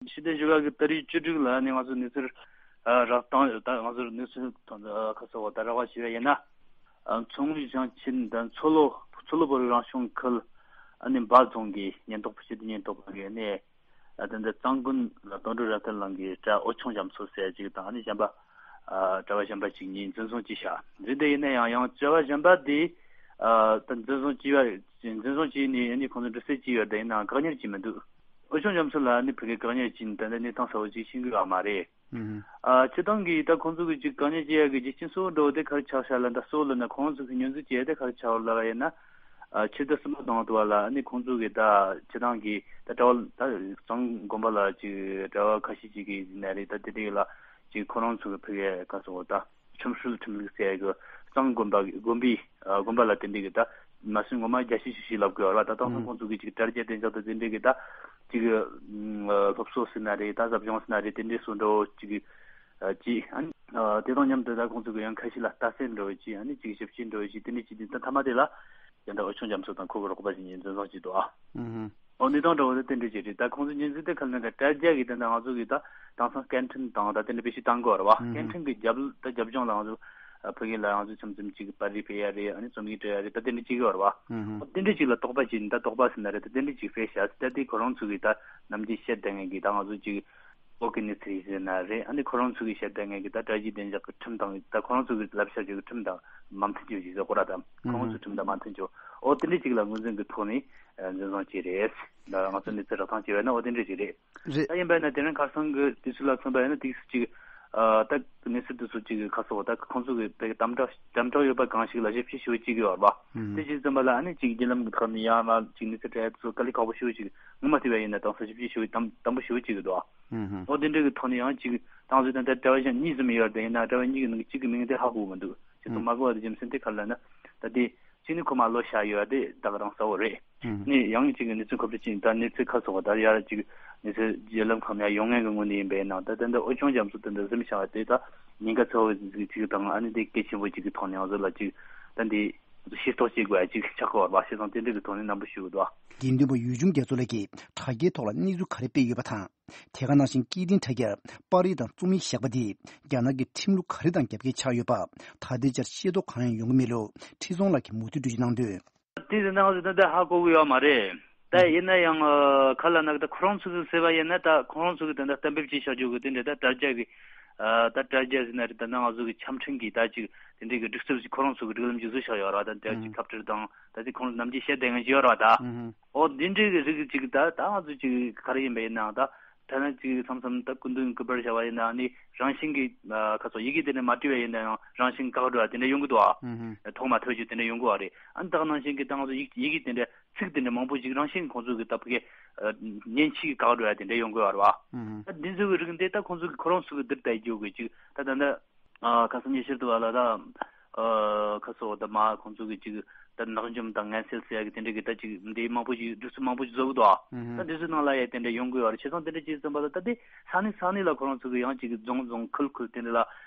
ཕྱི་ཟླ་བཞི་པ་གི་ཏ་རིག་བཅུ་དྲུག་ལ་ནི་ང་ཚོ་གནས་ཚུལ་ཨ་རག་བཏང་ཡོད། ད་ང་ཚོར་གནས་ཚུལ་ཐོན་ཁ་གསལ་བ་ད་རག་པ་ཞུ་བ་ཡིན་ན། ཨ་མཚོ་སྔོན་ཞིང་ཆེན་དང་མཚོ་ལྷོ་མཚོ་ལྷོ་བོད་རིགས་རང་སྐྱོང་ཁུལ་ཨ་ནི་འབའ་རྫོང་གི་ཉེན་རྟོག་པ་སྤྱི་བདེ་ཉེན་རྟོག་པ་གིས་ནི། ད་ལྟ་གཙང་དགོན་ལ་དོན་གྲུབ་རབ་བརྟན་གླིང་གི་གྲྭ་འོད་ཆུང་རྒྱ་མཚོ་ཟེར་ཅིག་དང་ཨ་ནི་གཞན་པ། ཨ་གྲྭ་བ་གཞན་པ་ཅིག་གཉིས་འཛིན་བཟུང་བྱས་ཤག་རེད་དེ་ཡིན་ན་ཡང་ཡང་གྲྭ་བ་གཞན་པ་དེ་ཨ་ད་འཛིན་བཟུང་བྱས་པ་འཛིན་བཟུང་བྱས་ནས་ཨ་ནི་ཁོང་ཚོ་འདྲི་རྩད་བྱས་ཡོད་དེ་ཡིན་ནའང་བཀག་ཉར་བྱས་མི་འདུག་འོད་ཆུང་རྒྱ་མཚོ་ལ་ཨ་ནི་ཕ་གིར་བཀག་ཉར་བྱས་ནས་ད་ལྟ་གནས་སྟངས་གསལ་བོ་ཅིག་ཤེས་ཀྱི་ཡོད་མ་རེད། ཨ་སྤྱིར་བཏང་གི་ད་ཁོང་ཚོ་གི་ཅིག་བཀག་ཉར་བྱེད་ཡ་གི་རྒྱུ་རྐྱེན་གཙོ་བོ་འདྲ་བོ་དེ་ག་རེ་ཆགས་ཤག་ལབ་ན། གཙོ་བོ་ལབ་ན་ཁོང་ཚོ་གི་ཉོན་འཛིན་བྱེད་ཡ་དེ་ག་རེ་ཆགས་ལབ་པ་ཡིན་ན། ཨ་ཕྱི་ཟླ་གསུམ་པ་དང་དུ་བ་ལ་ཨ་ནི་ཁོང་ཚོ་གི་ད་སྤྱིར་བཏང་གི་ད་གྲྭ་བ་ད་གཙང་དགོན་པ་ལ་ཅིག་གྲྭ་བ་ཁ་ཤས་ཅིག་གིས་ཡིན་ན་རེད། ད་དེ་འདྲ་ལ་ཅིག་ཁོ་རང་ཚོ་གི་ཕ་གིའི་ག་ཟེར་དགོས་ད་ཁྲིམས་སྲོལ་ཁྲིམས་ལུགས་ཟེར་ཡ་གི་གཙང་དགོན་པ་དགོན་པའི་ཨ་དགོན་པ་ལ་དེ་འདྲ་གི་ད་མ་སུ་ངོ་མ་རྒྱ་ཆེ་ཤོས་ཤིག་ལབ་དགོས་བ། ད་དེང་སང་ཁོང་ཚོ་གི་ཅིག་དྲ་རྒྱ་བདེ་འཇགས་དང་དེ་འདྲ་གི་ད་ཅིག་ཨ་སློབ་གསོ་ཟེར་ན་རེད། ད་ཟབ་སྦྱོང་ཟེར་ན་རེད། དེ་འདྲའི་སོགས་འདྲ་བོ་ཅིག་ཨ་ཅིག་ཨ་ནི་ཨ་དེ་དང་མཉམ་དུ་ད་ཁོང་ཚོ་གི་ཡང་ཁ་ཤས་ལ་ལྟ་གསོལ་འདྲ་བོ་ཅིག་ཨ་ནི་ཅིག་ཞབས་ཕྱི་འདྲ་བོ་ཅིག་དེ་འདྲ་ཅིག་དེ་ད་མཐའ་མ་དེ་ལ་ཡང་ད་འོད་ཆུང་རྒྱ་མཚོ་དང་ཁོ་གི་རོགས་པ་ཅིག་གཉིས་འཛིན་བཟུང་བྱས་འདུག་ཨ། ཨོ་གནས་སྟངས་འདྲ་བོ་དེ་དེ་འདྲ་ཅིག་རེད། ད་ཁོང་ཚོ་ཉེན་ཚན་དེ་ག་ལ་ད་དྲ་རྒྱ་གི་དེ་འདྲ་ང་ཚོ་གི་ད་དེང་སང་སྐད་འཕྲིན་དང་ད་དེ་འདྲ་དཔེ་ཞིག་བཏང་གི་ཡོད་རེད་བ། སྐད་འཕྲིན་གི་རྒྱབ་ད་རྒྱབ་ལྗོངས་ལ་ང་ཚོ་ཕ་གི་ལ་ང་ཚོ་མཚམས་མཚམས་ཅིག་པར་རིས་སྤེལ་ཡ་རེད། ཨ་ནི་རྩོམ་ཡིག་སྤྲད་ཡ་རེད། ད་དེ་འདྲ་ཅིག་ཡོད་རེད་བ། ཨོ་དེ་འདྲ་ཅིག་ལ་དོགས་པ་བྱས་ནས་ད་དོགས་པ་ཟེར་ན་རེད། ད་དེ་འདྲ་ཅིག་སྤེལ་ཤག་ད་དེ་ཁོ་རང་ཚོ་གི་ད་ནམ་རྒྱུན་བཤད་བསྡད་མཁན་གི་ད་ང་ཚོ་ཅིག་བོད་ཀྱི་གནས་ཚུལ་ཡིན་ཟེར་ན་རེད། ཨ་ནི་ཁོ་རང་ཚོ་གི་བཤད་བསྡད་མཁན་གི་ད་དྲ་རྒྱའི་བདེ་འཇགས་ཀྱི་ཁྲིམས་དང་ད་ཁོ་རང་ཚོ་གི་བསླབ་བྱ་བྱེད་ཀྱི་ཁྲིམས་དང་མ་མཐུན་རྒྱུ་ཞིག་ཟེར་གོ་ར། ད་ཁོ་རང་ཚོའི་ཁྲིམས་དང་མ་མཐུན་རྒྱུ། ཨོ་དེ་འདྲ་ཅིག་ལ་ངོས་འཛིན་གྱི་ཐོག་ནས་འཛིན་བཟུང་བྱས་རེད། ད་ང་ཚོ་གནས་ཚུལ་རགས་ཐང་བྱས་པ་ན་ཨོ་དེ་འདྲ་ཅིག་རེད། རེད། ད་ཡིན་པ་ན་དེ་རིང་ཁ་སང་གི་དུས་ཚོད་ལ་མཚོན་པ་ཡིན་ན་དེ་ཅིག་ཨ་ད་གནས་ཚུལ་དེ་ཚོ་ཅིག་ཁ་སོགས་ད་ཁོང་ཚོ་གི་དེ་གི་དམ་དྲག་དམ་དྲག་ཡོད་པ་གང་ཞིག་ལ་ཞིབ་བཤེར་ཞུ་བ་ཅིག་ཡོད་རེད་བ། དེ་ཅིག་ཙམ་པ་ལ་ཨ་ནི་ཅིག་བརྒྱུད་ལམ་གྱི་ཐོག་ནས་ཡང་ལ་ཅིག་གནས་ཚུལ་སྤྲད་ཡ་དེ་ཚོ་དཀའ་ལས་ཁག་པོ་ཞུ་བ་ཅིག་ངོ་མ་བལྟས་པ་ཡིན་ན་དམ་ས་ཞིབ་བཤེར་ཞུ་བ་དམ་དམ་པོ་ཞུ་བ་ཅིག་ཡོད་དོ། ཨོ་དེ་འདྲ་གི་ཐོག་ནས་ཡང་ཅིག་ད་ང་ཚོའི་ད་ལྟ་གྲྭ་བ་གཞན་གཉིས་ཙམ་ཡོད་རེད། ཡིན་ན་གྲྭ་བ་གཉིས་ཀྱི་ནང་གི་གཅིག་གི་མིང་དེ་ཧ་གོ་གི་མི་འདུག་ཅེས་སོགས་མ་གོ་བ་དེ་རྒྱུ་མཚན་དེ་ག་རེ་ལབ་ན། ད་དེ་གཅིག་ནི་ཁོ་མ་ལོ་བཞག་ཡོད་པ་དེ་ད་ག་རང་གསལ་བོ་རེད། ནི་ཡང་གཅིག་གི་གནས་ཚུལ་ཁ་བྲལ་ཅིག་ད་གནས་ཚུལ་ཁ་སོགས་ད་ཡར་གཅིག་གནས་ཚུལ་བརྒྱུད་ལམ་ཁག་ནས་ཡོང་མཁན་གྱི་ངོས་ནས་ཡིན་པས་ན། ད་ད་འདི་འོད་ཆུང་རྒྱ་མཚོ་དེ་འདི་གཟིམ་བཞག་པ་དེ་ད་ཉེན་ཁ་ཚ་བོ་ཅིག་དང་ཨ་ནི་དེ་གལ་ཆེན་པོ་ཅིག་གི་ཐོག་ནས་ང་ཚོ་ལ་ཅིག་ད་འདི་ཤེས་རྟོགས་བྱེད་དགོས་ཡ་ཅིག་ཆགས་ཀྱི་ཡོད་རེད་བ། བྱས་ཙང་དེ་འདྲ་གི་ཐོག་ནས་རྣམ་པ་ཞུ་གི་འདུག་དགེ་འདུན་པ་འོད་ཆུང་རྒྱ་མཚོ་ལགས་ཀྱིས་དྲ་རྒྱའི་ཐོག་ལ་གནས་ཚུལ་ག་རེ་སྤེལ་ཡོད་པ་དང་། དེ་ག་ནང་བཞིན་སྐད་འཕྲིན་དྲ་རྒྱར་པར་རིས་དང་རྩོམ་ཡིག་བཞག་པ་འདིས་རྒྱ་ནག་གི་ཁྲིམས་ལུགས་ག་རེ་དང་རྒྱབ་འགལ་ཆགས་ཡོད་པ། ད་ལྟའི་ཆར་ཤེས་རྟོགས་གང་ཡང་ཡོང་གི་མེད་ལུགས་ཁྲི་སྲོང་ལགས་ཀྱིས་མུ་མཐུད་འགྲེལ་བརྗོད་གནང་དོན། དེ་ཡིན་ན་ང་ཚོས་ད་ལྟ་ཧ་གོ་གི་ཡོད་མ་རེད། ད་ཡིན་ན་ཡང་ཨ་ག་ལབ་ན་ད་ཁོ་རང་ཚོ་གི་ཟེར་བ་ཡིན་ན་ད་ཁོ་རང་ཚོ་གི་ད་ལྟ་གཏན་འབེབས་བྱས་བཞག་རྒྱུ་གི་དེ་འདྲ་ད་དྲ་རྒྱ་གི་ཨ་ད་དྲ་རྒྱ་ཟེར་ན་རེད། ད་ནང་ང་ཚོ་གི་ཆ་འཕྲིན་གི་ད་ཅིག་དེ་འདྲའི་གི་སྒྲིག་སྲོལ་ཞིག་ཁོ་རང་ཚོ་གི་སྒྲིག་ལམ་ཅིག་བཟོས་བཞག་ཡོད་རེད་བ། ད་འདྲ་ཅིག་ཁ་བྲལ་དང་ད་ཅིག་ཁོང་ཚོ་ནམ་རྒྱུན་བཤད་བསྡད་མཁན་ཅིག་ཡོད་རེད་བ་ད། ཨོ་དེ་འདྲའི་གི་རིགས་ཅིག་ད་ད་ང་ཚོ་ཅིག་ག་རེ་ཡིན་པ་ཡིན་ནའང་ད་ཐ་ན་ཅིག་མཚམས་མཚམས་ད་སྐུ་མདུན་སྐུ་པར་བཞག་པ་ཡིན་ནའང་ནི་རང་བཞིན་གི་ཁ་སོགས་ཡི་གེ་དེ་ནས་མ་བྲིས་པ་ཡིན་ནའང་རང་བཞིན་བཀག་འགྲོ་ཡ་དེ་འདྲ་ཡོང་གི་འདུག་ཨ། ཐོག་མ་ཐོས་རྒྱུ་དེ་འདྲ་ཡོང་གི་བ་རེད། ཨ་ནི་ད་ག་ནང་བཞིན་གི་ད་ང་ཚོ་ཡིག་ཡི་གེ་དེ་འདྲ་ཚིག་དེ་འདྲ་མང་པོ་ཅིག་རང་བཞིན་ཁོང་ཚོ་གི་ད་ཕ་གི་ཉེན་ཆེ་གི་བཀག་འགྲོ་ཡ་དེ་འདྲ་ཡོང་གི་བ་རེད་བ། ད་འདི་ཚོ་གི་རིགས་འདི་ད་ཁོང་ཚོ་གི་ཁོ་རང་ཚོ་གི་འདིར་བལྟ་རྒྱུ་གི་ཅིག་ད་ད་ད་ཨ་ཁ་སང་ཉེ་ཆར་དུ་བ་ལ་ད་ ཨ་ཁ་སོ་ད་མ་ཁོང་ཚོ་གི་ཅིག་ད་ནག་འཇོམས་དང་ངན་སེལ་ཟེར་ཡ་གི་དེ་འདྲ་གི་ད་ཅིག་འདི་མང་པོ་ཞིག་སྒྲིག་སྲོལ་མང་པོ་ཞིག་བཟོ་གི་འདུག་ཨ། ཨུ་ཧུ། ད་འདི་ཚོའི་ནང་ལ་ཡ་དེ་འདྲ་ཡོང་གི་ཡོད་རེད། བྱས་ཙང་དེ་འདྲ་ཅིག་ཙམ་པ་ལ་ད་དེ་ས་གནས་ས་གནས་ལ་ཁོ་རང་ཚོ་གི་ཡང་ཅིག་རྫོང་རྫོང་ཁུལ་ཁུལ་དེ་འདྲ་ལ་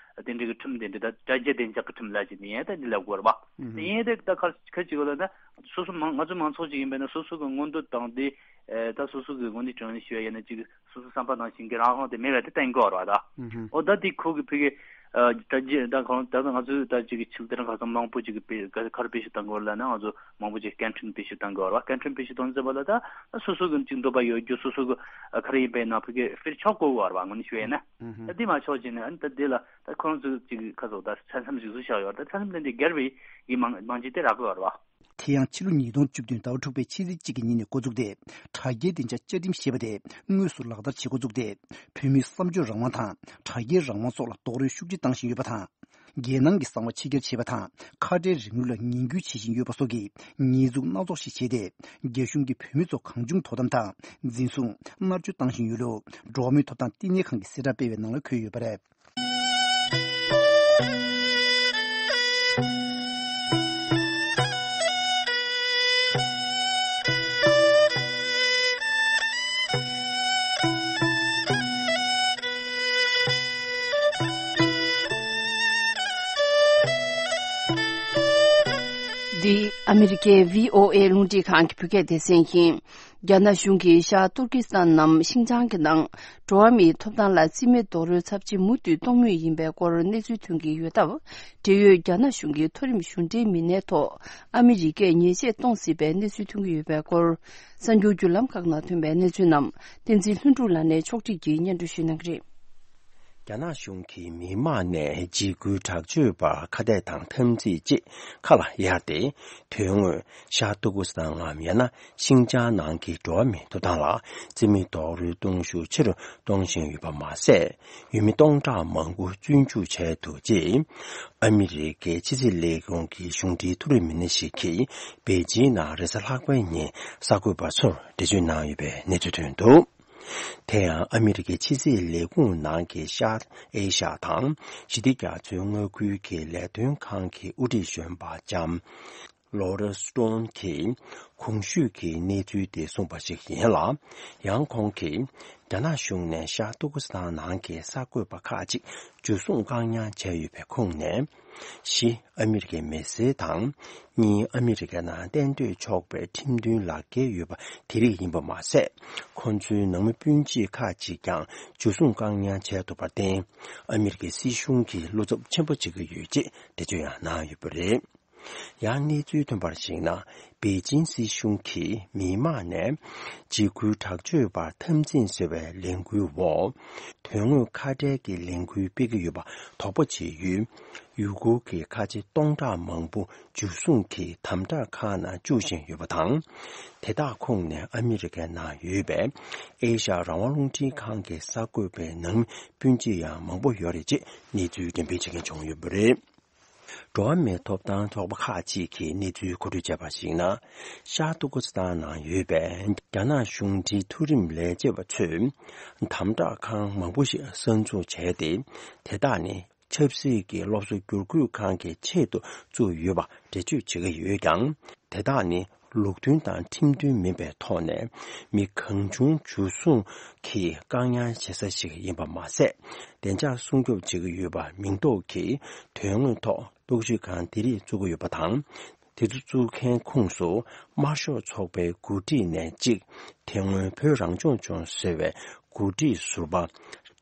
དེ་འདྲ་གི་ཁྲིམས་དེ་འདྲ་ད་དྲ་རྒྱ་བདེ་འཇགས་ཀྱི་ཁྲིམས་ལ་ཅིག་ནི་ཡ་ད་འདི་ལ་དགོས་རེད་པ། ཨུ་ཧུ། དེ་ཡིན་དེ་ད་ཁ་ཁ་ཅིག་ལ་ད་སོ་སོ་མང་ང་ཚོ་མང་ཚོགས་ཅིག་ཡིན་པས་ན་སོ་སོ་གི་མངོན་འདོད་དང་དེ་ད་སོ་སོ་གི་དངོས་གནས་དྲང་གནས་ཞུ་ཡ་ཡིན་ན་ཅིག་སོ་སོ་བསམ་པ་ནང་བཞིན་གྱི་རང་དབང་དེ་མེད་པ་དེ་གཏན་འཁེལ་བ་རེད་པ་ད། ཨུ་ཧུ། ཨོ་ད་དེ་ཁོ་གི་ཕ་གི་ཨ་དྲ་རྒྱ་ད་ཁོང་ད་ལྟ་ང་ཚོས་ད་ཅིག་གི་ཆིག་སྟེང་ཁ་སང་མང་པོ་ཅིག་གི་དཔེ་ག་ག་རེ་བེད་སྤྱོད་བཏང་དགོས་ལབ་ན་ང་ཚོ་མང་པོ་ཅིག་སྐད་འཕྲིན་བེད་སྤྱོད་བཏང་དགོས་རེད་པ། སྐད་འཕྲིན་བེད་སྤྱོད་གཏོང་ཙམ་པ་ལ་ད་ད་སོ་སོ་གི་ཅིག་འདོད་པ་ཡོད་རྒྱུ་སོ་སོ་གི་ཨ་ག་རེ་ཡིན་པའི་ནང་ཕ་གི་སྤེལ་ཆོག་དགོས་པ་རེད་པ། དངོས་གནས་ཞུ་ཡ་ཡིན་ན་ཨུ་ཧུ། ད་དེ་མ་ཆོག་ཅིག་ནས་ཨ་ནི་ད་དེ་ལ་ད་ཁོང་ཚོས་ཅིག་ཁ་སང་ད་ས་མཚམས་ཞིག་བཟོས་བཞག་ཡོད་རེད། ད་ས་མཚམས་དེ་འདྲ་སྒེར་བའི་གི་མང་མང་ཇི་དེ་རག་གི་ཡོད་རེད་པ། དེ་ཡང་ཕྱི་ལོ་ཉིས་སྟོང་བཅུ་བདུན་ཟླ་བ་དྲུག་པའི་ཕྱི་ཚེས་གཅིག་གི་ཉིན་ནས་འགོ་བཙུགས་ཏེ། དྲ་རྒྱའི་སྡིངས་ཆ་བཅའ་ཁྲིམས་ཞེས་པ་དེ་དངོས་སུ་ལག་བསྟར་བྱེད་འགོ་བཙུགས་ཏེ། བོད་མིའི་བསམ་སྤྱོད་རང་དབང་དང་དྲ་རྒྱའི་རང་དབང་སོགས་ལ་རྡོག་རོལ་ཤུགས་ཆེ་བཏང་བཞིན་ཡོད་པ་དང་། རྒྱལ་ནང་གི་གསང་བ་ཕྱི་གྱར་བྱེད་པ་དང་། ཁ་བྲལ་རིང་ལུགས་ལ་ངན་སྐུལ་བྱེད་བཞིན་ཡོད་པ་སོགས་ཀྱི་ཉེས་འཛུགས་སྣ་ཚོགས་ཤིག་བྱས་ཏེ། རྒྱ་གཞུང་གིས་བོད་མི་ཚོ་གང་བྱུང་དོ་དམ་དང་འཛིན་བཟུང་། མནར་གཅོད་བཏང་བཞིན་ཡོད་ལུགས། འགྲོ་བ་མིའི་ཐོབ་ཐང་བསྟི་གནས་ཁང་གིས་གསལ་བསྒྲགས་སྤེལ་བའི་ནང་ལ་འཁོད་ཡོད་པ་རེད། འདི་ཨ་མི་རི་ཀའི་བྷི་ཨོ་ཨེ་རླུང་འཕྲིན་ཁང་གི་བོད་སྐད་སྡེ་ཚན་ཡིན། རྒྱ་ནག་གཞུང་གིས་ཤར་ཏུར་ཀི་སི་ཐན་ནམ་ཤིན་ཅང་གི་ནང་འགྲོ་བ་མིའི་ཐོབ་ཐང་ལ་རྩིས་མེད་རྡོག་རོལ་ཚབས་ཆེ་མུ་མཐུད་གཏོང་མུས་ཡིན་པའི་སྐོར་གནས་ཚུལ་ཐོན་གྱི་ཡོད་སྟབས། འབྲེལ་ཡོད་རྒྱ་ནག་གཞུང་གི་མཐོ་རིམ་གཞུང་འབྲེལ་མི་སྣའི་ཐོག་ཨ་མི་རི་ཀས་ཉེས་ཆད་གཏོང་སྲིད་པའི་གནས་ཚུལ་ཐོན་གྱི་ཡོད་པའི་སྐོར། གསར་འགྱུར་བརྒྱུད་ལམ་ཁག་ནང་ཐོན་པའི་གནས་ཚུལ་རྣམས་བསྟན་འཛིན་ལྷུན་གྲུབ་ལགས་ནས་ཕྱོགས་སྒྲིག་གིས་སྙན་སྒྲོན་ཞུ་གནང་གི་རེད། རྒྱ་ནག་གཞུང་གིས་མི་དམངས་ནས་འཇིགས་སྐུལ་དྲག་སྤྱོད་པར་ཁ་གཏད་དང་འཐབ་འཛིང་བཅས་ཁ་ལ་གཡར་ཏེ། དོན་དངོས་ཤར་ཏུར་ཀུ་སི་ཐན་ནམ་ཡང་ན་ཤིན་ཅང་ནང་གི་འགྲོ་བ་མིའི་ཐོབ་ཐང་ལ་རྩིས་མེད་རྡོག་རོལ་གཏོང་ཤུགས་ཆེ་རུ་གཏོང་བཞིན་ཡོད་པ་མ་ཟད། ཡུལ་མི་སྟོང་ཕྲག་མང་པོ་བཙོན་འཇུག་བྱས་འདུག་ཅེས། ཨ་མི་རི་ཀའི་ཕྱི་སྲིད་ལས་ཁུངས་ཀྱི་གཞུང་འབྲེལ་མཐོ་རིམ་མི་སྣ་ཞིག་གིས་པེ་ཅིང་ནང་རེས་གཟའ་ལྷག་པའི་ཉིན་གསར་འགོད་པ་ཚོར་འགྲེལ་བརྗོད་གནང་ཡོད་པའི་གནས་ཚུལ་ཐོན་འདུག་དེ་ཡང་ཨ་མི་རི་ཀའི་ཕྱི་སྲིད་ལས་ཁུངས་ནང་གི་ཤར་ཨེ་ཤ་ཡ་དང་ཞི་བདེ་རྒྱ་མཚོའི་མངའ་ཁུལ་གྱི་ལས་དོན་ཁང་གི་དབུ་ཁྲིད་གཞོན་པ་ལྕམ་ལོ་ར་སི་ཏོན་གྱིས་གོང་ཞུས་ཀྱི་གནས་ཚུལ་དེ་གསུངས་པ་ཞིག་ཡིན་ལ། ཡང་ཁོང་གིས་རྒྱ་ནག་གཞུང་ནས་ཤར་ཏུར་ཀུ་སི་ཐན་ནང་གི་གསར་འགོད་པ་ཁག་ཅིག་འཇུ་བཟུང་བཀག་ཉར་བྱས་ཡོད་པའི་ཁོངས་ནས། བཞི། ཨ་མི་རི་ཀའི་མི་སེར་དང་། གཉིས། ཨ་མི་རི་ཀའི་ནང་གཏན་སྡོད་ཆོག་པའི་ཁྲིམས་མཐུན་ལག་འཁྱེར་ཡོད་པ་དེ་རིགས་ཡིན་པ་མ་ཟད། ཁོང་ཚོའི་ནང་མི་སྤུན་མཆེད་ཁག་ཅིག་ཀྱང་འཇུ་བཟུང་བཀག་ཉར་བྱས་འདུག་པར་བརྟེན། ཨ་མི་རི་ཀའི་སྲིད་གཞུང་གིས་བློ་འཚབ་ཆེན་པོ་བྱེད་ཀྱི་ཡོད་ཅེས་འགྲེལ་བརྗོད་ཡང་གནང་ཡོད་པ་རེད། ཡང་གནས་ཚུལ་ཐོན་པར་གཞིགས་ན། པེ་ཅིང་སྲིད་གཞུང་གིས་མི་དམངས་ནས་འཇིགས་སྐུལ་དྲག་སྤྱོད་པར་འཐབ་འཛིང་ཟེར་བའི་ལས་འགུལ་འོག་དོན་དངོས་ཁ་བྲལ་གྱི་ལས་འགུལ་སྤེལ་གྱི་ཡོད་པ་དོགས་པ་བྱེད་ཡུལ། ཡུ་གུར་གྱི་ཁ་ཆེ་སྟོང་ཕྲག་མང་པོ་འཇུ་བཟུང་གིས་དམ་དྲག་ཁང་ནང་བཅུག་བཞིན་ཡོད་པ་དང་། དེ་དག་ཁོངས་ནས་ཨ་མི་རི་ཀའི་ནང་ཡོད་པའི་ཨེ་ཤ་ཡ་རང་དབང་རླུང་འཕྲིན་ཁང་གི་གསར་འགོད་པའི་ནང་མི་སྤུན་མཆེད་ཡང་མང་པོ་ཡོད་རེད་ཅེས་གནས་ཚུལ་འགྲེམས་སྤེལ་བྱེད་མཁན་བྱུང་ཡོད་པ་རེད། འགྲོ་བ་མིའི་ཐོབ་ཐང་ཚོགས་པ་ཁག་ཅིག་གིས་གནས་ཚུལ་མཁོ་སྤྲོད་བྱས་པར་གཞིགས་ན། ཤར་ཏུར་ཀུ་སི་ཐན་ནང་ཡོད་པའི་རྒྱ་ནག་གཞུང་འབྲེལ་མཐོ་རིམ་ལས་བྱེད་པ་ཚོས་དམ་དྲག་ཁང་མང་པོ་ཞིག་གསར་འཛུགས་བྱས་ཏེ། དེ་དག་ནི་ཆབ་སྲིད་ཀྱི་སློབ་གསོ་བསྒྱུར་བཀོད་ཁང་གི་ཆེད་དུ་བཙུགས་ཡོད་པ་འགྲེལ་བརྗོད་བྱེད་ཀྱི་ཡོད་ཀྱང་། དེ་དག་ནི་ལུགས་མཐུན་དང་ཁྲིམས་མཐུན་མིན་པའི་ཐོག་ནས་མི་གང་བྱུང་འཇུ་བཟུང་གིས་བཀག་ཉར་བྱེད་ས་ཞིག་ཡིན་པ་མ་ཟད། བདེ་འཇགས་སྲུང་སྐྱོབ་བྱེད་ཀྱི་ཡོད་པ་མིང་འདོགས་ཀྱིས་དོན་དངོས་ཐོག་གཏོར་བཤིག་ཁང་དེ་རིགས་བཙུགས་ཀྱི་ཡོད་པ་དང་། དེ་ཚོ་བཙུགས་མཁན་ཁོངས་སུ་དམར་ཤོག་ཚོགས་པའི་འགོ་ཁྲིད་ནས་གཅིག་དེ་སྔོན་བོད་རང་སྐྱོང་ལྗོངས་ཟེར་བའི་འགོ་ཁྲིད་ཟུར་པ་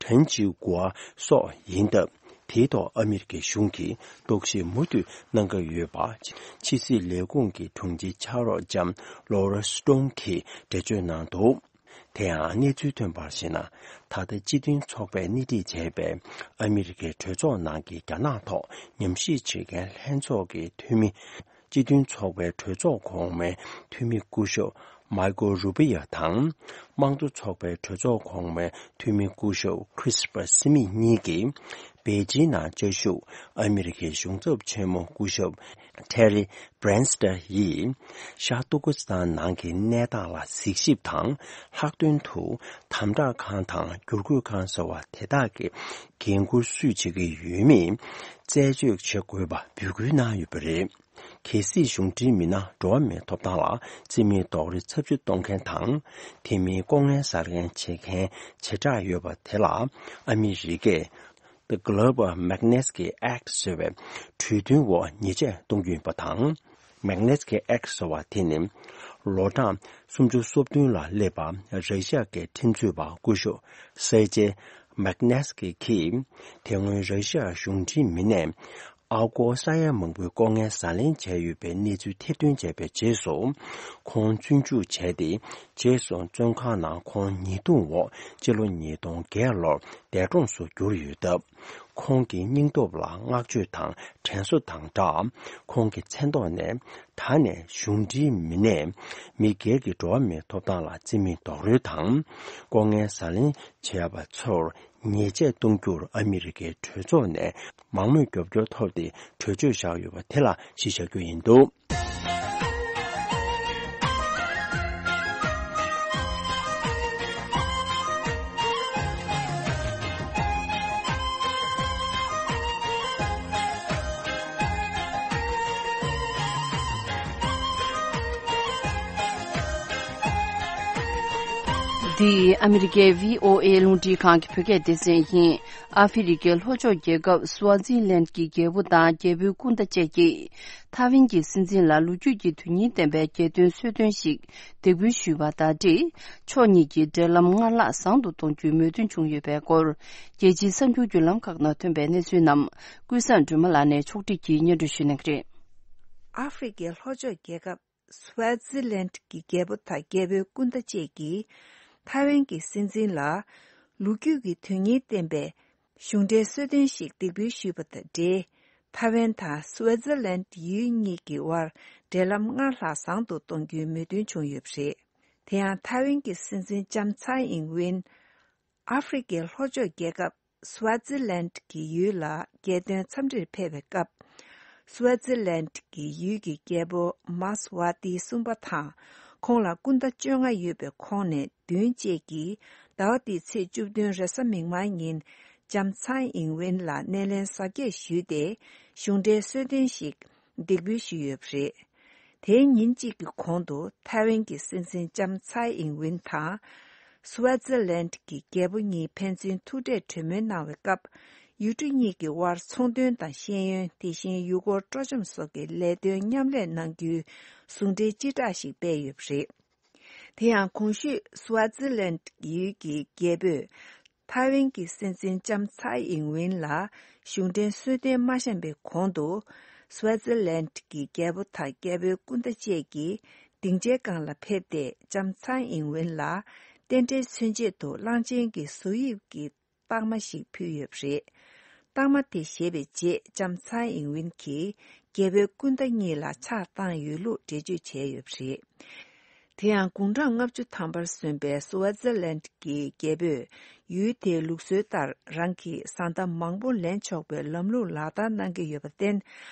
ཁྲེན་ཅི་གོ་སོགས་ཡིན་སྟབས། དེའི་ཐོག་ཨ་མི་རི་ཀའི་གཞུང་གིས་རྟོག་ཞིབ་མུ་མཐུད་གནང་གི་ཡོད་པ། ཕྱི་སྲིད་ལས་ཁུངས་ཀྱི་དྲུང་ཆེ་ཕྱག་རོགས་ལྕམ་ལོ་ར་སི་ཏོན་གྱིས་འགྲེལ་བརྗོད་གནང་འདུག་དེ་ཡང་གནས་ཚུལ་ཐོན་པར་གཞིགས་ན། ད་ལྟ་སྤྱི་མཐུན་ཚོགས་པས་སྣེ་ཁྲིད་བྱས་པའི་ཨ་མི་རི་ཀའི་གྲོས་ཚོགས་ནང་གི་རྒྱ་ནག་ཐོག་ཉམས་ཞིབ་བྱེད་མཁན་ལྷན་ཚོགས་ཀྱི་འཐུས་མི། སྤྱི་མཐུན་ཚོགས་པའི་གྲོས་ཚོགས་གོང་མའི་འཐུས་མི་སྐུ་ཞབས་ མའི་ཀོ་རུ་བི་ཡ་དང་། དམངས་གཙོ་ཚོགས་པའི་གྲོས་ཚོགས་གོང་མའི་འཐུས་མི་སྐུ་ཞབས་ཁྲིས་པ་སི་མིད་གཉིས་ཀྱིས། པེ་ཅིན་ནང་བཅའ་བཞུགས་ཨ་མི་རི་ཀའི་གཞུང་ཚབ་ཆེན་མོ་སྐུ་ཞབས་ཐེ་རི་བྷི་རན་སི་ཏར་ཡིས། ཤར་ཏུར་ཀི་སི་ཐན་ནང་གི་གནས་སྟངས་ལ་གཟིགས་ཞིབ་དང་། ལྷག་དོན་དུ་དམ་དྲག་ཁང་དང་བསྒྱུར་བཀོད་ཁང་ཟེར་བ་དེ་དག་གི་འགན་འཁུར་སུས་བྱེད་ཀྱི་ཡོད་མེད་རྩད་གཅོད་བྱེད་དགོས་པ་འབོད་སྐུལ་གནང་ཡོད་པ་རེད། གལ་སྲིད་གཞུང་འབྲེལ་མི་སྣ་འགྲོ་བ་མིའི་ཐོབ་ཐང་ལ་བརྩི་མེད་རྡོག་རོལ་ཚབས་ཆེ་གཏོང་མཁན་དང་། དེ་མིན་ལྐོག་རྔན་ཟ་མཁན་བྱེད་མཁན་བྱེ་བྲག་ཡོད་པ་དེ་ལ། ཨ་མི་རི་ཀས་The Global Magnitsky Act ཟེར་བའི་གྲོས་མཐུན་འོག་ཉེས་ཆད་གཏོང་རྒྱུ་ཡིན་པ་དང་། Magnitsky Act ཟེར་བ་དེ་ནི། ལོ་གྲངས་སུམ་ཅུ་སོ་བདུན་ལ་སླེབས་པ་ར་ཤ་ཡ་གི་ཁྲིམས་རྩོད་པ་སྐུ་ཞབས་སེར་ཇེ་མག་ནེ་སི་ཀི་གིས། དེ་སྔོན་ར་ཤ་ཡ་གཞུང་འབྲེལ་མི་སྣས། ཨ་སྒོར་ས་ཡ་མང་པོའི་ལྐོག་རྔན་ཟ་ལེན་བྱས་ཡོད་པའི་གནས་ཚུལ་ཐེར་འདོན་བྱས་པའི་རྗེས་སུ། ཁོང་བཙོན་འཇུག་བྱས་ཏེ། རྗེས་སུ་བཙོན་ཁང་ནང་ཁོང་ཉེས་རྡུང་འོག་སྤྱི་ལོ་ཉིས་སྟོང་བརྒྱད་ལོར་འདས་གྲོངས་སུ་གྱུར་ཡོད་སྟབས། ཁོང་གི་སྙིང་སྟོབས་ལ་བསྔགས་བརྗོད་དང་དྲན་གསོ་དང་སྦྲགས། ཁོང་གི་མཚན་ཐོག་ནས། ད་ནས་གཞུང་འབྲེལ་མི་སྣས། མི་སྒེར་གྱི་འགྲོ་བ་མིའི་ཐོབ་ཐང་ལ་བརྩི་མེད་རྡོག་རོལ་དང་། ལྐོག་རྔན་ཟ་ལེན་བྱས་པ་ཚོར། ཉེས་ཆད་གཏོང་རྒྱུར་ཨ་མི་རི་ཀའི་གྲོས་ཚོགས་ནས་མང་མོས་རྒྱབ་སྐྱོར་ཐོབ་སྟེ་གྲོས་ཆོད་བཞག་ཡོད་པ་དེ་ལ་གཞི་བཞག་རྒྱུ་ཡིན་འདུག། འདི་ཨ་མི་རི་ཀའི་བྷི་ཨོ་ཨེ་རླུང་འཕྲིན་ཁང་གི་བོད་སྐད་སྡེ་ཚན་ཡིན། ཨ་ཧྥེ་རི་ཀའི་ལྷོ་ཕྱོགས་རྒྱལ་ཁབ་སུའ་ཛི་ལན་གྱི་རྒྱལ་པོ་དང་རྒྱལ་པོའི་སྐུ་ཟླ་བཅས་ཀྱིས། ཐའེ་ཝན་གྱི་སྲིད་འཛིན་ལ་ལོ་རྒྱུས་ཀྱི་དོན་སྙིང་ལྡན་པའི་རྒྱལ་དོན་གསོལ་སྟོན་ཞིག་འདེགས་འབུལ་ཞུས་པ་དང་འབྲེལ། ཕྱོགས་གཉིས་ཀྱིས་འབྲེལ་ལམ་སྔར་ལྷག་བཟང་དུ་གཏོང་རྒྱུའི་མོས་མཐུན་བྱུང་ཡོད་པའི་སྐོར། རྒྱལ་སྤྱིའི་གསར་འགྱུར་བརྒྱུད་ལམ་ཁག་ནང་ཐོན་པའི་གནས་ཚུལ་རྣམས། ཀུན་བཟང་སྒྲོལ་མ་ལགས་ནས་ཕྱོགས་སྒྲིག་གིས་སྙན་སྒྲོན་ཞུ་གནང་གི་རེད། ཨ་ཧྥེ་རི་ཀའི་ལྷོ་ཕྱོགས་རྒྱལ་ཁབ་སུའེ་ཙི་ལན་གྱི་རྒྱལ་པོ་དང་རྒྱལ་པོའི་སྐུ་ཟླ་བཅས་ཀྱིས། ཐའེ་ཝན་གྱི་སྲིད་འཛིན་ལ། ལོ་རྒྱུས་ཀྱི་དོན་སྙིང་ལྡན་པའི་གཞུང་འབྲེལ་གསོལ་སྟོན་ཞིག་འདེགས་འབུལ་ཞུས་པ་དང་འབྲེལ། ཐའེ་ཝན་དང་སུའེ་ཙི་ལན་ཡུལ་གཉིས་ཀྱི་དབར་འབྲེལ་ལམ་སྔར་ལྷག་བཟང་དུ་གཏོང་རྒྱུའི་མོས་མཐུན་བྱུང་ཡོད་པ་རེད། དེ་ཡང་ཐའེ་ཝན་གྱི་སྲིད་འཛིན་ལྕམ་ཚའེ་ཨིང་ཝིན། ཨ་ཧྥེ་རི་ཀའི་ལྷོ་ཕྱོགས་རྒྱལ་ཁབ་སུའེ་ཙི་ལན་གྱི་ཡུལ་ལ་རྒྱལ་དོན་འཚམས་འདྲིར་ཕེབས་པའི་སྐབས། སུའེ་ཙི་ལན་གྱི་ཡུལ་གྱི་རྒྱལ་པོ་མཱས་ཝ་ཏི་གསུམ་པ་དང་། ཁོང་ལ་སྐུ་ཟླ་བཅོ་ལྔ་ཡོད་པའི་ཁོང་ནས་བདུན་བཅས་ཀྱིས་ཟླ་བ་འདིའི་ཚེས་བཅུ་བདུན་རེས་གཟའ་མིག་དམར་ཉིན་ལྕམ་ཚའེ་ཨིང་ཝིན་ལ་སྣེ་ལེན་གཟབ་རྒྱས་ཞུས་ཏེ། གཞུང་འབྲེལ་གསོལ་སྟོན་ཞིག་འདེགས་འབུལ་ཞུས་ཡོད་པ་རེད། དེའི་ཉིན་གཅིག་གི་གོང་དུ་ཐའེ་ཝན་གྱི་སྲིད་འཛིན་ལྕམ་ཚའེ་ཨིང་ཝིན་དང་། སུའེ་ཙི་ལན་གྱི་རྒྱལ་པོ་གཉིས་ཕན་ཚུན་ཐུག་འཕྲད་གྲོས་མོལ་གནང་བའི་སྐབས། ཡུལ་གྲུ་གཉིས་ཀྱི་དབར་ཚོང་དོན་དང་ཤེས་ཡོན། དེ་བཞིན་ཡུལ་སྐོར་སྤྲོ་འཆམ་སོགས་ཀྱི་ལས་དོན་མཉམ་ལས་གནང་རྒྱུའི་ཟུང་འབྲེལ་སྤྱི་བསྒྲགས་ཤིག་སྤེལ་ཡོད་པ་རེད། དེ་ཡང་གོང་ཞུས་སུའེ་ཙི་ལན་ཡུལ་གྱི་རྒྱལ་པོས། ཐའེ་ཝན་གྱི་སྲིད་འཛིན་ལྕམ་ཚའེ་ཨིང་ཝིན་ལ་གཞུང་འབྲེལ་གསོལ་སྟོན་མ་བཤམས་པའི་གོང་དུ། སུའེ་ཙི་ལན་གྱི་རྒྱལ་པོ་དང་རྒྱལ་པོའི་སྐུ་ཟླ་བཅས་ཀྱིས་སྡིངས་ཆའི་སྒང་ལ་ཕེབས་ཏེ། ལྕམ་ཚའེ་ཨིང་ཝིན་ལ་རྟེན་འབྲེལ་མཚོན་ཆེད་དུ་གླང་ཆེན་གྱི་གཟུགས་དབྱིབས་ཀྱི་རྟགས་མ་ཞིག་ཕུལ་ཡོད་པ་རེད། རྟགས་མ་དེ་བཞེས་པའི་རྗེས། ལྕམ་ཚའེ་ཨིང་ཝིན་གྱིས་རྒྱལ་པོའི་སྐུ་ཟླ་གཉིས་ལ་ཕྱག་བཏང་ཡོད་ལུགས་འགྲེལ་བརྗོད་བྱས་ཡོད་པ་རེད། དེ་ཡང་དགུང་གྲངས་ལྔ་བཅུ་ཐམ་པར་སོན་པའི་སུའེ་ཙེར་ལན་གྱི་རྒྱལ་པོས། ཡུལ་དེའི་ལུགས་སྲོལ་ལྟར་རང་གི་བཟའ་ཟླ་མང་པོ་ལེན་ཆོག་པའི་ལམ་ལུགས་ལག་བསྟར་གནང་གི་ཡོད་པར་བརྟེན།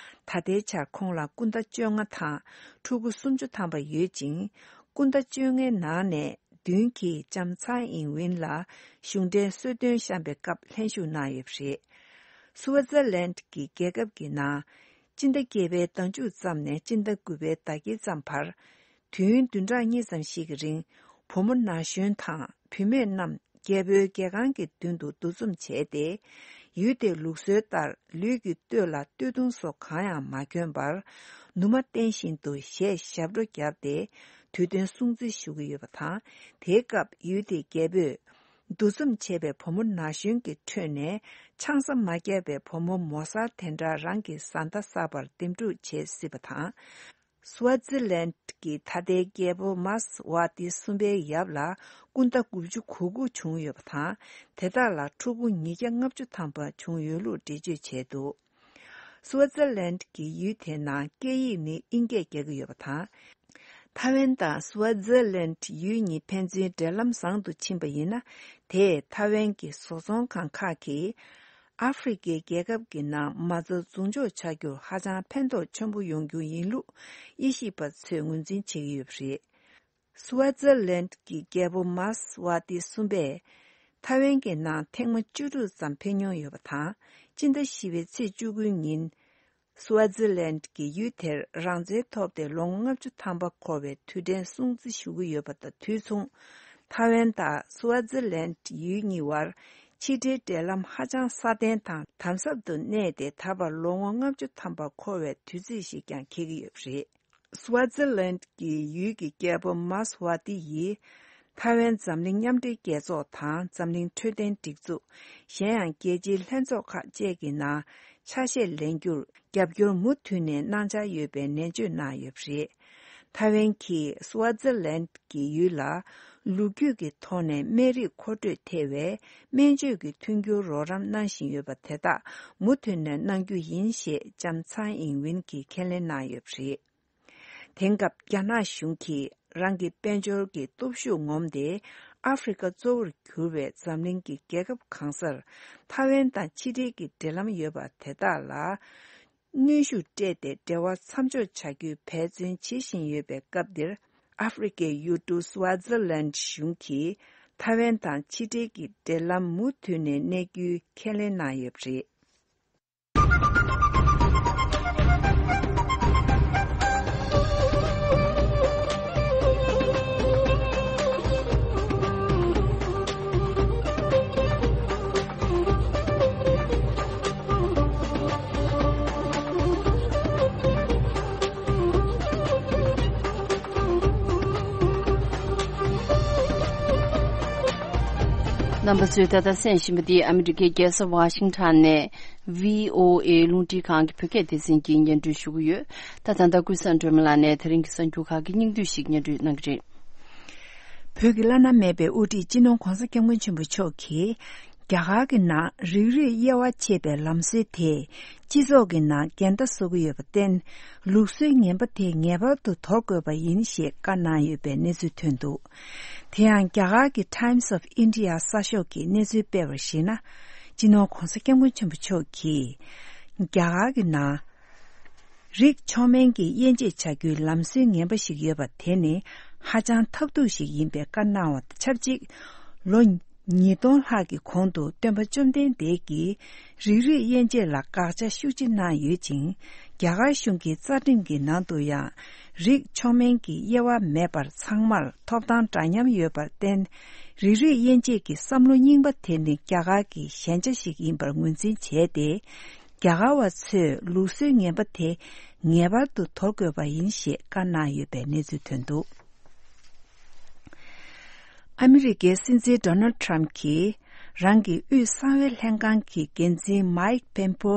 ད་ལྟའི་ཆར་ཁོང་ལ་སྐུ་ཟླ་བཅོ་ལྔ་དང་ཕྲུ་གུ་སུམ་ཅུ་ཐམ་པ་ཡོད་ཅིང་། སྐུ་ཟླ་བཅོ་ལྔའི་ནང་ནས་བདུན་གྱིས་ལྕམ་ཚའེ་ཨིང་ཝིན་ལ་གཞུང་འབྲེལ་གསོལ་སྟོན་བཤམས་པའི་སྐབས་ལྷན་ཞུགས་གནང་ཡོད་པ་རེད། སུའེ་ཙེར་ལན་གྱི་རྒྱལ་ཁབ་ཀྱི་ནང་སྤྱི་ཟླ་བརྒྱད་པའི་ཟླ་མཇུག་ཙམ་ནས་སྤྱི་ཟླ་དགུ་པའི་ཟླ་དཀྱིལ་ཙམ་བར། དུས་ཡུན་བདུན་ཕྲག་གཉིས་ཙམ་ཞིག་གི་རིང་། བུ་མོ་ན་གཞོན་དང་བུད་མེད་རྣམས་རྒྱལ་པོའི་རྒྱལ་ཁང་གི་མདུན་དུ་འདུ་འཛོམས་བྱས་ཏེ། ཡུལ་དེའི་ལུགས་སྲོལ་ལྟར། ལུས་ཀྱི་སྟོད་ལ་སྟོད་ཐུང་སོགས་གང་ཡང་མ་གྱོན་པར། ནུ་མ་བསྟན་བཞིན་དུ་གཞས་ཞབས་བྲོ་བརྒྱབ་སྟེ། དུས་སྟོན་སྲུང་བརྩི་ཞུ་གི་ཡོད་པ་དང་། དེའི་སྐབས་ཡུལ་དེའི་རྒྱལ་པོས། འདུ་འཛོམས་བྱས་པའི་བུ་མོ་ན་གཞོན་གྱི་ཁྲོད་ནས། ཆང་ས་མ་བརྒྱབ་པའི་བུ་མོ་མོ་གསར་དེ་འདྲ་རང་གི་བཟའ་ཟླ་གསར་པར་འདེམས་སྒྲུག་བྱེད་སྲིད་པ་དང་། སུའེ་ཙེར་ལན་གྱི་ད་ལྟའི་རྒྱལ་པོ་མཱས་ཝ་ཏི་གསུམ་པའི་ཡབ་ལ་སྐུ་ཟླ་དགུ་བཅུ་གོ་དགུ་བྱུང་ཡོད་པ་དང་། དེ་དག་ལ་ཕྲུ་གུ་ཉིས་བརྒྱ་ལྔ་བཅུ་ཐམ་པ་བྱུང་ཡོད་ལུགས་འགྲེལ་བརྗོད་བྱས་འདུག། སུའེ་ཙེར་ལན་གྱི་ཡུལ་དེའི་ནང་སྐད་ཡིག་ནི་དབྱིན་སྐད་རྒྱག་གི་ཡོད་པ་དང་། ཐའེ་ཝན་དང་སུའེ་ཙེར་ལན་ཡུལ་གཉིས་ཕན་ཚུན་འབྲེལ་ལམ་བཟང་དུ་ཕྱིན་པ་ཡིན་ན། དེས་ཐའེ་ཝན་གྱི་བཟོ་ཚོང་ཁང་ཁག་གིས་ཨ་ཧྥེ་རི་ཁའི་རྒྱལ་ཁབ་ཀྱི་ནང་མ་རྩ་འཛུགས་འཇོག་བྱ་རྒྱུར་ཧ་ཅང་ཕན་ཐོགས་ཆེན་པོ་ཡོང་རྒྱུ་ཡིན་ལུགས་དབྱེ་ཞིབ་པ་ཚོས་ངོས་འཛིན་བྱེད་ཀྱི་ཡོད་པ་རེད། སུའེ་ཙེར་ལན་གྱི་རྒྱལ་པོ་མཱས་ཝ་ཏི་གསུམ་པས་ཐའེ་ཝན་གྱི་ནང་ཐེངས་མ་བཅུ་དྲུག་ཙམ་ཕེབས་མྱོང་ཡོད་པ་དང་། སྤྱི་ཟླ་བཞི་པའི་ཚེས་བཅུ་དགུའི་ཉིན། སུའེ་ཙེར་ལན་གྱི་ཡུལ་དེར་རང་བཙན་ཐོབ་སྟེ་ལོ་ངོ་ལྔ་བཅུ་ཐམ་པ་འཁོར་བའི་དུས་དྲན་སྲུང་བརྩི་ཞུ་གི་ཡོད་པ་དང་དུས་མཚུངས། ཐའེ་ཝན་དང་སུའེ་ཙེར་ལན་ཡུལ་གཉིས་བར་ཕྱི་འབྲེལ་འབྲེལ་ལམ་ཧ་ཅང་སྲ་བརྟན་དང་དམ་ཟབ་ཏུ་གནས་ཏེ། ད་བར་ལོ་ངོ་ལྔ་བཅུ་ཐམ་པ་འཁོར་བའི་དུས་ཚིགས་ཤིག་ཀྱང་འཁེལ་གྱི་ཡོད་པ་རེད། སུའེ་ཙེར་ལན་གྱི་ཡུལ་གྱི་རྒྱལ་པོ་མཱས་ཝ་ཏི་ཡིས་ཐའེ་ཝན་འཛམ་གླིང་མཉམ་འབྲེལ་རྒྱལ་ཚོགས་དང་འཛམ་གླིང་འཕྲོད་བསྟེན་སྒྲིག་འཛུགས། གཞན་ཡང་རྒྱལ་སྤྱིའི་ལྷན་ཚོགས་ཁག་བཅས་ཀྱི་ནང་ཆ་ཤས་ལེན་རྒྱུར་རྒྱབ་སྐྱོར་མུ་མཐུད་ནས་གནང་འཆར་ཡོད་པའི་ནན་བརྗོད་གནང་ཡོད་པ་རེད། ཐའེ་ཝན་གྱིས་སུའེ་ཙེར་ལན་གྱི་ཡུལ་ལ་ལོ་རྒྱུས་ཀྱི་ཐོག་ནས་སྨན་རིགས་མཁོ་སྤྲོད་ཐེ་བའི་སྨན་བཅོས་ཀྱི་མཐུན་འགྱུར་རོགས་རམ་གནང་བཞིན་ཡོད་པ་དེ་དག་མུ་མཐུད་ནས་གནང་རྒྱུ་ཡིན་ཞེས་ལྕམ་ཚང་ཨིང་ཝིན་གྱིས་ཁས་ལེན་གནང་ཡོད་པ་རེད། དེང་སྐབས་རྒྱ་ནག་གཞུང་གིས་རང་གི་དཔལ་འབྱོར་གྱི་སྟོབས་ཤུགས་ངོམ་སྟེ། ཨ་ཧྥེ་རི་ཁ་གཙོ་བོར་གྱུར་བའི་འཛམ་གླིང་གི་རྒྱལ་ཁབ་གང་སར་ཐའེ་ཝན་དང་ཕྱི་འབྲེལ་གྱི་འབྲེལ་ལམ་ཡོད་པ་དེ་དག་ལ་གནོན་ཤུགས་སྤྲད་དེ། འབྲེལ་བ་མཚམས་འཇོག་བྱ་རྒྱུའི་འབད་བརྩོན་བྱེད་བཞིན་ཡོད་པའི་སྐབས་འདིར། ཨ་ཧྥེ་རི་ཁའི་ཡུལ་གྲུ་སུའེ་ཙེར་ལན་གཞུང་གིས་ཐའེ་ཝན་དང་ཕྱི་འབྲེལ་གྱི་འབྲེལ་ལམ་མུ་མཐུད་ནས་གནས་རྒྱུའི་ཁས་ལེན་གནང་ཡོད་པ་རེད། རྣམ་པ་ཚོས་ད་ལྟ་གསན་བཞིན་པ་འདི་ཨ་མི་རི་ཀའི་རྒྱལ་ས་ཝ་ཤིང་ཊོན་ནས་ཝི་ཨོ་ཨེ་རླུང་འཕྲིན་ཁང་གི་བོད་སྐད་སྡེ་ཚན་གྱིས་སྙན་སྒྲོན་ཞུ་གི་ཡོད། ད་ད་ལྟ་ཀུན་བཟང་སྒྲོལ་མ་ལགས་ནས་དེ་རིང་གི་གསར་འགྱུར་ཁག་གི་སྙིང་བསྡུས་ཤིག་སྙན་སྒྲོན་གནང་གི་རེད། བོད་ཀྱི་བླ་ན་མེད་པའི་དབུ་ཁྲིད་སྤྱི་ནོར་༧གོང་ས་༧སྐྱབས་མགོན་ཆེན་པོ་མཆོག་གིས། རྒྱ་གར་གྱི་ནང་རིགས་རུས་དབྱེ་བ་ཕྱེ་བའི་ལམ་སྲོལ་དེས་སྤྱི་ཚོགས་ཀྱི་ནང་འགལ་ཟླ་བཟོ་གི་ཡོད་པར་བརྟེན། ལུགས་སྲོལ་ངན་པ་དེ་ངེས་པར་དུ་དོར་དགོས་པ་ཡིན་ཞེས་བཀའ་གནང་ཡོད་པའི་གནས་ཚུལ་ཐོན་འདུག་དེ་ཡང་རྒྱ་གར་གྱི་Times of India གསར་ཤོག་གིས་གནས་ཚུལ་སྤེལ་བར་གཞིགས་ན། སྤྱི་ནོར་༧གོང་ས་༧སྐྱབས་མགོན་ཆེན་པོ་མཆོག་གིས་རྒྱ་གར་གྱི་ནང་། རིགས་མཆོག་དམན་གྱི་དབྱེ་འབྱེད་བྱ་རྒྱུའི་ལམ་སྲོལ་ངན་པ་ཞིག་ཡོད་པ་དེ་ནི་ཧ་ཅང་ཐབས་སྡུག་ཞིག་ཡིན་པའི་བཀའ་གནང་བ་དང་ཆབས་ཅིག་ལོ་ཉིས་སྟོང་ལྷག་གི་གོང་དུ་སྟོན་པ་བཅོམ་ལྡན་འདས་ཀྱིས་རིགས་རུས་དབྱེ་འབྱེད་ལ་དགག་བྱ་ཤུགས་ཆེ་གནང་ཡོད་ཅིང་། རྒྱ་གར་གཞུང་གི་རྩ་ཁྲིམས་ཀྱི་ནང་དུ་ཡང་རིགས་མཆོག་དམན་གྱི་དབྱེ་བ་མེད་པར་ཚང་མར་ཐོབ་ཐང་འདྲ་མཉམ་ཡོད་པར་བརྟེན། རིགས་རུས་དབྱེ་འབྱེད་ཀྱི་བསམ་བློ་རྙིང་པ་དེ་ནི་རྒྱ་གར་གྱི་ཞན་ཆ་ཞིག་ཡིན་པར་ངོས་འཛིན་བྱས་ཏེ། རྒྱ་གར་བ་ཚོས་ལུགས་སྲོལ་ངན་པ་དེ་ངེས་པར་དུ་དོར་དགོས་པ་ཡིན་ཞེས་བཀའ་གནང་ཡོད་པའི་གནས་ཚུལ་ཐོན་འདུག་ཨ་མི་རི་ཀའི་སྲིད་འཛིན་ཌོ་ནལ་ཌི་ཊམ་གྱིས་རང་གི་དབུས་གསང་བའི་ལྷན་ཁང་གི་འགན་འཛིན་མའིག་པེམ་པོ་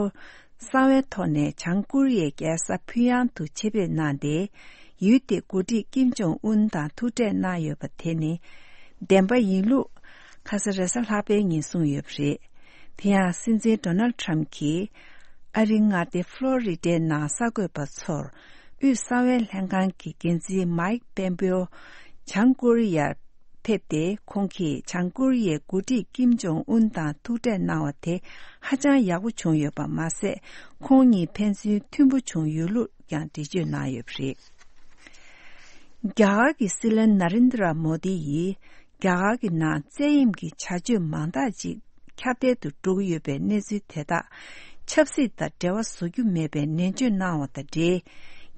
གསང་བའི་ཐོག་ནས་བྱང་ཀོ་རི་ཡའི་རྒྱལ་ས་ཕུ་ཡང་དུ་ཆེད་ཕེབས་གནང་སྟེ། ཡུལ་དེའི་འགོ་ཁྲིད་ཀིམ་ཇོང་ཨུན་དང་ཐུག་འཕྲད་གནང་ཡོད་པ་དེ་ནི་བདེན་པ་ཡིན་ལུགས་ཁ་ས་རེས་གཟའ་ལྷག་པའི་ཉིན་གསུངས་ཡོད་པ་རེད། དེ་ཡང་སྲིད་འཛིན་ཌོ་ནལ་ཌི་ཊམ་གྱིས་ཨ་རིའི་མངའ་སྡེ་ཕློ་རི་ཌའི་ནང་གསར་འགོད་པ་ཚོར་དབུས་གསང་བའི་ལྷན་ཁང་གི་འགན་འཛིན་མའིག་པེམ་པེའོ་བྱང་ཀོ་རི་ཡར་ཕེབས་ཏེ། ཁོང་གིས་བྱང་ཀོ་རི་ཡའི་འགོ་ཁྲིད་ཀིམ་ཇོང་ཨུན་དང་ཐུག་འཕྲད་གནང་བ་དེ་ཧ་ཅང་ཡག་པོ་བྱུང་ཡོད་པ་མ་ཟད། ཁོང་གཉིས་ཕན་ཚུན་མཐུན་པོ་བྱུང་ཡོད་ལུགས་ཀྱང་འགྲེལ་བརྗོད་གནང་ཡོད་པ་རེད། རྒྱ་གར་གྱི་སྲིད་བློན་ན་རེན་དྲ་མོ་དི་ཡིས་རྒྱ་གར་གྱི་ནང་བཙན་གཡེམ་གྱི་བྱ་སྤྱོད་མང་དག་ཅིག་ཁྱབ་གདལ་དུ་འགྲོ་གི་ཡོད་པའི་གནས་ཚུལ་དེ་དག་ཆབ་སྲིད་དང་འབྲེལ་བ་བཟོ་རྒྱུ་མེད་པའི་ནན་བརྗོད་གནང་བ་དང་འབྲེལ།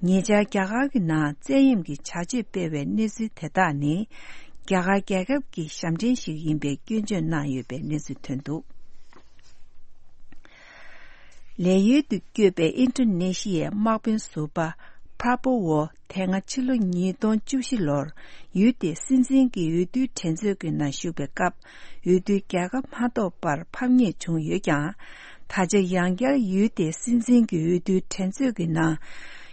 ཉེ་ཆར་རྒྱ་གར་གྱི་ནང་བཙན་གཡེམ་གྱི་བྱ་སྤྱོད་སྤེལ་བའི་གནས་ཚུལ་དེ་དག་ནི་རྒྱ་གར་རྒྱལ་ཁབ་ཀྱི་ཞབས་འདྲེན་ཞིག་ཡིན་པའི་སྐྱོན་བརྗོད་གནང་ཡོད་པའི་གནས་ཚུལ་ཐོན་འདུག་ལས་ཡུལ་དུ་བསྐྱོད་པའི་ཨིན་ཌོ་ནེ་ཤི་ཡའི་དམག་དཔོན་ཟུར་པ་པྲ་པོ་ཝོ་དེ་སྔ་ཕྱི་ལོ་ཉིས་སྟོང་བཅུ་བཞི་ལོར་ཡུལ་དེའི་སྲིད་འཛིན་གྱི་འོས་བསྡུའི་འགྲན་རྩོད་ཀྱི་ནང་ཞུགས་པའི་སྐབས། འོས་བསྡུའི་རྒྱལ་ཁ་མ་ཐོབ་པར་ཕམ་ཉེས་བྱུང་ཡོད་ཀྱང་། ད་ཆ་ཡང་བསྐྱར་ཡུལ་དེའི་སྲིད་འཛིན་གྱི་འོས་བསྡུའི་འགྲན་རྩོད་ཀྱི་ནང་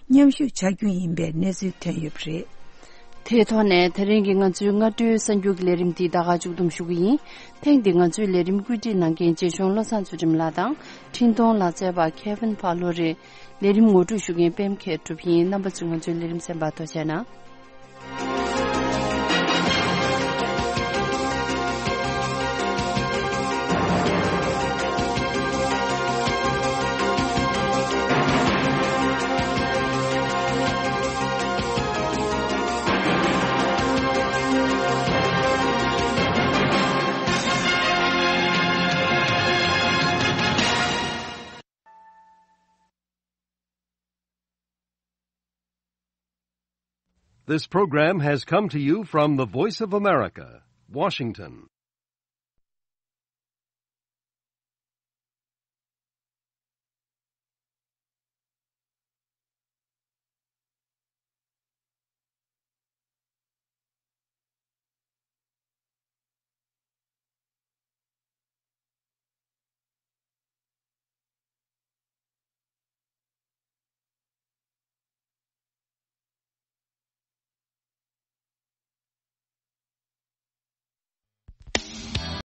མཉམ་ཞུགས་བྱ་རྒྱུ་ཡིན་པའི་གནས་ཚུལ་ཐོན་ཡོད་པ་རེད། དེའི་ཐོག་ནས་དེ་རིང་གི་ང་ཚོའི་སྔ་དྲོའི་གསར་འགྱུར་གྱི་ལས་རིམ་འདི་ད་ག་མཇུག་བསྡོམས་ཞུ་གི་ཡིན། ཐེངས་འདིའི་ང་ཚོའི་ལས་རིམ་བཀོད་སྒྲིག་གནང་མཁན་རྗེ་གཞུང་བློ་བཟང་ཚུལ་ཁྲིམས་ལགས་དང་། འཕྲིན་གཏོང་ལག་རྩལ་བ་Kevin Palo་རེད། ལས་རིམ་ངོ་སྤྲོད་ཞུ་མཁན་པད་མ་མཁས་གྲུབ་ཡིན། རྣམ་པ་ཚོས་ང་ཚོའི་ལས་རིམ་གསན་པར་ཐུགས་རྗེ་གནང་། This program has come to you from the Voice of America, Washington.